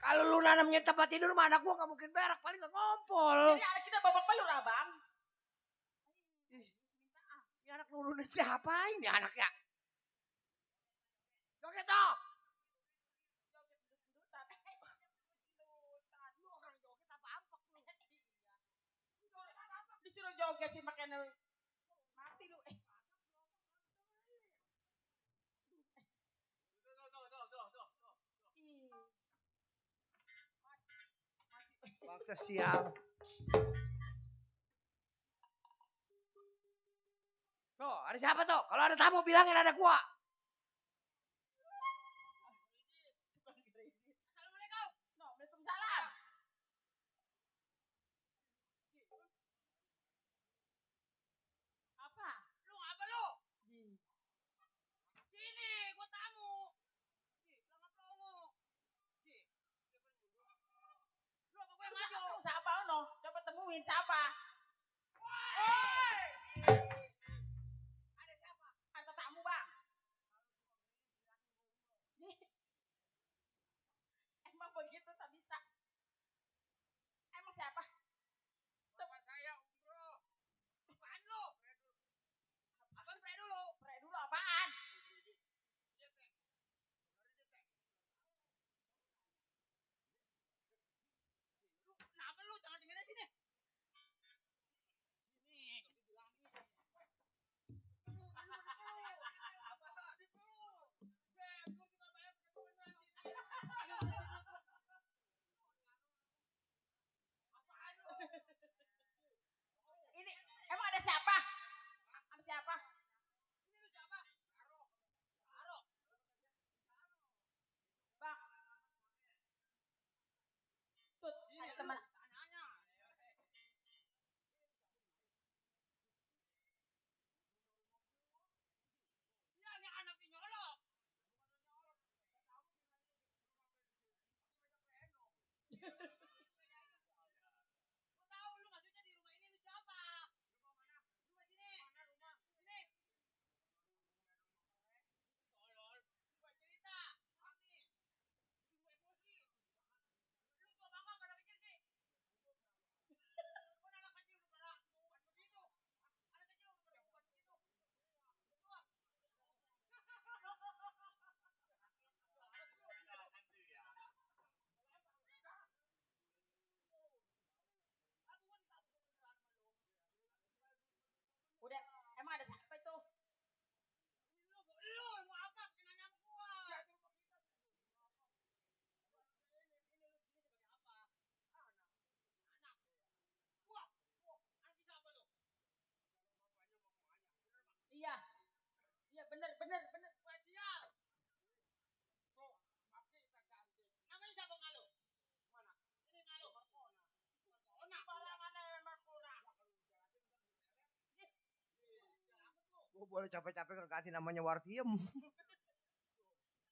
Kalau lu nanamnya di tempat tidur mah anak gua gak mungkin berak, paling gak ngompol. Jadi anak kita babak belur abang. Ini anak nurunin siapa ini anaknya? Joget dong. Lu orang joget apa ampak lu? Disuruh joget sih makanya mati lu. Bangsa sial. Tuh, ada siapa tuh? Kalau ada tamu bilangin ada gua. Assalamualaikum. No, Waalaikumsalam. Apa? Lu ngapa lu? Sini, gua tamu. ngomongin siapa? Ada siapa? Ada tamu, Bang. Emang begitu tak bisa. Emang siapa? Teman saya umroh. Apaan lu? Abang pre dulu. Pre dulu apaan? Lu kenapa lu? Jangan tinggalin sini. Sini, gua bilang ini. Ini emang ada siapa? Sama siapa? Ini lu siapa? Aro. Bang. Tut, ada teman. Sialnya anak ini nyolok. Gua tahu lu maksudnya di rumah ini lu siapa? Rumah mana? Rumah sini. Mana rumah? Sini. Tolol. Gua cerita. Mati. Lu emosi. Lu tua bangga pada pikir sih. Gua anak kecil udah pada buat begitu. Anak kecil udah pada buat begitu. Tua. Udah, emang ada siapa itu? Lu mau apa? Kena nyamuk gua. Ini lu di sini sebagai apa? Anak. Wah, anak siapa lu? Iya. Iya bener. Wah, sial. Tuh, mati kita cantik. Namanya siapa malu? Mana? Ini malu. Markona. Barangannya Markona. Gue boleh capek-capek ngeganti namanya Wartiem.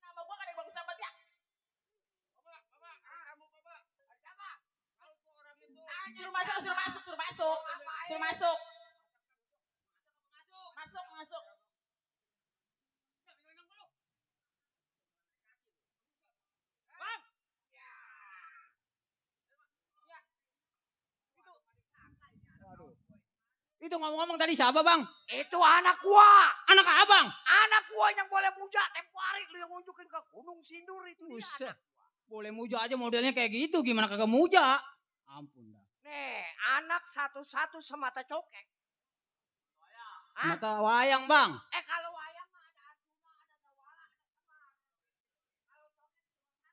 Nama gua kan yang bagus amat ya. Bapak, kamu bapak. Ada siapa? Kalau tuh orang itu. Suruh masuk. Masuk. Bang. Itu ngomong-ngomong tadi siapa, Bang? Itu anak gua. Anak abang. Anak gua yang boleh muja tempo hari lu yang ngunjukin ke Gunung Sindur itu dia. Buset. Boleh muja aja modelnya kayak gitu, gimana kagak muja? Ampun dah. Nih, anak satu-satu semata cokek. Mata wayang, Bang. Kalau wayang mah ada Arjuna, ada Dawala, ada Semar. Kalau cokek cuma satu.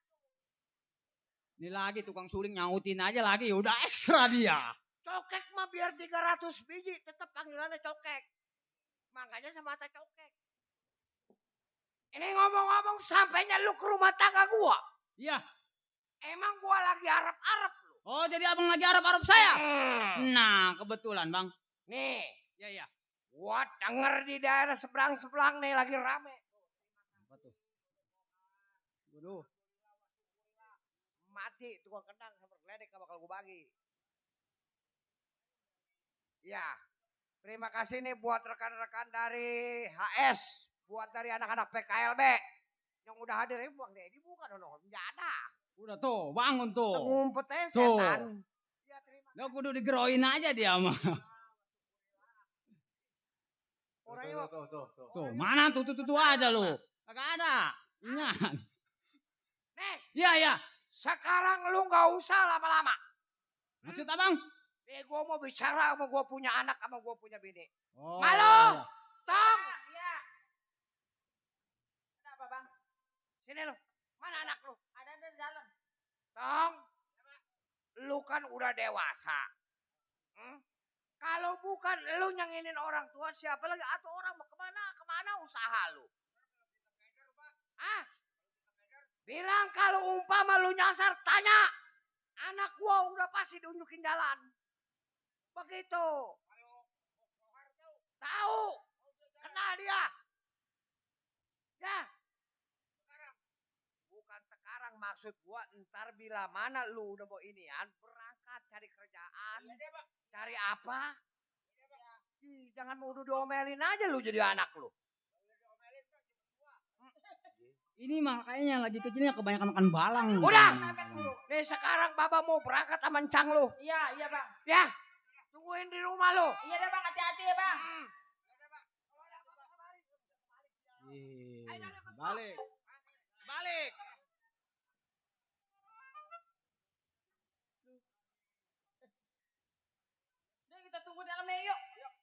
Ini lagi tukang suling nyautin aja lagi, udah ekstra dia. Cokek mah biar 300 biji tetap panggilannya cokek. Makanya semata cokek. Ini ngomong-ngomong sampainya lu ke rumah tangga gua. Iya. Emang gua lagi arep-arep lu. Oh, jadi abang lagi arep-arep saya? Nah, kebetulan, Bang. Nih. Iya. Gua denger di daerah seberang-seberang nih lagi rame. Apa tuh? Waduh. Mati tukang kendang sama geledek bakal gua bagi. Ya, terima kasih nih buat rekan-rekan dari HS, buat dari anak-anak PKLB yang udah hadir. Buang deh, bukan dong, nggak ada. Udah tuh, bangun tuh. Ngumpetnya Tuh. setan. Ya, terima kasih. Lo kudu digeroin aja dia mah. Orangnya Tuh, mana tuh aja lu. Kagak ada. Ingat. Nih, Iya. sekarang lu nggak usah lama-lama. Maksud abang? Nih, gua mau bicara sama gua punya anak sama gua punya bini. Oh. Malu, Tong. Iya. Kenapa, Bang? Sini lu. Mana anak lu? Ada di dalam. Tong. Lu kan udah dewasa. Kalau bukan lu nyanginin orang tua, siapa lagi? Atau orang mau kemana usaha lu? Bilang kalau umpama lu nyasar, tanya. Anak gua udah pasti diunjukin jalan. Begitu. Tahu. Kenal dia. Ya. Bukan sekarang, maksud gua ntar bila mana lu udah mau inian berangkat cari kerjaan. Cari apa? Ih, jangan mau udah diomelin aja lu jadi anak lu. Ini makanya lagi kecilnya kebanyakan makan balang. Udah. Nih sekarang Baba mau berangkat sama Encang lu. Iya, iya Bang. Ya. Tungguin di rumah lu. Iya deh Bang, hati-hati ya Bang. Balik. Balik. Udah kita tunggu dalamnya yuk. Yuk.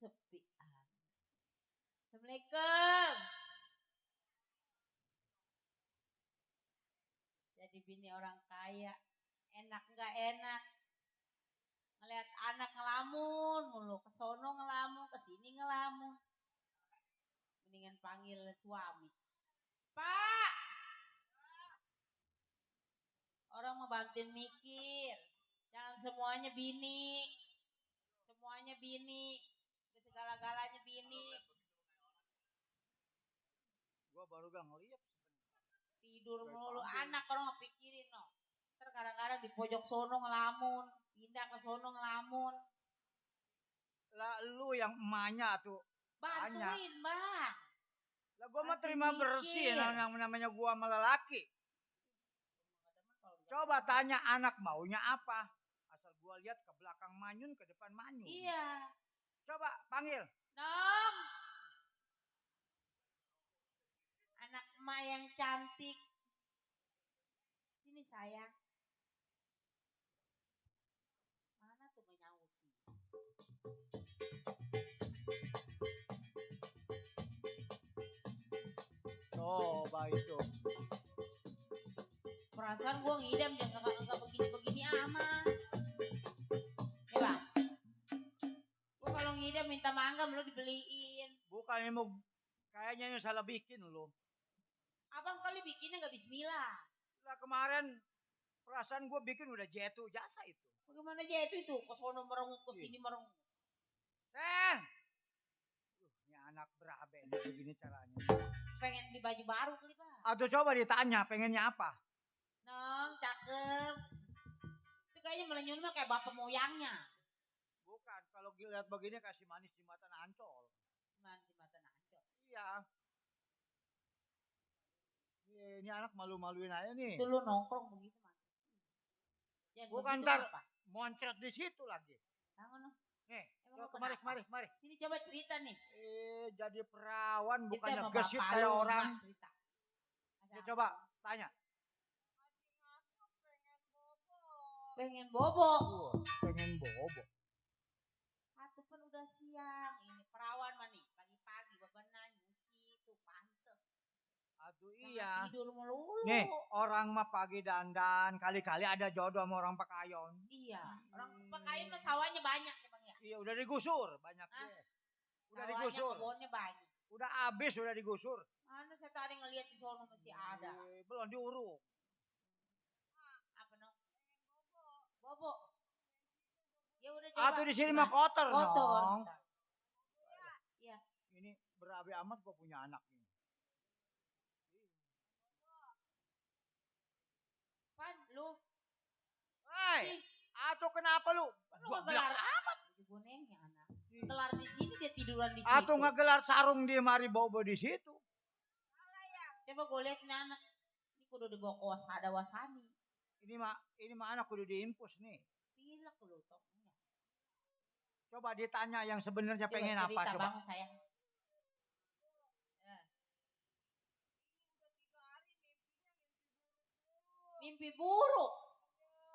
Sepi. Assalamualaikum. Jadi bini orang kaya, enak nggak enak. Ngeliat anak ngelamun mulu, kesono ngelamun, kesini ngelamun. Mendingan panggil suami. Pak! Orang mau bantuin mikir. Jangan semuanya bini. Semuanya bini. Segala-galanya bini. Gua baru gak ngeliat. Tidur mulu. Anak orang ngepikirin no. Ntar kadang-kadang di pojok sono ngelamun. Pindah ke sono ngelamun. Lah lu yang emaknya tuh. Bantuin bang. Lah gua mah terima bersih yang namanya gua sama lelaki. Coba tanya anak maunya apa. Asal gua lihat ke belakang manyun, ke depan manyun. Iya. Coba panggil. Nom. Anak emak yang cantik. Sini sayang. Mana tuh menyaut? Coba itu. Perasaan gua ngidam dia enggak begini-begini amat. Ya bang. Gua kalau ngidam minta mangga lu dibeliin. Bukannya mau kayaknya yang salah bikin lu. Abang kali bikinnya enggak bismillah. Lah kemarin perasaan gua bikin udah jatuh jasa itu. Bagaimana jatuh itu? Ke sono merengut, ke sini merengut. Ini anak berabe nih begini caranya. Pengen beli baju baru kali bang. Atau coba ditanya pengennya apa? Nong, cakep. Itu kayaknya melenyun mah kayak bapak moyangnya. Bukan, kalau lihat begini kasih manis di mata Ancol. Manis di mata Ancol. Iya. Ini anak malu-maluin aja nih. Itu lu nongkrong begitu mas. Jangan Bukan begitu, ntar apa? moncret di situ lagi. Jangan noh. Nih, Emang lu kemari, kenapa? kemari. Sini coba cerita nih. Jadi perawan Cerita bukannya sama gesit bapak kayak lu, orang. Mak, cerita. Ada Ya apa? coba tanya. Pengen bobo. Pengen bobo. Satu pun udah siang. Ini perawan mah nih. Pagi-pagi bebenah nyuci tuh pantes. Aduh Jangan iya. tidur melulu. Nih, orang mah pagi dandan, kali-kali ada jodoh sama orang pekayon. Iya. Orang pakaian mah sawahnya banyak ya bang ya. Iya, udah digusur banyak Hah? deh. Udah Sawahnya, digusur. kebunnya banyak. Udah habis, udah digusur. Mana saya tadi ngeliat di sono masih ada. Belum diuruk. Apa no? Bobo. Ya udah coba. Atau di sini mah kotor, Kotor. dong. Iya. Ini berabe amat gua punya anak ini. Pan lu. Hei, atau kenapa lu? Lu ngegelar amat. Bonengnya anak. Gelar di sini dia tiduran di situ. Atau ngegelar sarung di mari bobo di situ. Coba gue lihat nih anak. Ini kudu dibawa ke wasada wasani. Ini mah anak kudu diimpus nih. Pilek lu toknya. Coba ditanya yang sebenarnya Coba pengen apa cerita, coba. Bang, sayang. Ya. Mimpi buruk.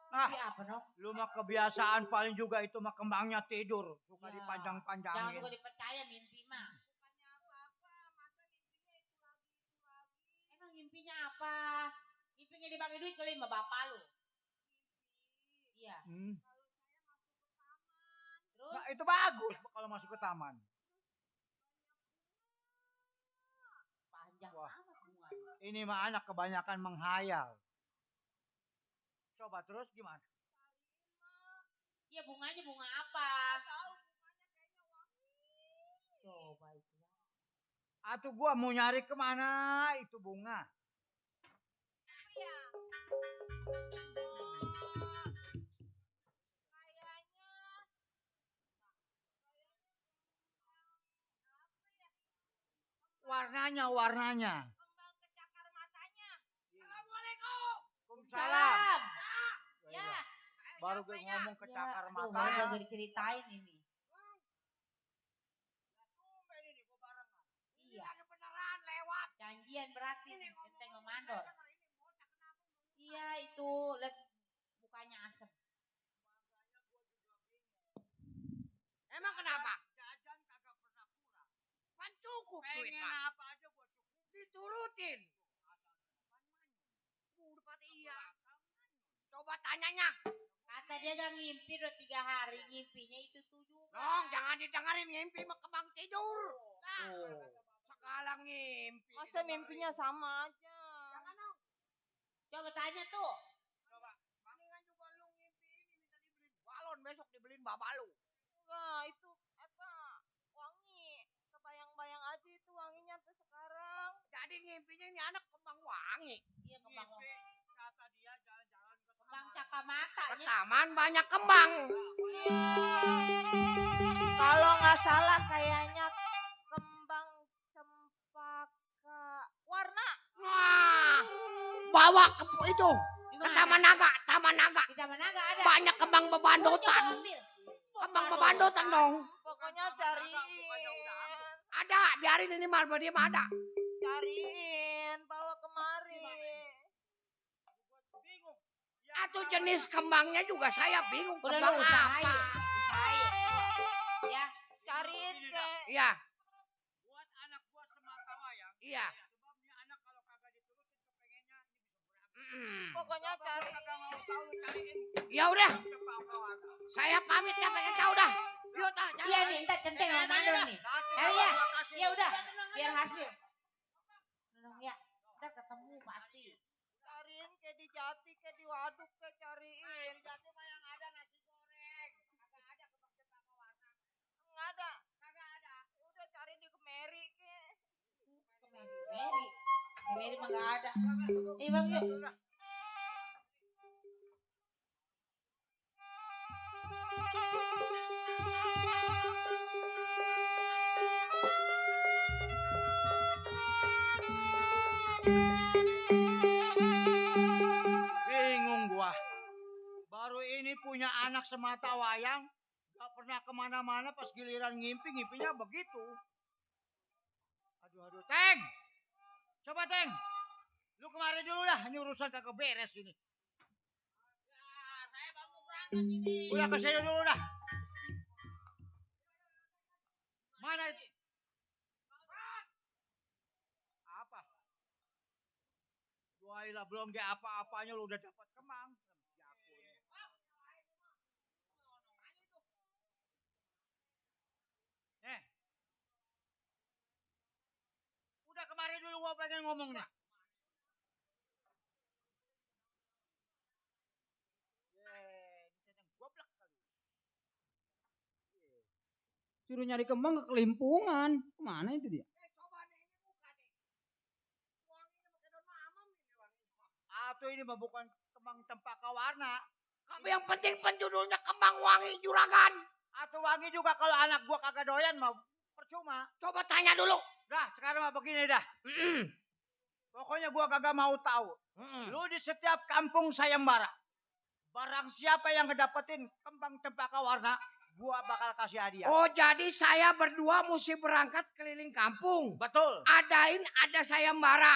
Nah, Mimpi apa no? lu mah kebiasaan paling juga itu mah kembangnya tidur. Suka Ya. dipanjang-panjangin. Jangan juga dipercaya mimpi mah. Emang mimpinya apa? Mimpinya dibagi duit kali sama bapak lu. Iya. Terus? Nah, itu bagus kalau masuk ke taman. Panjang Wah. amat bunganya. Ini mah anak kebanyakan menghayal. Coba terus gimana? Iya bunganya bunga apa? Coba itu. Atau gua mau nyari kemana itu bunga? Warnanya. Salam. Ya. Baru gue ngomong ke cakar Tuh, mata. baru gak diceritain ini. Iya. Janjian berarti nih, centeng memandor. Iya itu, lihat mukanya asem. Emang kenapa? Jajan kagak pernah kurang. Kan cukup duit, Pengen Pak. apa aja gua cukup. Diturutin. Udah pati iya. Coba tanyanya. Kata dia gak ngimpi udah 3 hari, ngimpinya itu tuh juga. Dong, jangan didengerin ngimpi mah kembang tidur. Nah, segala ngimpi. Masa mimpinya sama aja. Jangan dong. Coba tanya tuh. Coba. Mendingan juga lu ngimpi ini minta dibeliin balon, besok dibeliin bapak lu. Enggak, itu apa? Wangi. Kebayang-bayang aja itu wanginya sampai sekarang. Jadi ngimpinya ini anak kembang wangi. Iya kembang. Kata dia jalan-jalan ke Kembang cakamata. Ke taman banyak kembang. Kalau nggak salah kayaknya kembang cempaka warna. Wah, bawa ke itu. Ke Taman Naga, Taman Naga. Di Taman Naga ada. Banyak kembang bebandotan. Coba ambil. Kembang bebandotan dong. Pokoknya cariin. Ada, biarin ini mal dia mah ada. Cariin, bawa kemari. Atau jenis kembangnya juga saya bingung Udah kembang lu apa. usahain. Usahain. Ya. Cariin ke. Iya, buat anak gua semata wayang. iya. Sebabnya anak kalau kagak diturutin kepengennya ini bisa berapa. Pokoknya cari. Kagak mau tahu cariin. Ya udah, Cempaka warna. saya pamit ya pengen tahu dah. Yuk, dah, jalan. Iya nih, ntar centeng sama mandor nih. Ya. Ya udah, biar hasil. Tolong ya. Ntar ketemu pasti. Cariin kayak di Jati, kayak di Waduk, kayak cariin. Jati mah yang ada nasi goreng. Kagak ada kembang cempaka warna. Enggak ada. Kagak ada. Udah cariin di Kemeri ke. Mary mah nggak ada. Bang yuk. ini punya anak semata wayang, gak pernah kemana-mana, pas giliran ngimpinya begitu. Aduh, Teng! Coba Teng, lu kemarin dulu dah, ini urusan kagak beres ini. Saya baru berangkat ini. Udah kesini dulu dah. Mana itu? Apa? Wailah, belum dia apa-apanya lu udah dapat kemang. Udah kemarin dulu gua pengen ngomong nih. Suruh nyari kembang ke kelimpungan. Kemana itu dia? Atau ini mah bukan kembang cempaka warna. Tapi yang penting penjudulnya kembang wangi juragan. Atau wangi juga kalau anak gua kagak doyan mah percuma. Coba tanya dulu. Dah, sekarang mah begini dah. Pokoknya gua kagak mau tahu. Lu di setiap kampung sayembara, barang siapa yang ngedapetin kembang cempaka warna, gua bakal kasih hadiah. Oh, jadi saya berdua mesti berangkat keliling kampung. Betul. Ada sayembara.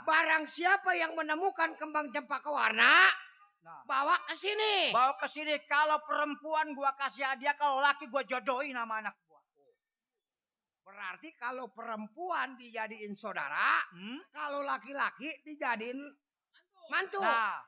Barang siapa yang menemukan kembang cempaka warna, bawa ke sini. Bawa ke sini. Kalau perempuan gua kasih hadiah, kalau laki gua jodohin sama anak gua. Berarti kalau perempuan dijadiin saudara, kalau laki-laki dijadiin mantu. Nah,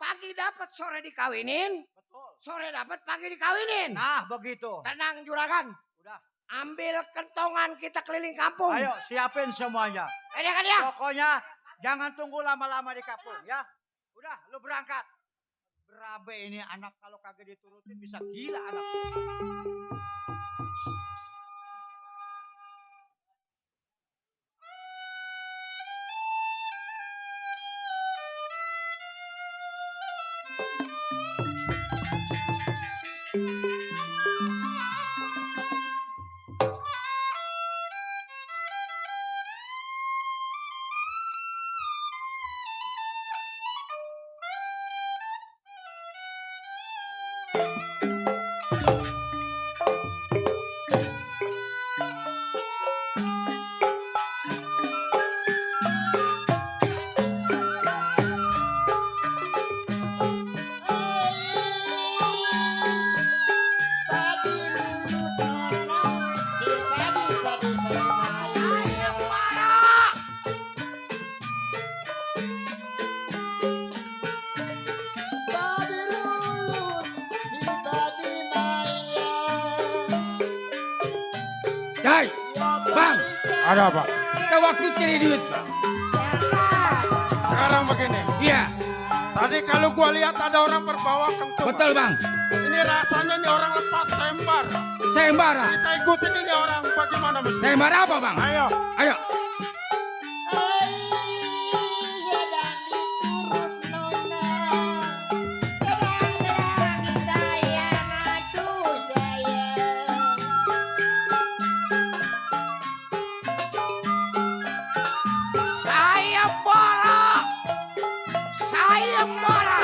pagi dapat sore dikawinin, betul. Sore dapat pagi dikawinin. Nah, begitu. Tenang juragan. Udah. Ambil kentongan kita keliling kampung. Ayo, siapin semuanya. Ini kan ya. Pokoknya jangan tunggu lama-lama di kampung ya. Udah, lu berangkat. Berabe ini anak kalau kagak diturutin bisa gila anak. Jai, Bang. Ada apa? Kita waktu cari duit, Bang. Sekarang begini. Iya. Tadi kalau gua lihat ada orang berbawa kentongan. Betul, Bang. Ini rasanya ini orang lepas sayembara. Sayembara. Kita ikutin ini orang bagaimana mesti? Sayembara apa, Bang? Ayo. Ayo. Sayembara.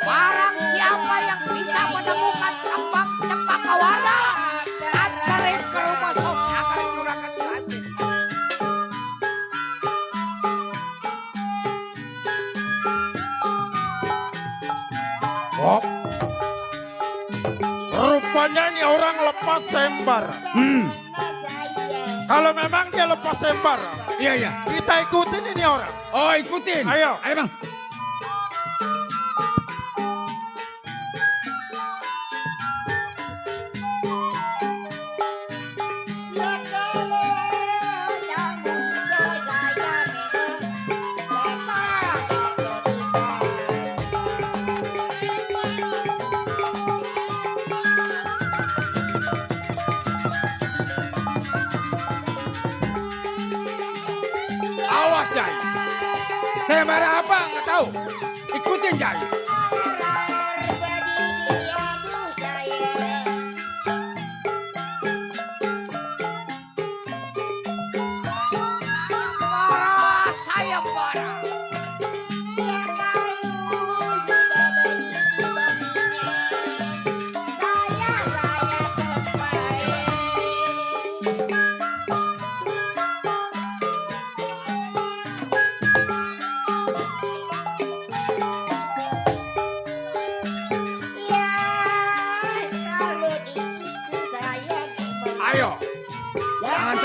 Barang siapa yang bisa menemukan kembang cempaka warna, anterin ke rumah sok akan juragan Gantin. Oh. Rupanya ini orang lepas sayembara. Kalau memang dia lepas sayembara, Iya. kita ikutin ini orang. Oh, ikutin. Ayo. Ayo, Bang. Awas, Jai. Sayembara apa? Nggak tahu. Ikutin, Jai. Sayembara.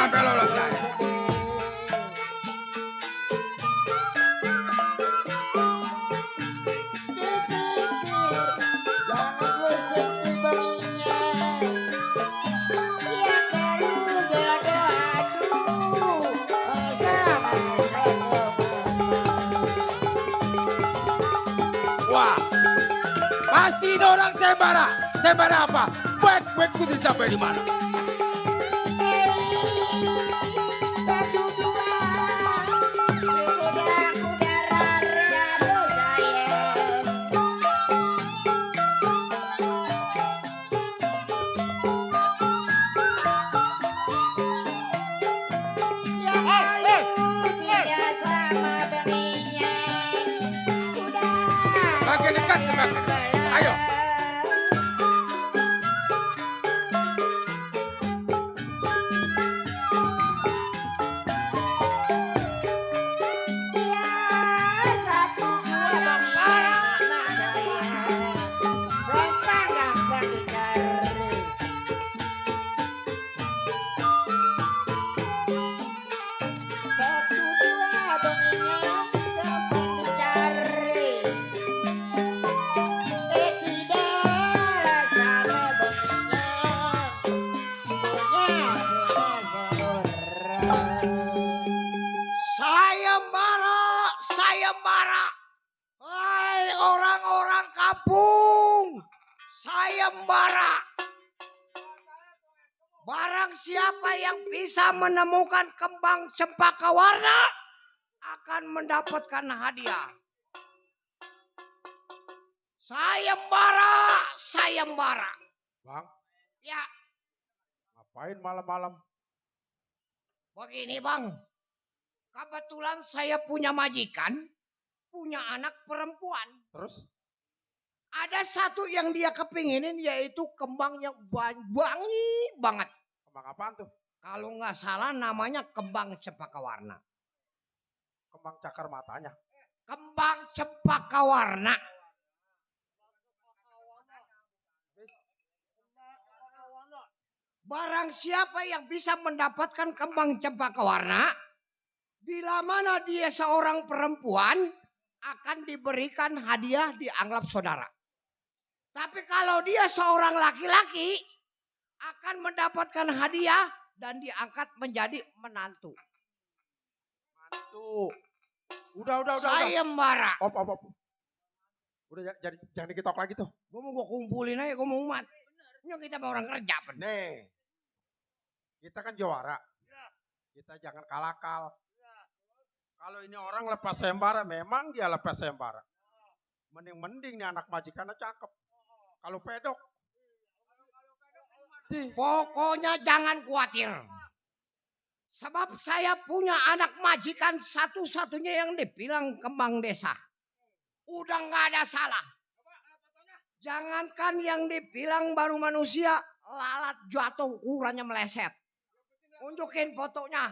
sampai lolos ya. Wah, pasti ini orang sembara. Sembara apa? Buat kudu sampai di mana? Makin dekat, semakin. Ayo. Sayembara. Hai orang-orang kampung. Sayembara. Barang siapa yang bisa menemukan kembang cempaka warna akan mendapatkan hadiah. Sayembara, sayembara. Bang, Ya, ngapain malam-malam? begini bang. Kebetulan saya punya majikan, punya anak perempuan. Terus? Ada satu yang dia kepinginin yaitu kembang yang wangi banget. Kembang apaan tuh? Kalau nggak salah namanya kembang cempaka warna. Kembang cakar matanya. Kembang cempaka warna. Barang siapa yang bisa mendapatkan kembang cempaka warna, bila mana dia seorang perempuan, akan diberikan hadiah dianggap saudara. Tapi kalau dia seorang laki-laki, akan mendapatkan hadiah dan diangkat menjadi menantu. Mantu. Udah. Sayembara. Op. Udah jangan dikitok lagi tuh. Gue mau kumpulin aja, gue mau umat. Ini kita mau orang kerja. Nih, kita kan juara. Kita jangan kalakal. Kalau ini orang lepas sembara, memang dia lepas sembara. Mending nih anak majikannya cakep. Kalau pedok. Pokoknya jangan khawatir. Sebab saya punya anak majikan satu-satunya yang dibilang kembang desa. Udah nggak ada salah. Jangankan yang dibilang baru manusia, lalat jatuh ukurannya meleset. Unjukin fotonya.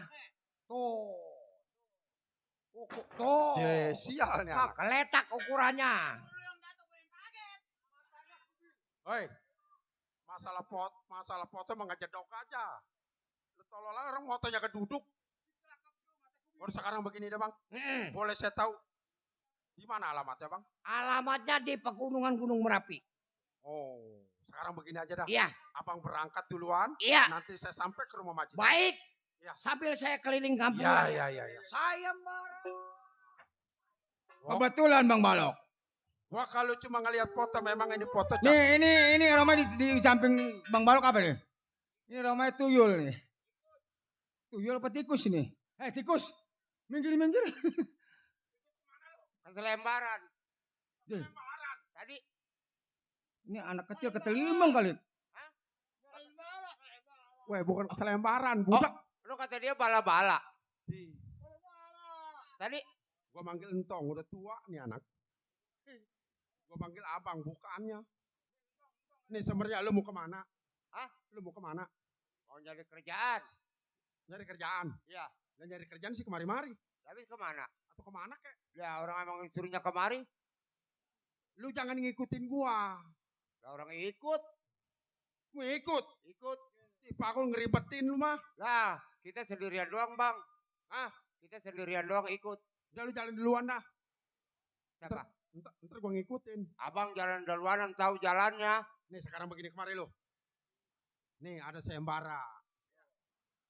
Tuh. Tuh. Sial nih Nah, anak. keletak ukurannya. Hei, masalah foto mah nggak jedok aja. Lu tolol orang fotonya keduduk. Baru sekarang begini deh bang. Boleh saya tahu di mana alamatnya bang? Alamatnya di pegunungan Gunung Merapi. Oh, sekarang begini aja dah. Iya. Abang berangkat duluan. Iya. Nanti saya sampai ke rumah majikan. Baik. Ya. Sambil saya keliling kampung. Ya. Sayembara. Kebetulan Bang Balok. Wah kalau cuma ngelihat foto memang ini foto. Nih ini rumah di samping Bang Balok apa nih? Ini rumahnya tuyul nih. Tuyul apa tikus ini? Tikus. Minggir. Keselembaran. Deh. Tadi. Ini anak kecil ketelimang kali. Weh bukan keselembaran, budak. Lu kata dia bala-bala. Tadi. Gua manggil entong, udah tua nih anak. Gua panggil abang, bukannya. Nih sebenarnya lu mau kemana? Hah? Lu mau kemana? Mau nyari kerjaan. Nyari kerjaan? Iya. Dan nyari kerjaan sih kemari-mari. Tapi kemana? Atau kemana kek? Ya orang emang suruhnya kemari. Lu jangan ngikutin gua. Lah orang ikut. Mau ikut? Ikut. Pak aku ngeribetin lu mah. Lah Kita sendirian doang, Bang. Hah? Kita sendirian doang ikut. Udah lu jalan duluan dah. Siapa? Ntar gue ngikutin. Abang jalan duluan, tahu jalannya. Nih sekarang begini kemari lu. Nih ada sayembara.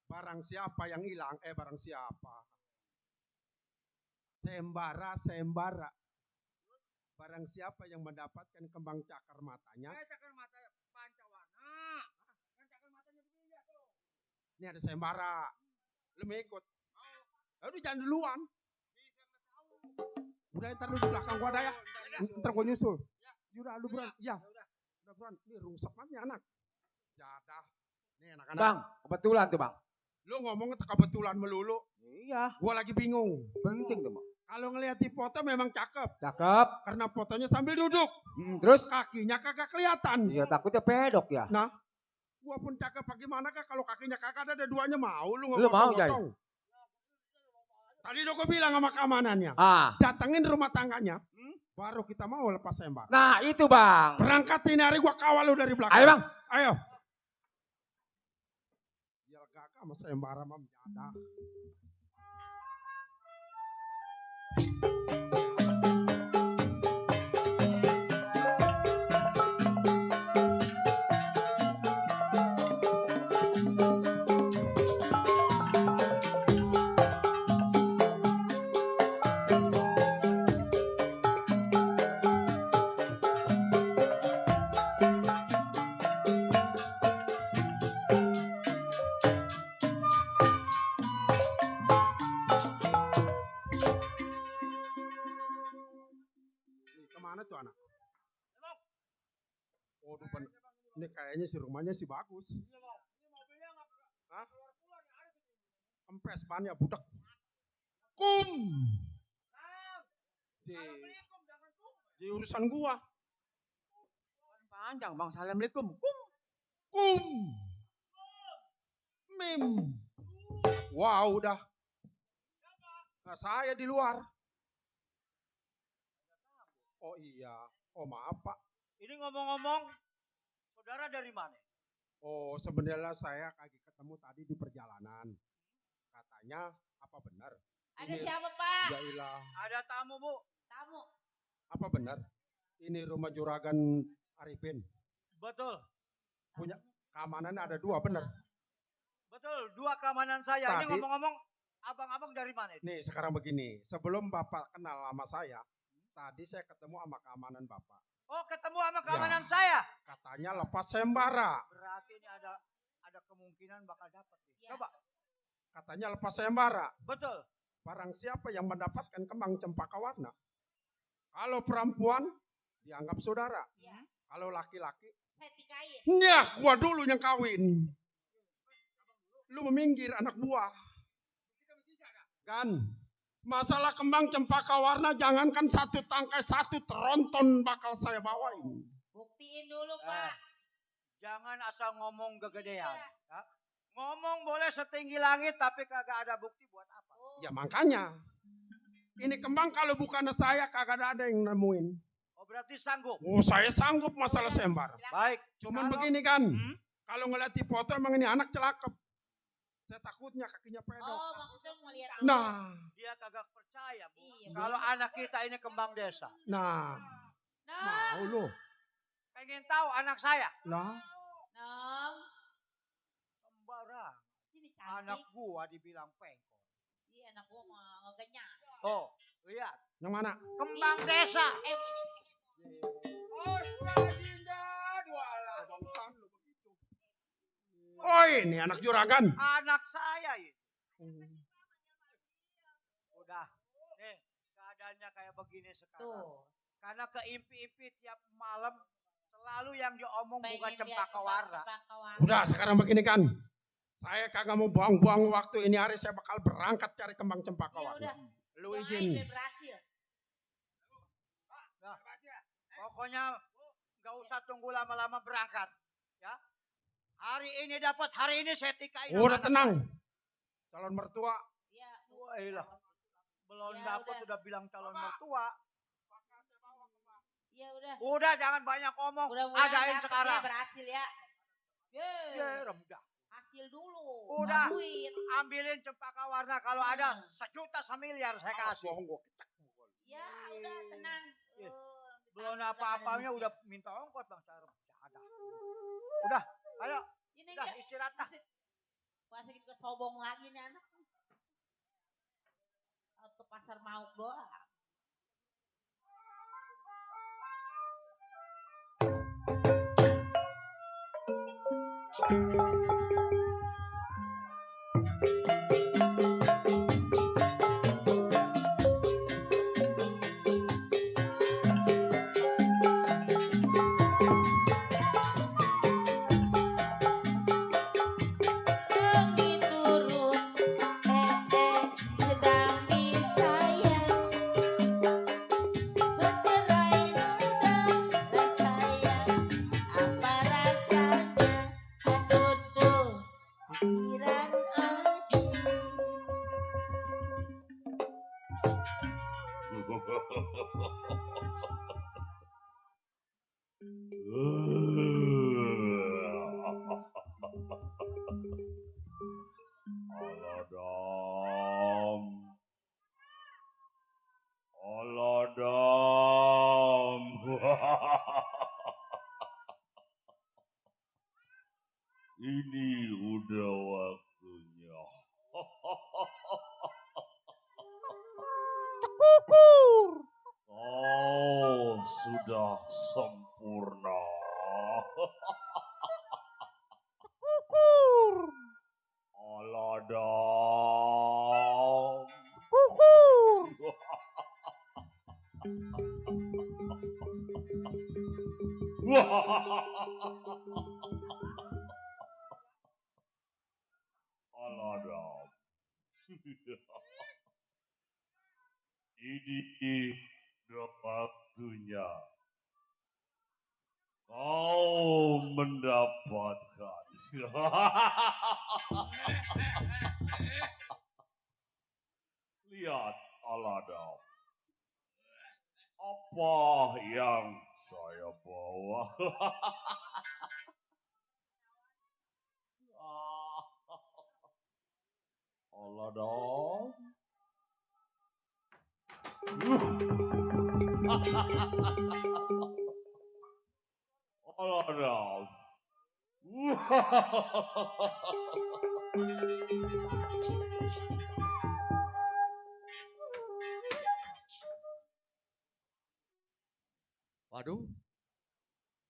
Barang siapa yang hilang, barang siapa. Sayembara. Barang siapa yang mendapatkan kembang cakar matanya. Cakar mata pancawarna. Kan cakar matanya begini tuh. Ini ada sayembara. Lu mau ikut? Udah jangan duluan. Udah ntar lu di belakang gua ada ya. Ntar gua nyusul. Udah lu buruan. Ya. Udah buruan. Ini rungsep banget nih anak. Jadah. Nih anak-anak. Bang, kebetulan tuh Bang. Lu ngomongnya kebetulan melulu. Iya. Gua lagi bingung. Penting tuh Bang. Kalau ngelihat di foto memang cakep. Cakep. Karena fotonya sambil duduk. Terus? Kakinya kagak kelihatan. Iya takutnya pedok ya. Nah. Gua pun cakep bagaimana kah kalau kakinya kagak ada dua-duanya mau lu Lu mau, Jay? ngomong. Tadi udah gue bilang sama keamanannya. Datengin rumah tangganya. Baru kita mau lepas sayembara. Nah itu Bang. Berangkat ini hari gua kawal lu dari belakang. Ayo Bang. Ayo. Ya gagah sama sayembara mam jadah. Kemana tuh anak? Waduh, ini kayaknya si rumahnya sih bagus. Hah? Kempes bannya budak. Kum. Di urusan gua. Panjang Bang. Assalamualaikum. Kum. Mim. Wow, udah. Nah, saya di luar. Oh iya. Oh maaf Pak. Ini ngomong-ngomong, saudara dari mana? Oh sebenarnya saya lagi ketemu tadi di perjalanan. Katanya apa benar? Ada siapa Pak? Jailah. Ada tamu Bu. Tamu. Apa benar? Ini rumah Juragan Arifin. Betul. Punya keamanan ada dua benar. Betul, dua keamanan saya. Ini Tadi- ngomong-ngomong, abang-abang dari mana? Nih sekarang begini. Sebelum Bapak kenal sama saya, tadi saya ketemu sama keamanan Bapak. Oh, ketemu sama keamanan saya. Katanya lepas sayembara. Berarti ini ada kemungkinan bakal dapat nih. Coba. Katanya lepas sayembara. Betul. Barang siapa yang mendapatkan kembang cempaka warna. Kalau perempuan dianggap saudara. Kalau laki-laki, Saya tikain. nyah gua dulu yang kawin. Lu meminggir anak buah. Kan? Masalah kembang cempaka warna jangankan satu tangkai, satu tronton bakal saya bawain. Buktiin dulu Pak. Jangan asal ngomong kegedean. Ya. Ngomong boleh setinggi langit tapi kagak ada bukti buat apa. Ya makanya. Ini kembang kalau bukan saya kagak ada yang nemuin. Oh berarti sanggup. Oh saya sanggup masalah sayembara. Baik. Cuman begini kan. Kalau ngeliat di foto emang ini anak celakep. Saya takutnya kakinya pedok. Oh maksudnya mau lihat. Nah. Dia kagak percaya Bu. Iya, Kalau anak kita ini kembang desa. Nah. Mau lu. Pengen tahu anak saya. Lah. Nom. Sembarang. Sini cantik. Anak gua dibilang pengkor. Iya anak gua mau ngegenyang. Oh, lihat. Yang mana? Kembang desa. Oh, sudah dinda duala. Oh ini anak juragan. Anak saya ini. Udah. Nih, keadaannya kayak begini sekarang. Tuh. Karena keimpi-impi tiap malam selalu yang diomong bukan Pengen lihat cempaka warna. cempaka warna. Udah sekarang begini kan. Saya kagak mau buang-buang waktu ini hari saya bakal berangkat cari kembang cempaka Ya warna. udah. Lu Doain izin. biar berhasil. Nah, pokoknya nggak usah tunggu lama-lama berangkat. Ya. Hari ini dapat, hari ini saya tikain. Udah anak tenang. saya. Calon mertua. Iya. Wah, ilah. Belum Ya, dapat udah bilang calon mertua. Iya udah. Udah jangan banyak ngomong. Mudah-mudahan Adain dapet sekarang. ya, berhasil ya. Ya, rendah. Hasil hasil dulu. Udah, Duit. ambilin cempaka warna kalau ada 1 juta semiliar saya kasih. Bohong gua. Ya udah tenang. Belum apa-apanya udah minta ongkos Bang Sarem. Udah, ayo. Ini Udah istirahat dah. Masukin ke sobong lagi nih anak. Ke pasar Mauk doang. Aladam. Ini udah waktunya. Kukur. Oh, sudah sempurna. Kukur. Aladam. Kukur. Aladam. Ini udah waktunya kau mendapatkan. Lihat Aladam. Apa yang saya bawa? Aladam. Aladam. Waduh.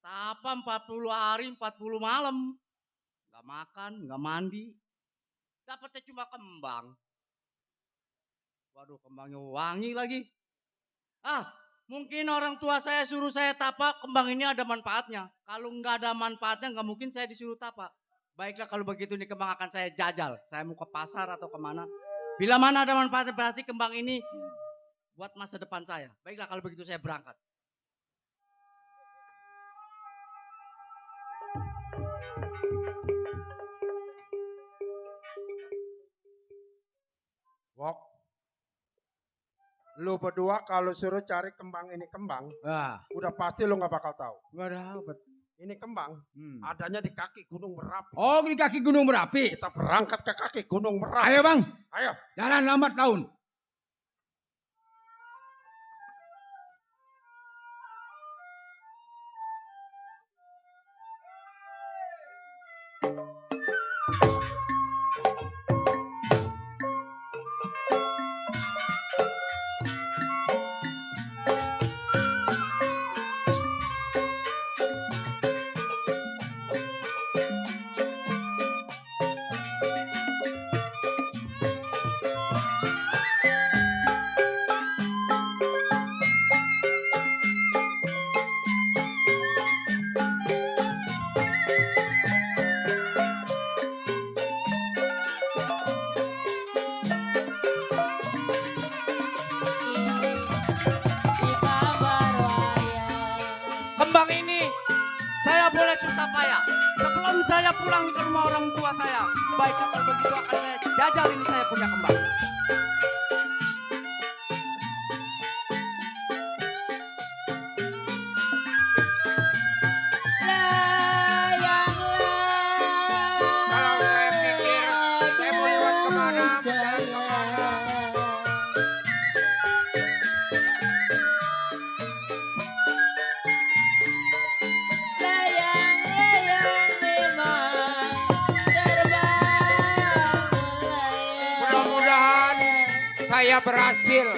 Tapa 40 hari 40 malam. Gak makan, gak mandi. Dapatnya cuma kembang. Waduh, kembangnya wangi lagi. Mungkin orang tua saya suruh saya tapa, kembang ini ada manfaatnya. Kalau nggak ada manfaatnya, nggak mungkin saya disuruh tapa. Baiklah kalau begitu nih kembang akan saya jajal. Saya mau ke pasar atau kemana. Bila mana ada manfaatnya berarti kembang ini buat masa depan saya. Baiklah kalau begitu saya berangkat. Wok, lu berdua kalau suruh cari kembang ini kembang, udah pasti lu nggak bakal tahu. Nggak dapet. Ini kembang, adanya di kaki Gunung Merapi. Oh, di kaki Gunung Merapi. Kita berangkat ke kaki Gunung Merapi. Ayo bang. Ayo. Jalan lambat tahun. Kembang ini saya boleh susah payah. Sebelum saya pulang ke rumah orang tua saya. Baiklah kalau begitu akan saya jajal ini saya punya kembang. Kalau saya Saya berhasil.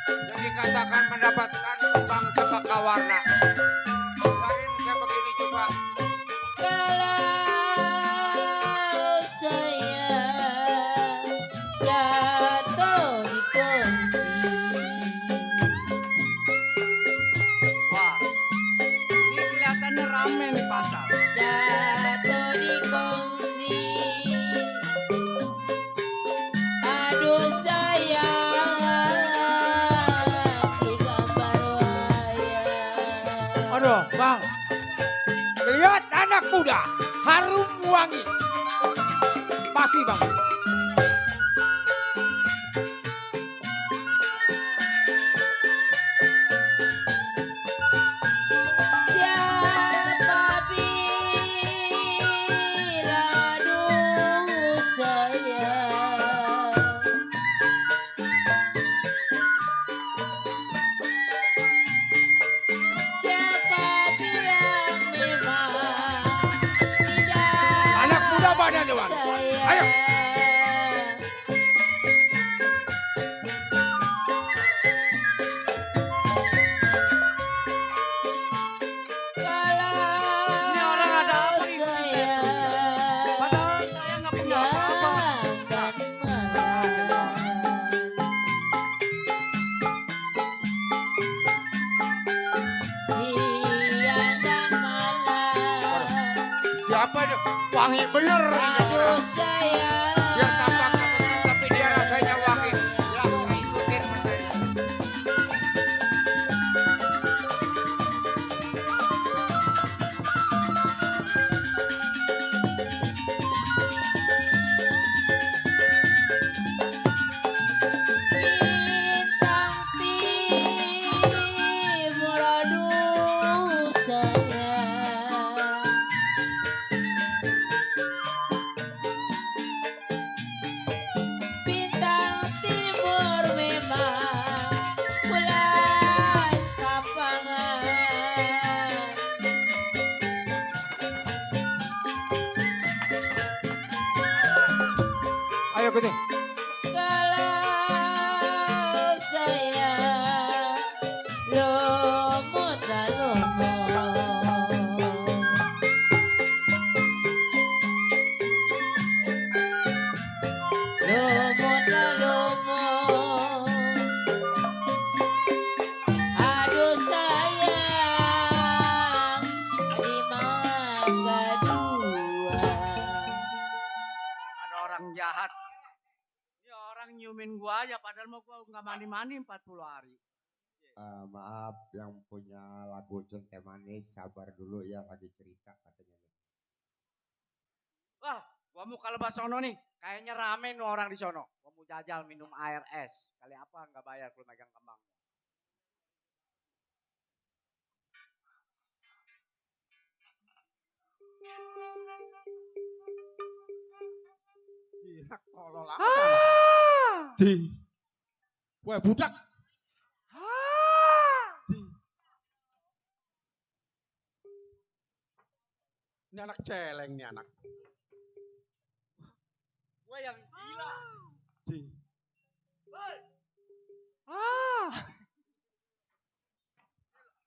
Yang dikatakan mendapatkan kembang cempaka-warna. Kemarin saya begini juga. Kalau saya jatuh di kursi. Wah, ini kelihatannya rame nih pasar. Jatuh di kursi. Aduh sayang di gambar wayang. Aduh, Bang. Lihat anak muda, harum wangi. Pasti, Bang. Siapa bilang aduh sayang. Siapa bilang memang tidak Anak muda pada dewan. Ayo. Ini orang ada apa nih? Padahal saya nggak punya apa-apa. Siang dan malam. Siapa itu? Wangi bener. Aduh sayang. Dia tampaknya bener, tapi dia rasanya wangi. Ya, ikutin mas saya. Bintang timur aduh sayang. Bintang timur memang bulan kapangan. Ayo gitu. Kalau saya lumut dan lumut. Lumut dan lumut. Aduh sayang di mangga dua. Ada orang jahat. Ini orang nyiumin gua aja padahal mau gua nggak mandi-mandi 40 hari. Maaf yang punya lagu Cinta Manis, sabar dulu ya lagi cerita katanya. Wah, gua mau ke lebah sono nih. Kayaknya rame nih orang di sono. Gua mau jajal minum air es. Kali apa nggak bayar kalau megang kembang. Gila, tolol apa? Di. Wah, budak. Di. Ini anak celeng nih anak. Gua yang gila. Di.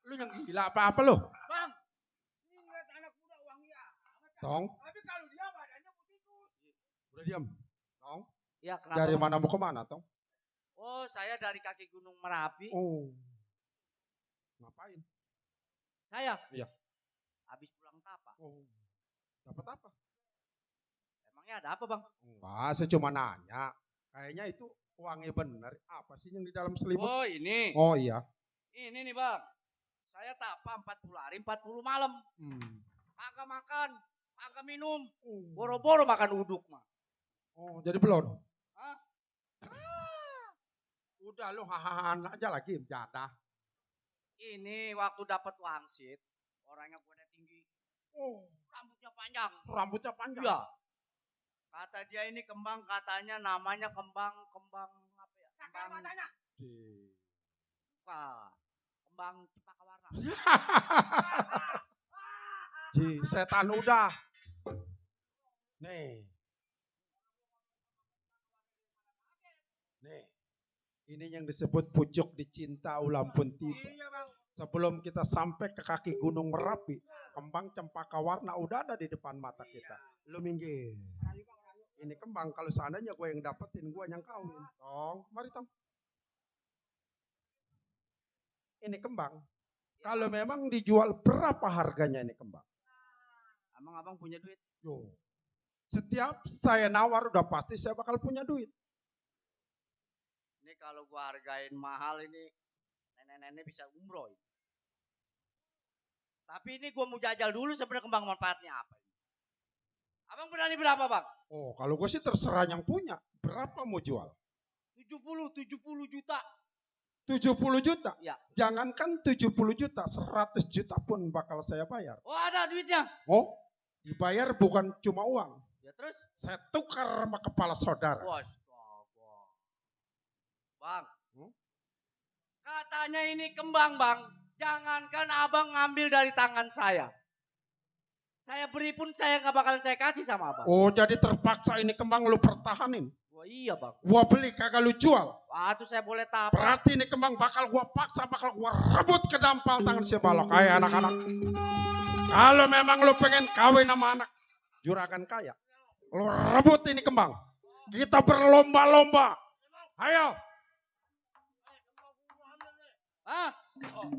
Lu yang gila apa-apa lu? Bang, ini ngeliat anak muda wangi ya. Tong, Tapi kalau dia badannya putikus. udah diam. Tong, Ya, kenapa? dari Bang? mana mau kemana, Tong? Oh, saya dari kaki Gunung Merapi. Oh. Ngapain? Saya? Iya. Habis pulang tapa. Oh. Dapat apa? Emangnya ada apa, Bang? Enggak, saya cuma nanya. Kayaknya itu uangnya bener. Apa sih yang di dalam selimut? Oh, ini. Oh iya. Ini nih, Bang. Saya tapa 40 hari, 40 malam. Kagak makan, kagak minum. Boro-boro makan uduk mah. Oh, jadi belum? Hah? Udah lu hahahan aja lagi jatah. Ini waktu dapat wangsit, orangnya gue tinggi. Oh, Rambutnya panjang. rambutnya panjang. Iya. Kata dia ini kembang, katanya namanya kembang apa ya? Kembang Wah, kembang cempaka warna. Ji, setan udah. Nih. Nih. Ini yang disebut pucuk dicinta ulam pun tiba. Sebelum kita sampai ke kaki Gunung Merapi, kembang cempaka warna udah ada di depan mata kita. Lu minggir. Ini kembang, kalau seandainya gue yang dapetin, gue yang kawin. Tong, mari tong. Ini kembang. Kalau memang dijual, berapa harganya ini kembang? Emang abang punya duit? Yo. Setiap saya nawar udah pasti saya bakal punya duit. Ini kalau gua hargain mahal ini, nenek-nenek bisa umroh. Tapi ini gua mau jajal dulu sebenarnya kembang manfaatnya apa ini. Abang berani berapa bang? Oh, kalau gue sih terserah yang punya. Berapa mau jual? 70 juta. 70 juta? Ya. Jangankan 70 juta, 100 juta pun bakal saya bayar. Oh ada duitnya? Oh, dibayar bukan cuma uang. Ya terus? Saya tukar sama kepala saudara. Wah, bang, katanya ini kembang bang. Jangankan abang ngambil dari tangan saya. Saya beri pun saya nggak bakalan saya kasih sama abang. Oh, jadi terpaksa ini kembang lu pertahanin? Wah iya bang. Gua beli kagak lu jual. Wah itu saya boleh tapak. Berarti ini kembang bakal gua paksa, bakal gua rebut ke dampal tangan si balok. Kayak anak-anak. Kalau memang lu pengen kawin sama anak juragan kaya, lu rebut ini kembang. Kita berlomba-lomba. Ayo. Hah? Oh.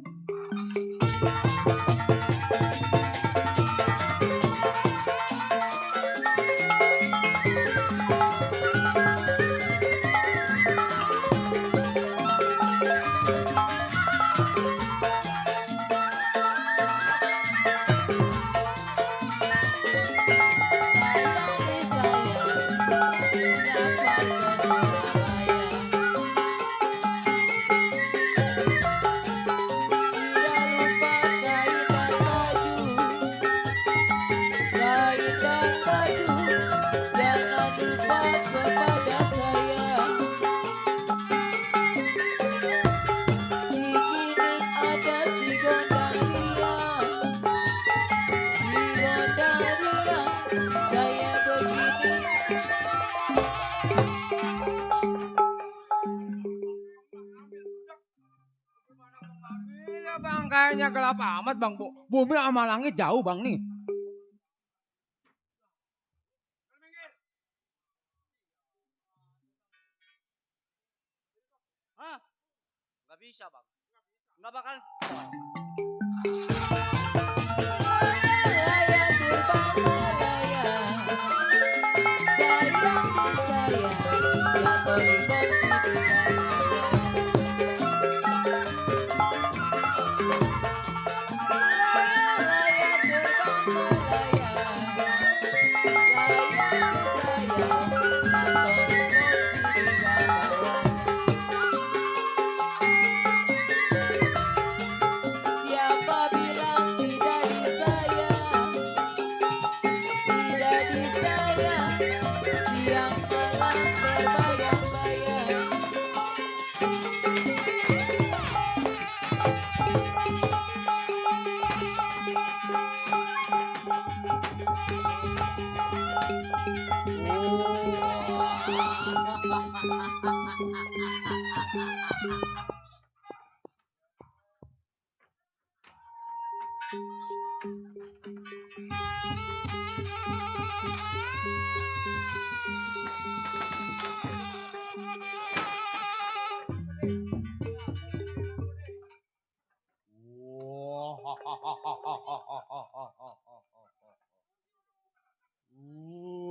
Bang, kayaknya gelap amat bang. Bumi sama langit jauh bang nih. Hah? Gak bisa bang. Gak bakal.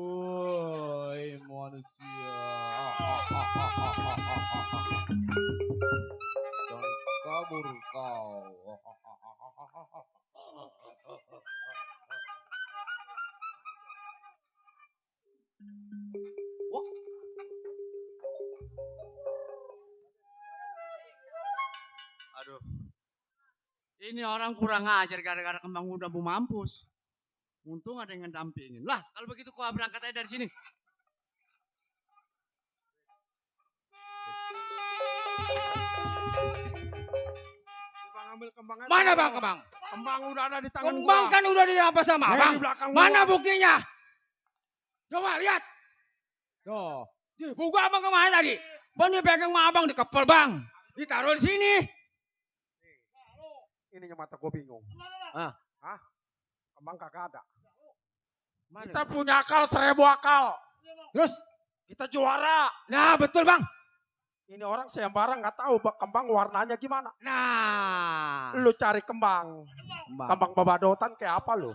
Woi manusia. Dan kabur kau. Aduh. Ini orang kurang ajar gara-gara kembang udah mau mampus. Untung ada yang ngedampingin. Lah, kalau begitu kau berangkat aja dari sini. Mana bang kembang? Kembang udah ada di tangan Kembang gua. kan udah dirampas sama abang. Di belakang Mana gua. buktinya? Coba lihat. Tuh, buka abang kemana tadi? Bang dipegang sama abang dikepel bang. Ditaruh di sini. Ininya mata gue bingung. Ah. Hah? Kembang kagak ada. Mana? Kita punya akal 1000 akal. Terus? Kita juara. Nah betul bang. Ini orang sembarang nggak tahu kembang warnanya gimana. Nah. Lu cari kembang. Kembang babadotan kayak apa lu?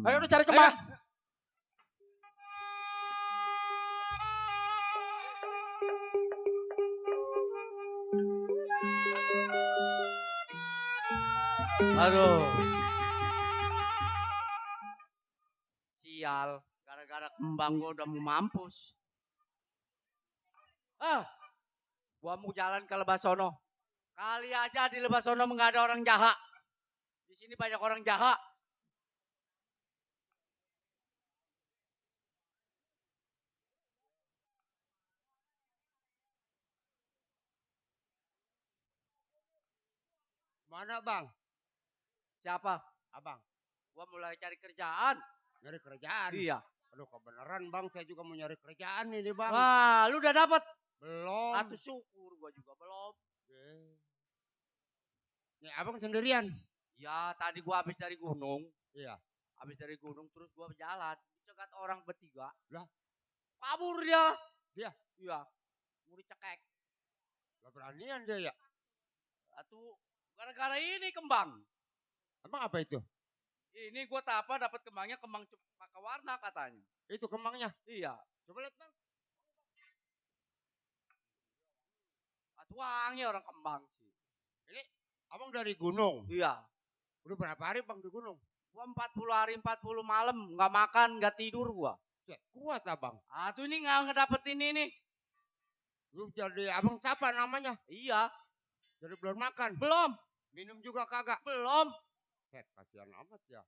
Ayo lu cari kembang. Aduh. Sial, gara-gara kembang gua udah mau mampus. Gua mau jalan ke Lebasono. Kali aja di Lebasono nggak ada orang jahat. Di sini banyak orang jahat. Mana bang? Siapa? Abang. Gua mulai cari kerjaan. Nyari kerjaan? Iya. Aduh kebenaran bang, saya juga mau nyari kerjaan ini bang. Wah, lu udah dapat? Belum. Atuh syukur, gua juga belum. Nih abang sendirian? Ya, tadi gua habis dari gunung. Iya. Habis dari gunung terus gua berjalan. Dicegat orang bertiga. Lah? Kabur dia. Dia? Iya. Mau dicekek. Lah beranian dia ya? Atuh, gara-gara ini kembang. Emang apa itu? Ini gua tapa dapat kembangnya, kembang cempaka warna katanya. Itu kembangnya? Iya. Coba lihat bang. Atuh wangi orang kembang sih. Ini abang dari gunung? Iya. Udah berapa hari bang di gunung? Gua 40 hari 40 malam nggak makan nggak tidur gua. Ya, kuat abang. Atuh ini nggak ngedapetin ini. Lu jadi abang siapa namanya? Iya. Jadi belum makan? Belum. Minum juga kagak? Belum. Set, kasihan amat ya.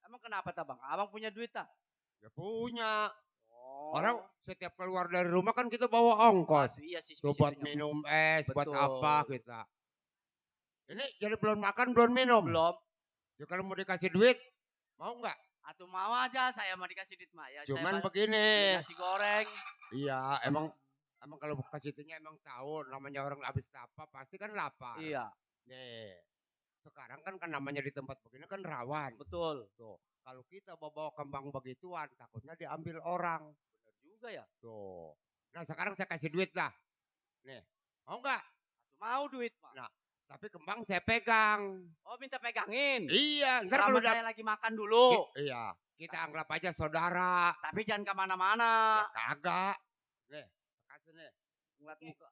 Emang kenapa tak bang? Abang punya duit tak? Ya punya. Oh. Orang setiap keluar dari rumah kan kita bawa ongkos. Iya sih. Tuh buat minum es, buat Betul. apa kita. Ini jadi belum makan, belum minum? Belum. Ya kalau mau dikasih duit, mau nggak? Atuh mau aja saya mau dikasih duit mah ya. Cuman saya begini. nasi goreng. Iya, emang kalau kasih itunya emang tahu namanya orang habis apa pasti kan lapar. Iya. Nih, sekarang kan namanya di tempat begini kan rawan. Betul. Tuh, kalau kita bawa kembang begituan takutnya diambil orang. Benar juga ya. Tuh. Nah sekarang saya kasih duit lah. Nih, mau nggak? Atuh mau duit mah. Nah, tapi kembang saya pegang. Oh minta pegangin. Iya, ntar Sama kalau saya lagi makan dulu. Iya, kita anggap aja saudara. Tapi jangan kemana-mana. Ya, kagak. Nih, kasih nih. Ngeliat muka.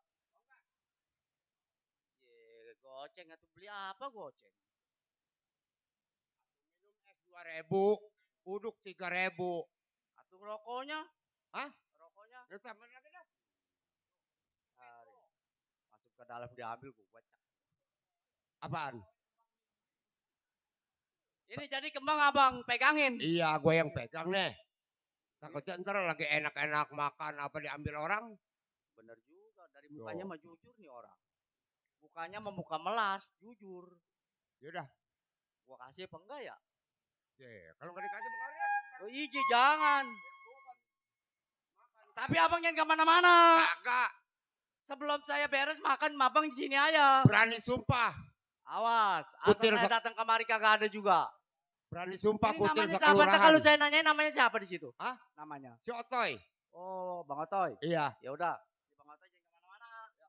Ye, goceng atau beli apa goceng? Minum es 2.000, uduk 3.000. Atau rokoknya? Hah? Rokoknya? Ya tambahin lagi dah. Masuk ke dalam diambil gua cek. Apaan? Ini jadi kembang abang pegangin. Iya, gue yang pegang nih. Takutnya ntar lagi enak-enak makan apa diambil orang. Bener juga, dari mukanya mah jujur nih orang. Mukanya mah muka melas, jujur. Yaudah. Gua kasih apa enggak ya? Kalau nggak dikasih bukan ya. Oh iya jangan. Tapi abang jangan kemana-mana. Kagak. Sebelum saya beres makan, abang di sini aja. Berani sumpah. Awas, asal Kutil saya datang kemari kagak ada juga. Berani sumpah Ini kutil namanya siapa? sekelurahan. Kalau saya nanyain namanya siapa di situ? Hah? Namanya? Si Otoy. Oh, Bang Otoy. Iya. Ya udah. Bang Otoy jangan kemana-mana. Ya.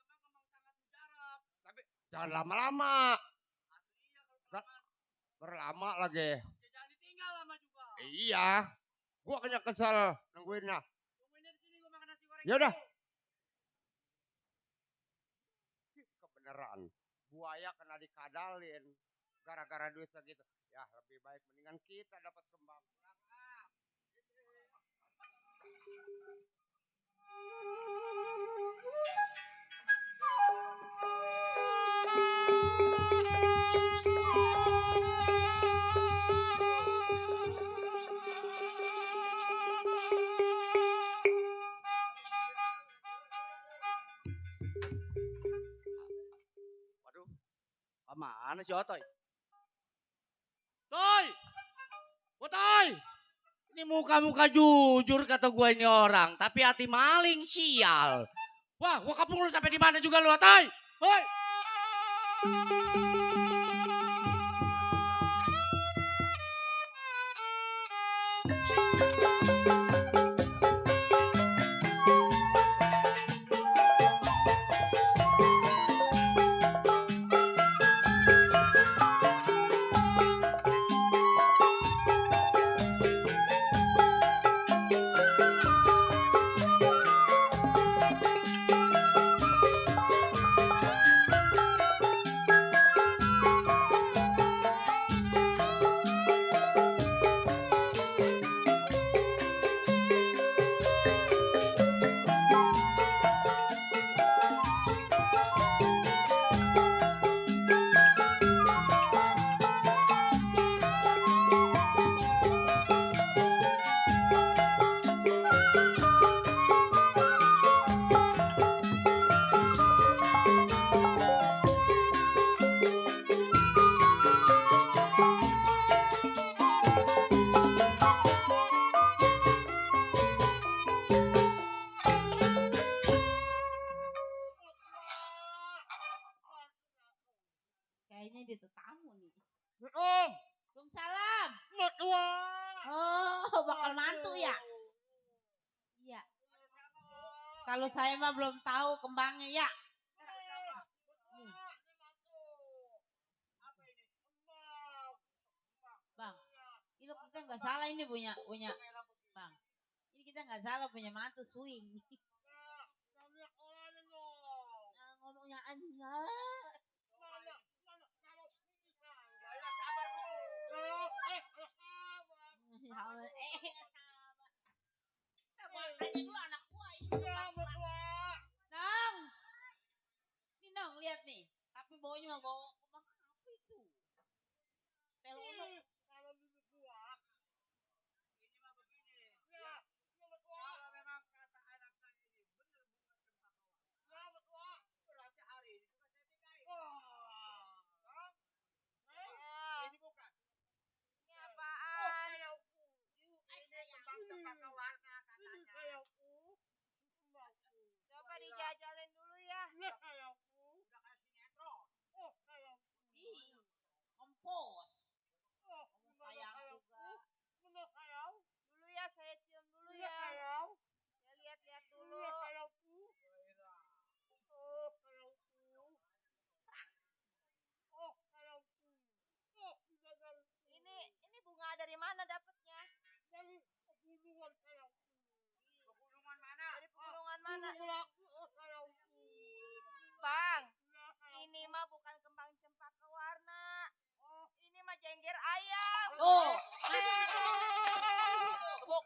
Ini kembang sangat mujarab. Tapi jangan lama-lama. Berlama lagi. Ya, jangan ditinggal lama juga. Iya. Gua kena kesel nungguinnya. Tungguinnya di sini gua makan nasi goreng. Ya udah. dulu. Kebenaran. Buaya kena dikadalin. Gara-gara duit segitu. Ya lebih baik mendingan kita dapat kembang. Waduh. Mana si Otoy? Toy! Otoy! Ini muka-muka jujur kata gue ini orang. Tapi hati maling, sial. Wah, gue kapung lu sampai di mana juga lu, Atoy. Hoi. Kayaknya dia tuh tamu nih. Om. Waalaikumsalam. Mertua. Oh, bakal mantu ya? Iya. Kalau saya mah belum tahu kembangnya ya. Nih. Bang, ini kita nggak salah ini punya Bang. Ini kita nggak salah punya mantu swing. Ngomongnya anak. Nong, ini Nong lihat nih, tapi baunya mah bau kembang apa itu? Telono. Kalau dulu gua, ini mah begini. Ya, kalau memang kata anak saya ini benar bukan cempaka. Ya, betul. Berarti hari ini juga saya nikahin. Ini bukan. Ini apaan? Ini kembang cempaka warna katanya. Coba dijajalin dulu ya. Udah kasih sinetron. Ih, kompos. Sayang juga. Dulu ya, saya cium dulu ya. Saya lihat-lihat dulu. Ini bunga dari mana dapatnya? Dari pegunungan saya. Pegunungan mana? Dari pegunungan mana? Bang, ini mah bukan kembang cempaka warna. Ini mah jengger ayam. Oh,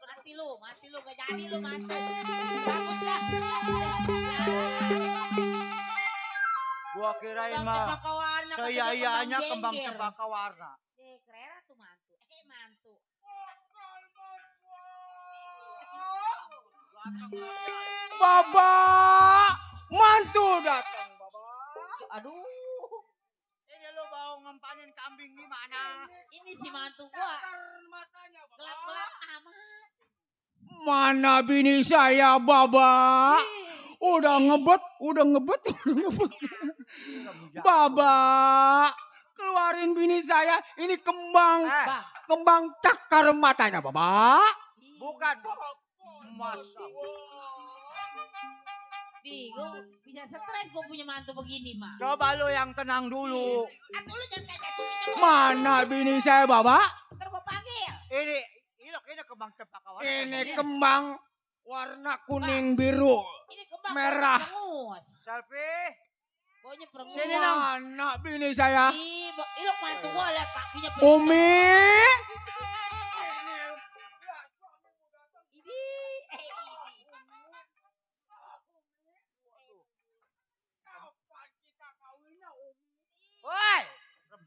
mati lu, gak jadi lu mantu. Bagus dah. Gua kirain Kembang mah cempaka warna, kata dia saya kembang jengger. cempaka warna. Krera tuh mantu. Mantu. Baba, mantu datang, Baba. Aduh. Ini lu mau ngempanin kambing gimana? Ini si mantu gua. Gelap-gelap amat. Mana bini saya, Baba? Udah ngebet. Baba, keluarin bini saya. Ini kembang cakar matanya, Baba. Bukan. Masa. Gue bisa stres gue punya mantu begini mah. Coba lu yang tenang dulu. Atau lu jangan kayak gitu. Mana bini saya, Baba? Ntar gue panggil. Ini kembang cempaka warna. Ini kembang warna kuning biru. Ini kembang merah. Perengus. Selfie. Baunya perengus. Sini mana bini saya? Ih, lu mantu gue liat kakinya. Umi. Woi,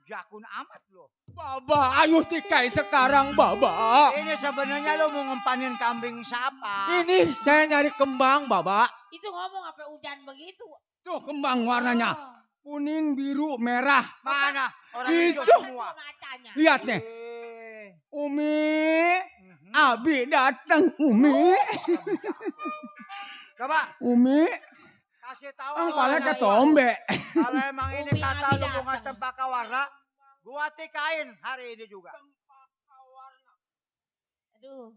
jakun amat lo. Baba, ayo tikai sekarang, Baba. Ini sebenarnya lo mau ngempanin kambing siapa? Ini saya nyari kembang, Baba. Itu ngomong apa hujan begitu? Tuh kembang warnanya. Kuning, biru, merah. Mana? Orang itu semua. Lihat nih. Umi, Abi datang, Umi. Coba Umi, kasih tahu ang sama pala anak ke gua. tombe. Kalau emang ini Umi kata Abi lu bunga datang. cempaka warna, gua tikain hari ini juga. Aduh.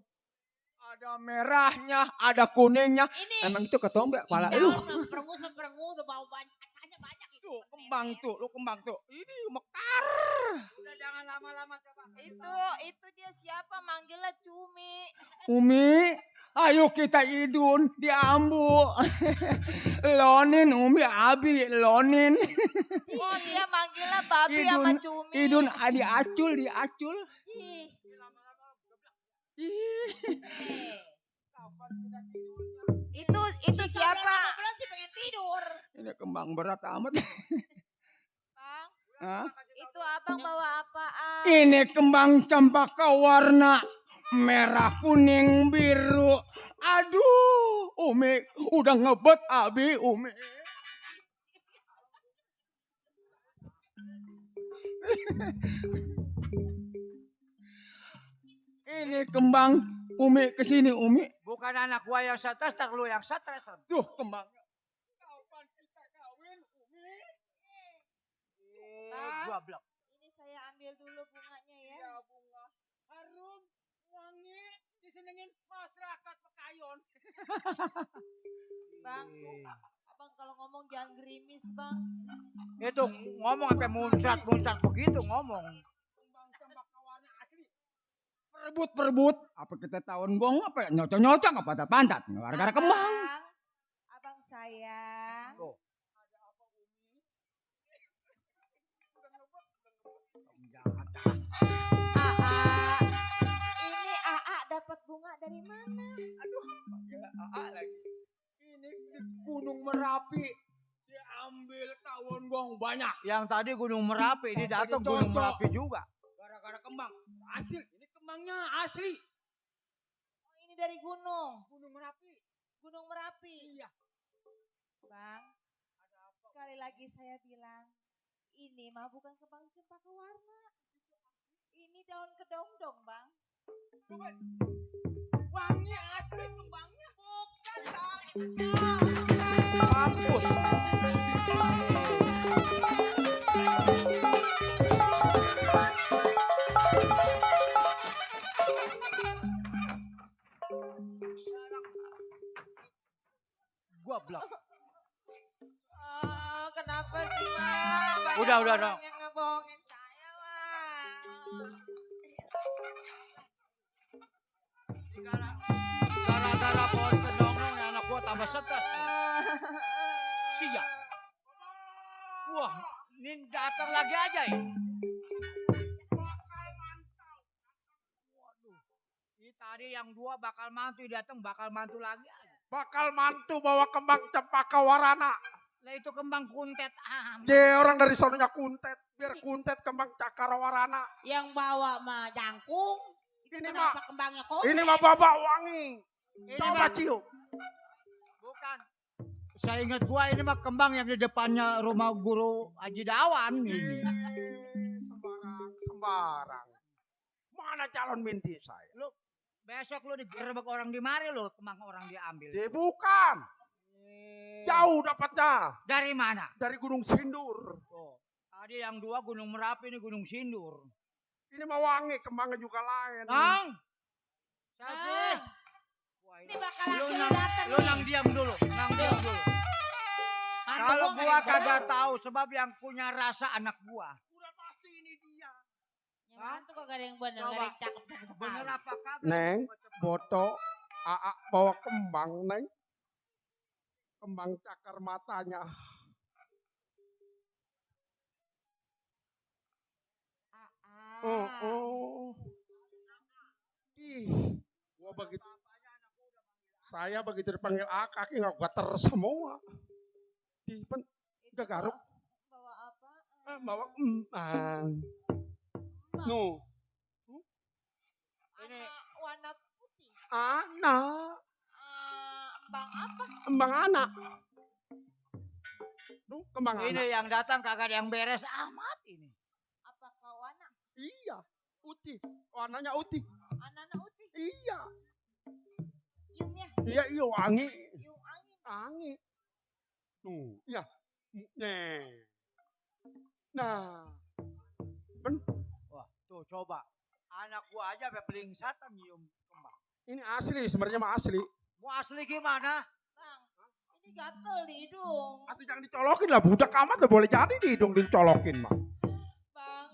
Ada merahnya, ada kuningnya. Ini. Emang itu ketombe kepala Ini lu. daun memperengus udah bau banyak. Katanya banyak itu. Tuh, kembang tuh, lu kembang tuh. Ini mekar. Udah jangan lama-lama coba. Itu dia siapa? Manggilnya Cumi. Umi, ayo kita idun di ambu. Lonin, Umi, Abi, Lonin. Oh dia manggilnya Babi sama Cumi. Idun diacul. Ih. Itu siapa? Belum sih pengen tidur. Ini kembang berat amat. Bang, Hah? itu abang bawa apaan? Ini kembang cempaka warna merah, kuning, biru. Aduh, Umi udah ngebet Abi, Umi. Ini kembang Umi kesini, Umi. Bukan anak gua yang stres, lu yang stres. Tuh kembangnya. Kapan kita kawin, Umi? Gua blok. Ini saya ambil dulu bunganya ya. Ya bunga harum, wangi, disenengin masyarakat Pekayon. Bang, abang kalau ngomong jangan gerimis bang. Itu ngomong sampai muncrat begitu ngomong. Kembang cempaka warna asli. Perebut. Apa kita tahun gong apa ya? Nyocok apa tak pantat? Gara-gara kembang. Abang sayang. Tuh. Aa, ini Aa dapat bunga dari mana? Aduh, panggil AA lagi. Ini di Gunung Merapi. Diambil tahun gong banyak. Yang tadi Gunung Merapi, ini datang Gunung Merapi juga. Gara-gara kembang. Asli, ini kembangnya asli. Oh ini dari gunung. Gunung Merapi. Gunung Merapi. Iya. Bang, sekali lagi saya bilang, ini mah bukan kembang cempaka warna. Ini daun kedongdong, Bang. Coba. Wangi asli kembangnya. Bukan, Bang. Mampus. Gua blok. Oh, kenapa sih, Bang? Banyak Udah. orang yang ngebohongin saya, Bang. Gara-gara pohon kedongdong anak gua tambah stres. Siap. Wah, ini datang lagi aja ya. Waduh. Ini tadi yang dua bakal mantu datang bakal mantu lagi aja. Bakal mantu bawa kembang cempaka warna. Lah itu kembang kuntet Dia orang dari sononya kuntet. Biar kuntet kembang cakar warna. Yang bawa mah jangkung. Ini Kenapa mah, kembangnya kok? ini mah babak wangi. Ini Coba mah cium. bukan. Saya ingat gua ini mah kembang yang di depannya rumah guru Haji Dawan ini. Sembarang. Mana calon binti saya? Lu besok lu digerebek orang di mari lu kembang orang diambil. Dia bukan. Jauh dapatnya. Dari mana? Dari Gunung Sindur. Oh, tadi yang dua Gunung Merapi ini Gunung Sindur. Ini mah wangi, kembangnya juga lain. Nang. Siapa? Wah, Ini bakal lu laki nang, datang lu nih. nang diam dulu. Nang diam dulu. Mantu Kalau gua gua nggak ada yang kagak bohong. tahu sebab yang punya rasa anak gua. Udah pasti ini dia. Yang mantu kok gak ada yang bener, Coba. gak ada yang cakep sama sekali. Bener apa kagak? Neng, foto AA bawa kembang, Neng. Kembang cakar matanya. Oh. Ih, gua begitu. Saya begitu dipanggil A, kaki nggak gua semua. Di gak garuk. Bawa apa? Bawa kembang. No. Ini Warna putih. Anak. Bang apa? Kembang anak. Duh, kembang ini anak. yang datang kagak ada yang beres amat ini. Apakah warna? Iya, putih. Oh, anaknya Uti. Anak-anak Uti. Iya. Iumnya. Iya, iya wangi. Ium angin. Angin. Tuh, iya. Nih. Nah. Wah, tuh coba. Anak gua aja sampai pelingsatan nyium kembang. Ini asli, sebenarnya mah asli. Mau asli gimana? Bang, ini gatel di hidung. Atau jangan dicolokin lah, budak amat lah boleh jadi di hidung dicolokin mah. Bang,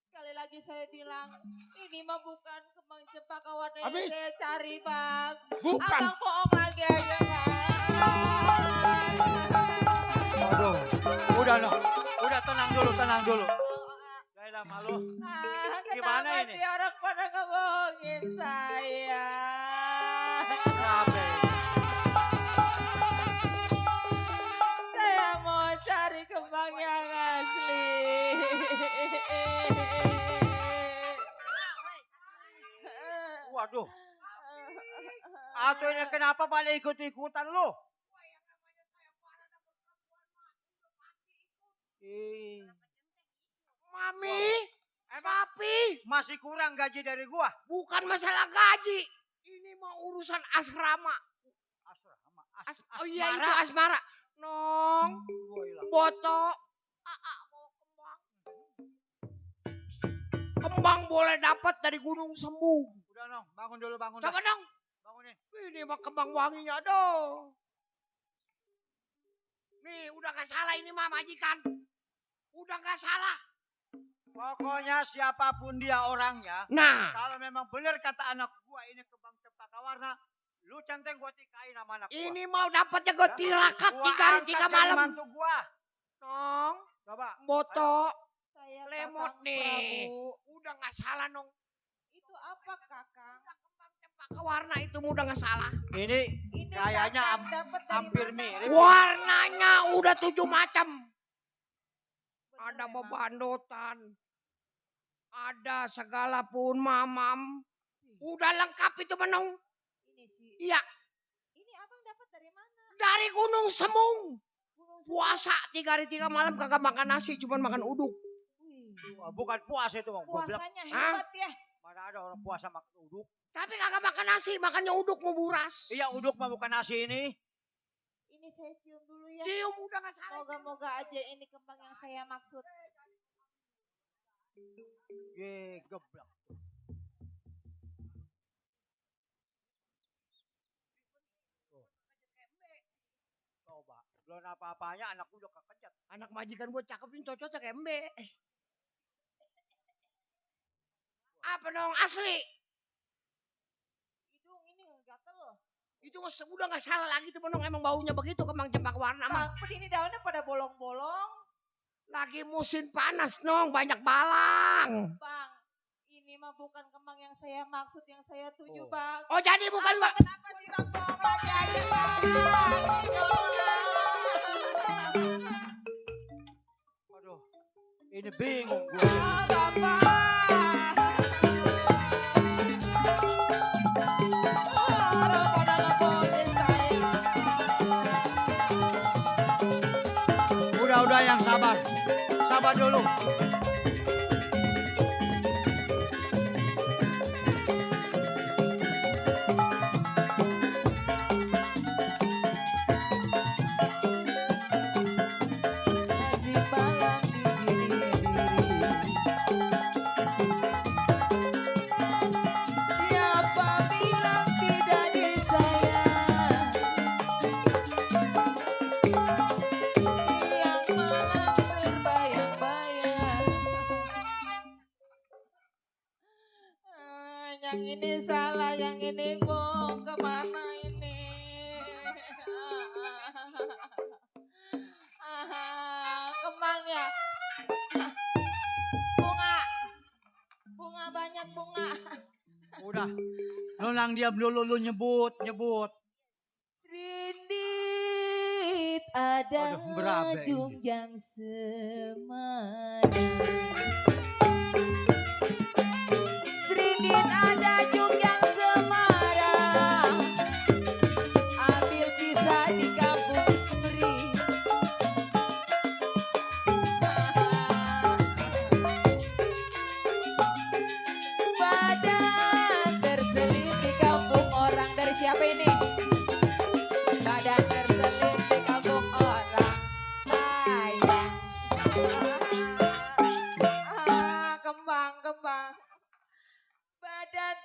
sekali lagi saya bilang, ini mah bukan kembang cempaka warna yang Habis. saya cari, Bang. Bukan. Abang bohong lagi aja, Bang. Waduh, udah no. Udah tenang dulu. Yaelah malu. Gimana Kenapa ini? sih orang pada ngebohongin saya? Kenapa? Saya mau cari kembang yang asli. Waduh. Atau ini kenapa balik ikut-ikutan lu? Mami, papi, Masih kurang gaji dari gua. bukan masalah gaji. Ini mau urusan asrama. Asrama. Oh iya itu asmara. Nong, Boto, Aa mau kembang. Kembang boleh dapat dari Gunung Sembung. Udah Nong, bangun dulu. Coba dong. Bangunin. Ini mah kembang wanginya dong. Nih udah gak salah ini mah majikan. Udah gak salah. Pokoknya siapapun dia orangnya. Nah. Kalau memang benar kata anak gua ini kembang cempaka warna. Lu centeng gua tikain sama anak gua. Ini mau dapatnya gue tirakat Gua 3 hari 3 angkat jadi malam. mantu gua. Nong, Coba. Boto, Saya lemot Kakang nih. Prabu. Udah gak salah Nong. Itu apa, Kakang? Cempaka warna itu udah gak salah. Ini kayaknya Kakang dapat dari hampir mana? mirip. Warnanya udah 7 macam. Bener Ada memang. bebandotan. Ada segala pun mamam. Udah lengkap itu menong. Ini sih. Iya, Ini abang dapat dari mana? dari Gunung Semung. Gunung Puasa 3 hari 3 malam kagak makan nasi, cuman makan uduk. Wih, Wah, bukan puasa itu, Bang. Gua bilang, puasanya hebat ya. mana ada orang puasa makan uduk. Tapi kagak makan nasi, makannya uduk mau buras. Iya, uduk mah bukan nasi ini. Ini saya cium dulu ya. Cium udah gak salah. Moga-moga aja ini kembang yang saya maksud. Geblak. Coba, belum apa-apanya anak udah kekejat. Anak majikan gue cakep ini cocoknya kayak embe. Apa dong asli? Hidung ini gatel. Itu udah gak salah lagi tuh menong, emang baunya begitu kembang cempaka warna mah. Bang, ini daunnya pada bolong-bolong. Lagi musim panas nong, banyak balang. Bang, ini mah bukan kembang yang saya maksud, yang saya tuju, Bang. Oh jadi bukan Abang kenapa sih Bang bohong lagi aja, Bang? Aduh, ini bingung gue. Ah, Bapak. Orang pada ngebohongin saya. Udah yang sabar. Sabar dulu. Masih malang di diri. Siapa bilang tidak disayang? Yang malam terbayang-bayang. Yang ini salah, yang ini bohong, kemana ini? Kembangnya. Bunga banyak bunga. Udah. Nonang diam dulu lu nyebut. Rindit ada Aduh, berabe ini. junjang semana. Rindit ada junjang semara. Ambil bisa di kampung Duri.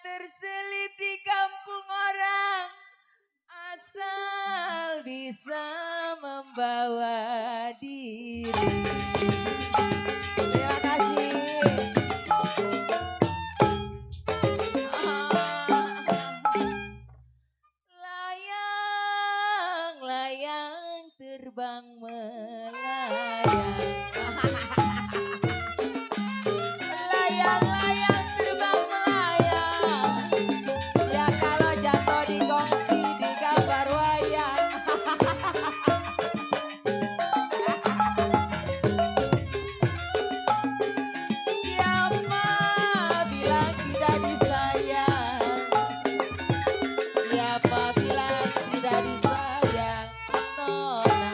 terselip di kampung orang, asal bisa membawa diri. Terima kasih. Layang-layang terbang melayang. Layang-layang terbang melayang. Ya kalau jatuh di kongsi di gambar wayang. Siapa bilang tidak disayang? Siapa bilang tidak disayang? Nona.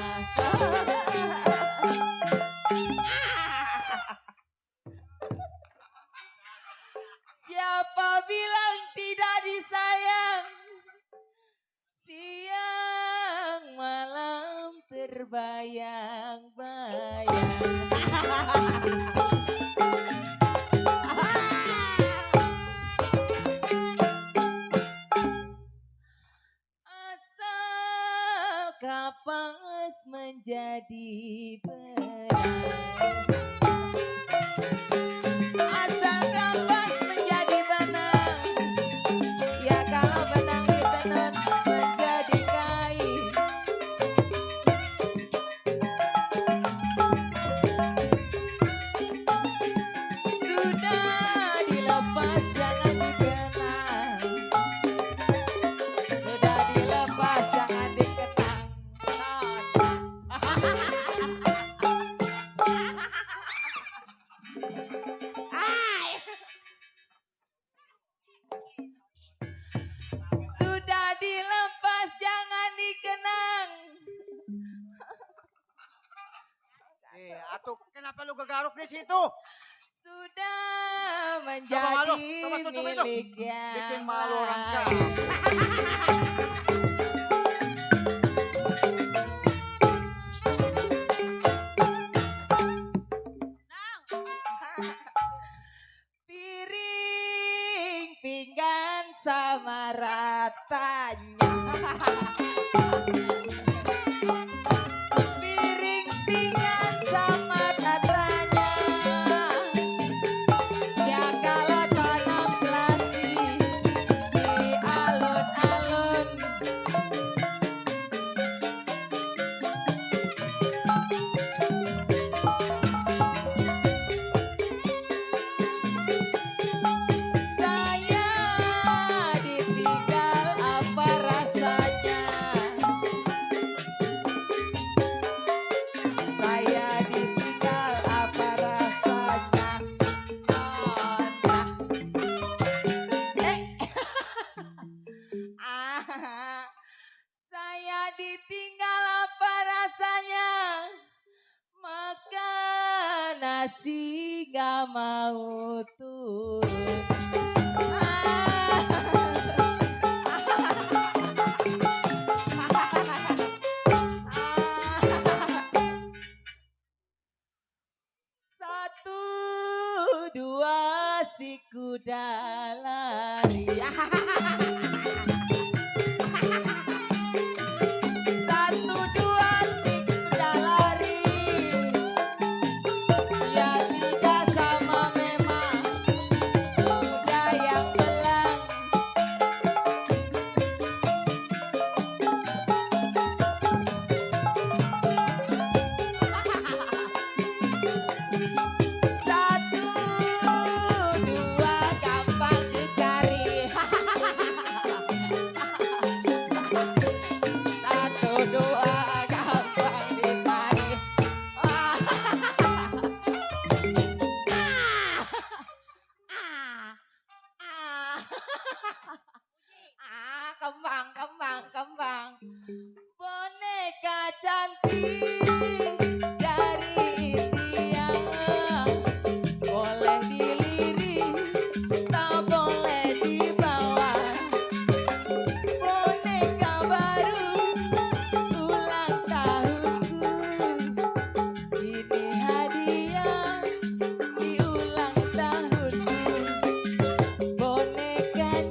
Siapa bilang tidak disayang? Siang malam terbayang-bayang. Asal kapas menjadi benang. Asal kapas menjadi benang. Ya kalau benang ditenun menjadi kain. Sudah dilepas jangan dikenang. Sudah dilepas jangan dikenang. Sudah dilepas jangan dikenang. Atuk, kenapa lu gegaruk di situ? Sudah Coba menjadi tutup itu. milik yang Bikin malu orang lain. kaya. Piring pinggan sama ratanya. Piring pinggan sama ratanya. Ya kalau tanam selasi di alun-alun. Saya ditinggal apa rasanya? Saya ditinggal apa rasanya? Saya ditinggal apa rasanya? Makan nasi gak mau turun. Satu dua si kuda lari. Satu dua si kuda lari. Ya tidak sama memang kuda yang belang. Satu dua gampang dicari. Satu dua gampang dicari. Kembang, kembang, kembang. Boneka cantik dari India. Boleh dilirik, tak boleh dibawa. Boneka baru ulang tahunku. Ini hadiah di ulang tahunku. Boneka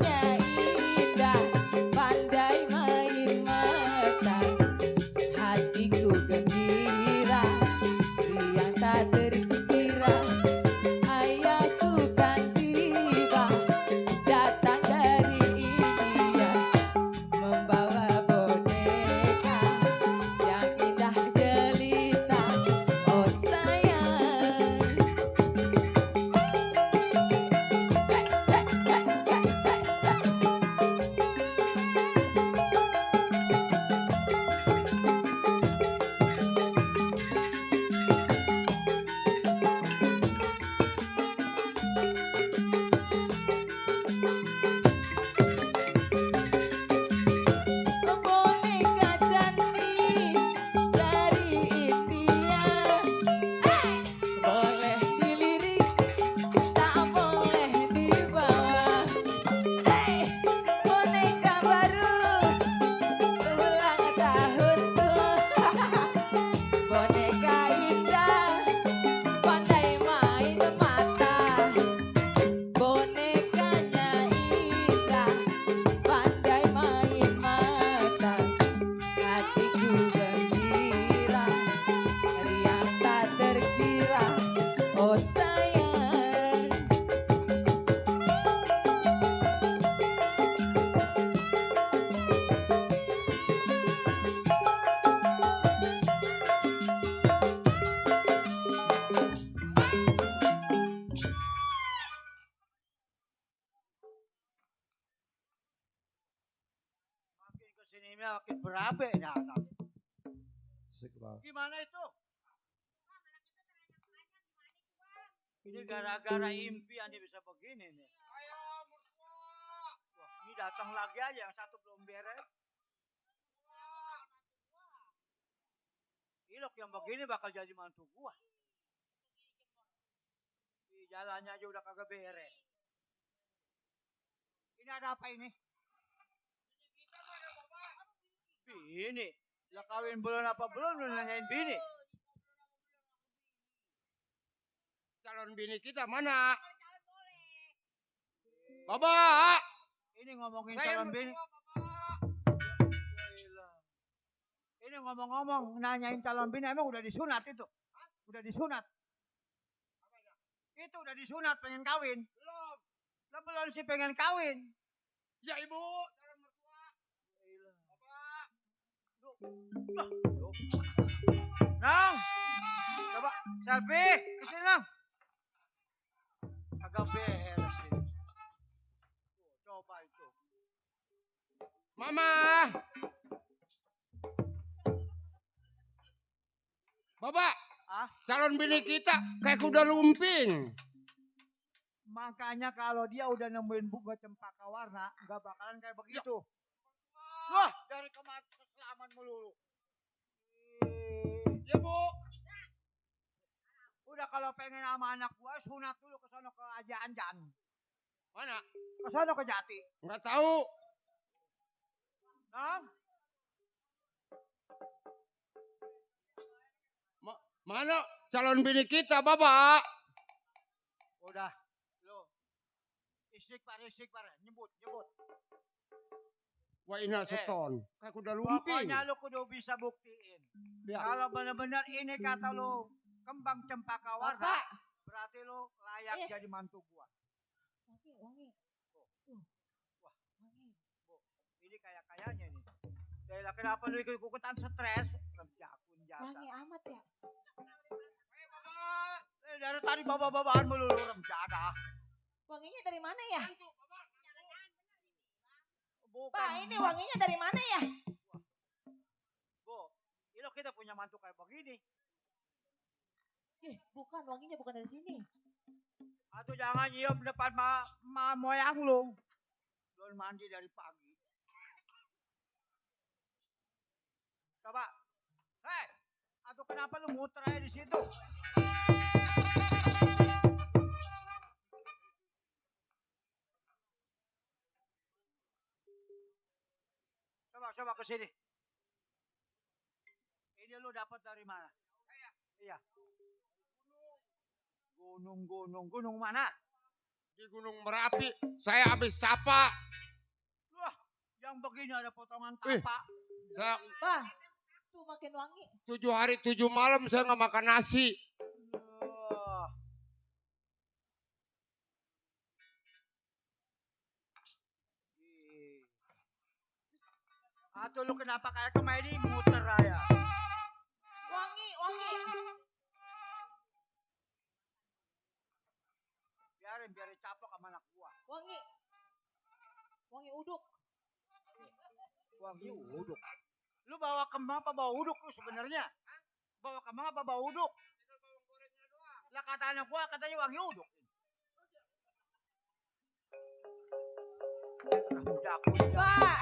Ini makin berabe nih anak. Gimana itu? Ini gara-gara impian dia bisa begini nih. Wah, ini datang lagi aja yang satu belum beres. Ilok yang begini bakal jadi mantu gua. Di jalannya aja udah kagak beres. Ini ada apa ini? Bini. Lah kawin belum apa belum lu nanyain bini. Calon bini kita mana? Bapak. Ini ngomongin calon bini. Ini ngomong-ngomong nanyain calon bini emang udah disunat itu? Udah disunat? Itu udah disunat pengen kawin? Belum. Lah belum sih pengen kawin. Ya ibu. Calon mertua. Bapak. Nang. Coba selfie. Kesini Nang. Agak beres ini. Coba itu. Mama. Bapak. Calon bini kita kayak kuda lumping. Makanya kalau dia udah nemuin bunga cempaka warna, nggak bakalan kayak begitu. Wah, dari kemarin keselaman melulu. Ya bu. Udah kalau pengen sama anak gua, sunat dulu ke sono ke Aja Anjan. Mana? Ke sono ke Jati. Nggak tahu. Nang? Mana calon bini kita, Bapak? Udah, lo. Istighfar, nyebut. Wah ini seton. Kayak kuda lumping. Pokoknya lu kudu bisa buktiin. Ya. Kalau benar-benar ini kata lu kembang cempaka warna, berarti lu layak jadi mantu gua. Wangi. Wah, Bu, ini kayaknya nih. Dari kenapa lu ikut-ikutan stres? Jakun jasa. Wangi amat ya. Dari tadi bawa-bawaan melulu remjada. Wanginya dari mana ya? Bukan. Pak, ini wanginya dari mana ya? Bu, ini kita punya mantu kayak begini. Bukan, wanginya bukan dari sini. Atau jangan nyium depan moyang lu. Belum mandi dari pagi. Coba. Hei, atau kenapa lu muter aja di situ? Coba ke sini. Ini lu dapat dari mana? Iya. Gunung mana? Di Gunung Merapi. Saya habis tapa. Wah, yang begini ada potongan tapa. Pak, tuh makin wangi. 7 hari 7 malam saya nggak makan nasi. Atau lu kenapa kayak kemarin muter aja? Wangi. Biarin capok sama anak gua. Wangi uduk. Wangi uduk. Lu bawa kembang apa bawa uduk lu sebenarnya? Bawa kembang apa bawa uduk? Lah kata anak gua katanya wangi uduk. Pak,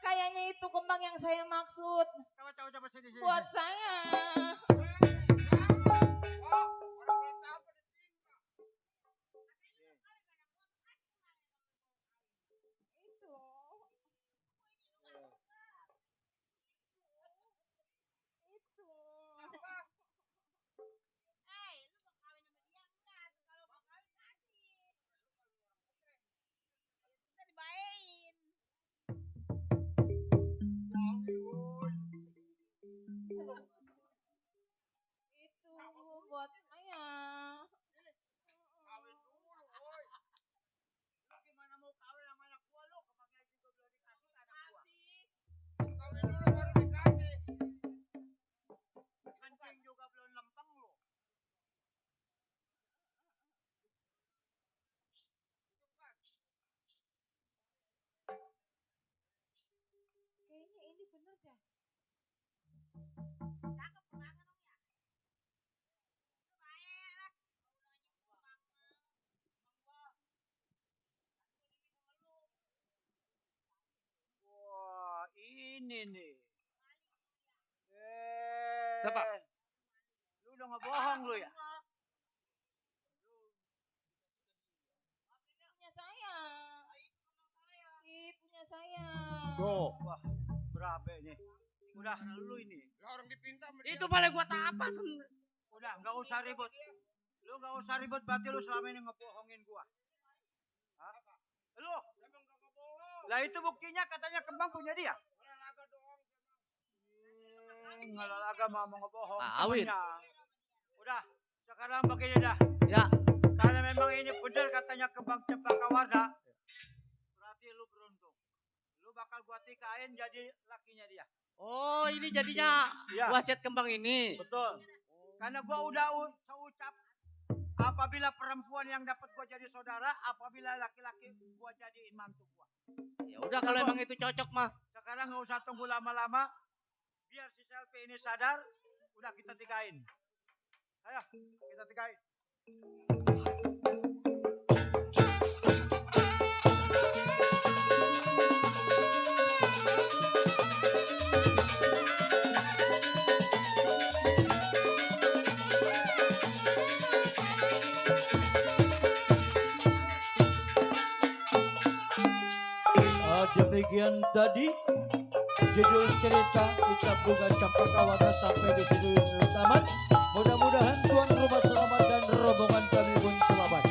kayaknya itu kembang yang saya maksud. Coba sini. Buat saya. dah. Wah, ini nih. Siapa? Lu udah ngebohong lu ya? Punya saya. Ih, punya saya. Tuh, wah, berapa ini? Udah, lu ini. Lah orang dipinta sama Itu boleh gua tapas. Udah, nggak usah ribut. Lu nggak usah ribut, berarti lu selama ini ngebohongin gua. Hah? Lu? Lah itu buktinya katanya kembang punya dia. Ngalalaga mau ngebohong. Awin. temennya. Udah, sekarang begini dah. Ya. Karena memang ini benar katanya kembang cempaka warna. Berarti lu beruntung. Lu bakal gua tikain jadi lakinya dia. Oh, ini jadinya Iya. wasiat kembang ini. Betul. Karena gua udah seucap apabila perempuan yang dapat gua jadi saudara, apabila laki-laki gua jadiin mantu gua. Ya udah kalau emang itu cocok mah. Sekarang nggak usah tunggu lama-lama. Biar si Selfie ini sadar, udah kita tikain. Ayo, kita tikain. Demikian tadi judul cerita kita bunga cempaka warna sampai di situ tamat. Mudah-mudahan tuan rumah selamat dan rombongan kami pun selamat.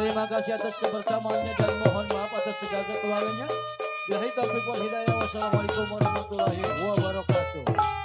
Terima kasih atas kebersamaannya dan mohon maaf atas segala kekurangannya. Billahi taufiq wal hidayah. Wassalamualaikum warahmatullahi wabarakatuh.